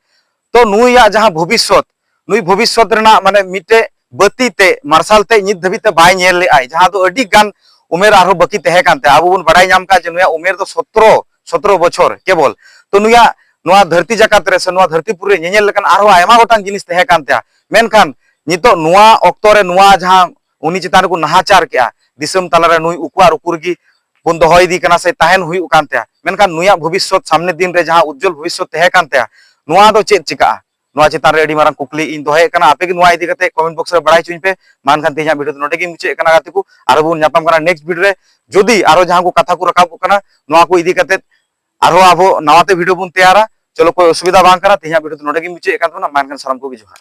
ᱛᱚ ᱱᱩᱭᱟᱜ ᱡᱟᱦᱟᱸ ᱵᱷᱚᱵᱤᱥᱥᱚᱛ, ᱱᱩᱭ ᱵᱷᱚᱵᱤᱥᱥᱚᱛ ᱨᱮᱱᱟᱜ ᱢᱟᱱᱮ ᱢᱤᱫᱴᱮᱡ ᱵᱟᱹᱛᱤ ᱛᱮ, ᱢᱟᱨᱥᱟᱞ ᱛᱮ ᱱᱤᱛ ᱫᱷᱟᱹᱵᱤᱡ ᱛᱮ ᱵᱟᱭ ᱧᱮᱞ ᱞᱮᱜᱼᱟᱭ, ᱡᱟᱦᱟᱸ ᱫᱚ ᱟᱹᱰᱤ ᱜᱟᱱ ᱩᱢᱮᱨ ᱟᱨᱦᱚᱸ ᱵᱟᱹᱠᱤ ᱛᱟᱦᱮᱸ ᱠᱟᱱ ᱛᱟᱭᱟ᱾ ᱟᱵᱚ ᱵᱚᱱ ᱵᱟᱰᱟᱭ ᱧᱟᱢ ᱠᱟᱜᱼᱟ ᱡᱮ ᱱᱩᱭᱟᱜ ᱩᱢᱮᱨ ᱫᱚ ᱥᱚᱛᱨᱚ, ᱥᱚᱛᱨᱚ ᱵᱚᱪᱷᱚᱨ ᱠᱮᱵᱚᱞ᱾ ᱛᱚ ᱱᱩᱭᱟᱜ ᱱᱚᱣᱟ ᱫᱷᱟᱹᱨᱛᱤ ᱡᱟᱠᱟᱛ ᱨᱮ ᱥᱮ ᱱᱚᱣᱟ ᱫᱷᱟᱹᱨᱛᱤ ᱯᱩᱨᱤ ᱨᱮ ᱧᱮᱧᱮᱞ ᱞᱮᱠᱟᱱ ᱟᱨᱦᱚᱸ ᱟᱭᱢᱟ ᱜᱚᱴᱟᱝ ᱡᱤᱱᱤᱥ ᱛᱟᱦᱮᱸ ᱠᱟᱱ ᱛᱟᱭᱟ, ᱢᱮᱱᱠᱷᱟᱱ ᱱᱤᱛᱚᱜ ᱱᱚᱣᱟ ᱚᱠᱛᱚ ᱨᱮ ᱱᱚᱣᱟ ᱡᱟᱦᱟᱸ ᱩᱱᱤ ᱪᱮᱛᱟᱱ ᱨᱮᱠᱚ ᱱᱟᱦᱟᱪᱟᱨ ᱠᱮᱜᱼᱟ, ᱫᱤᱥᱚᱢ ᱛᱟᱞᱟᱨᱮ ᱱᱩᱭ ᱩᱠᱩ ᱟᱨ ᱩᱠᱩ ᱨᱮᱜᱮ ᱵᱚᱱ ᱫᱚᱦᱚ ᱤᱫᱤ ᱠᱟᱱᱟ ᱥᱮ ᱛᱟᱦᱮᱱ ᱦᱩᱭᱩᱜ ᱠᱟᱱ ᱛᱟᱭᱟ, ᱢᱮᱱᱠᱷᱟᱱ ᱱᱩᱭᱟᱜ ᱵᱷᱚᱵᱤᱥᱥᱚᱛ, ᱥᱟᱢᱱᱮ ᱫᱤᱱ ᱨᱮ ᱡᱟᱦᱟᱸ ᱩᱡᱡᱚᱞ ᱵᱷᱚᱵᱤᱥᱥᱚᱛ ᱛᱟᱦᱮᱸ ᱠᱟᱱ ᱛᱟᱭᱟ, ᱱᱚᱣᱟ ᱫᱚ ᱪᱮᱫ ᱪᱤᱠᱟᱹᱜᱼᱟ? ᱱᱚᱣᱟ ᱪᱮᱛᱟᱱ ᱨᱮ ᱟᱹᱰᱤ ᱢᱟᱨᱟᱝ ᱠᱩᱠᱞᱤ ᱤᱧ ᱫᱚᱦᱚᱭᱮᱫ ᱠᱟᱱᱟ᱾ ᱟᱯᱮ ᱜᱮ ᱱᱚᱣᱟ ᱤᱫᱤ ᱠᱟᱛᱮ ᱠᱚᱢᱮᱱᱴ ᱵᱚᱠᱥ ᱨᱮ ᱵᱟᱲᱟᱭ ᱦᱚᱪᱚᱧ ᱯᱮ᱾ ᱢᱟ ᱮᱱᱠᱷᱟᱱ ᱛᱮᱦᱮᱧᱟᱜ ᱵᱷᱤᱰᱤᱭᱳ ᱫᱚ ᱱᱚᱰᱮ ᱜᱮᱧ ᱢᱩᱪᱟᱹᱫ ᱠᱟᱱᱟ ᱜᱟᱛᱮ ᱠᱚ᱾ ᱟᱨᱦᱚᱸ ᱵᱚᱱ ᱧᱟᱯᱟᱢ ᱠᱟᱱᱟ ᱱᱮᱠᱥᱴ ᱵᱷᱤᱰᱤᱭᱳ ᱨᱮ᱾ ᱡᱩᱫᱤ ᱟᱨᱦᱚᱸ ᱡᱟᱦᱟᱸ ᱠᱚ ᱠᱟᱛᱷᱟ ᱠᱚ ᱨᱟᱠᱟᱵᱚᱜ ᱠᱟᱱᱟ, ᱱᱚᱣᱟ ᱠᱚ ᱤᱫᱤ ᱠᱟᱛᱮ ᱟᱨᱦᱚᱸ ᱟᱵᱚ ᱱᱟᱣᱟᱛᱮ video ᱵᱚᱱ ᱛᱮᱭᱟᱨᱟ᱾ ᱪᱚᱞᱚ, ᱠᱳᱭ ᱚᱥᱩᱵᱤᱫᱷᱟ ᱵᱟᱝ ᱠᱟᱱᱟ᱾ ᱛᱮᱦᱮᱧᱟᱜ video ᱫᱚ ᱱᱚᱰᱮ ᱜᱤᱧ ᱢᱩᱪᱟᱹᱫ ᱮᱫ ᱠᱟᱱ ᱛᱟᱵᱚᱱᱟ᱾ ᱢᱟ ᱮᱱᱠᱷᱟᱱ ᱥᱟᱱᱟᱢ ᱠᱚᱜᱮ ᱡᱚᱦᱟᱨ᱾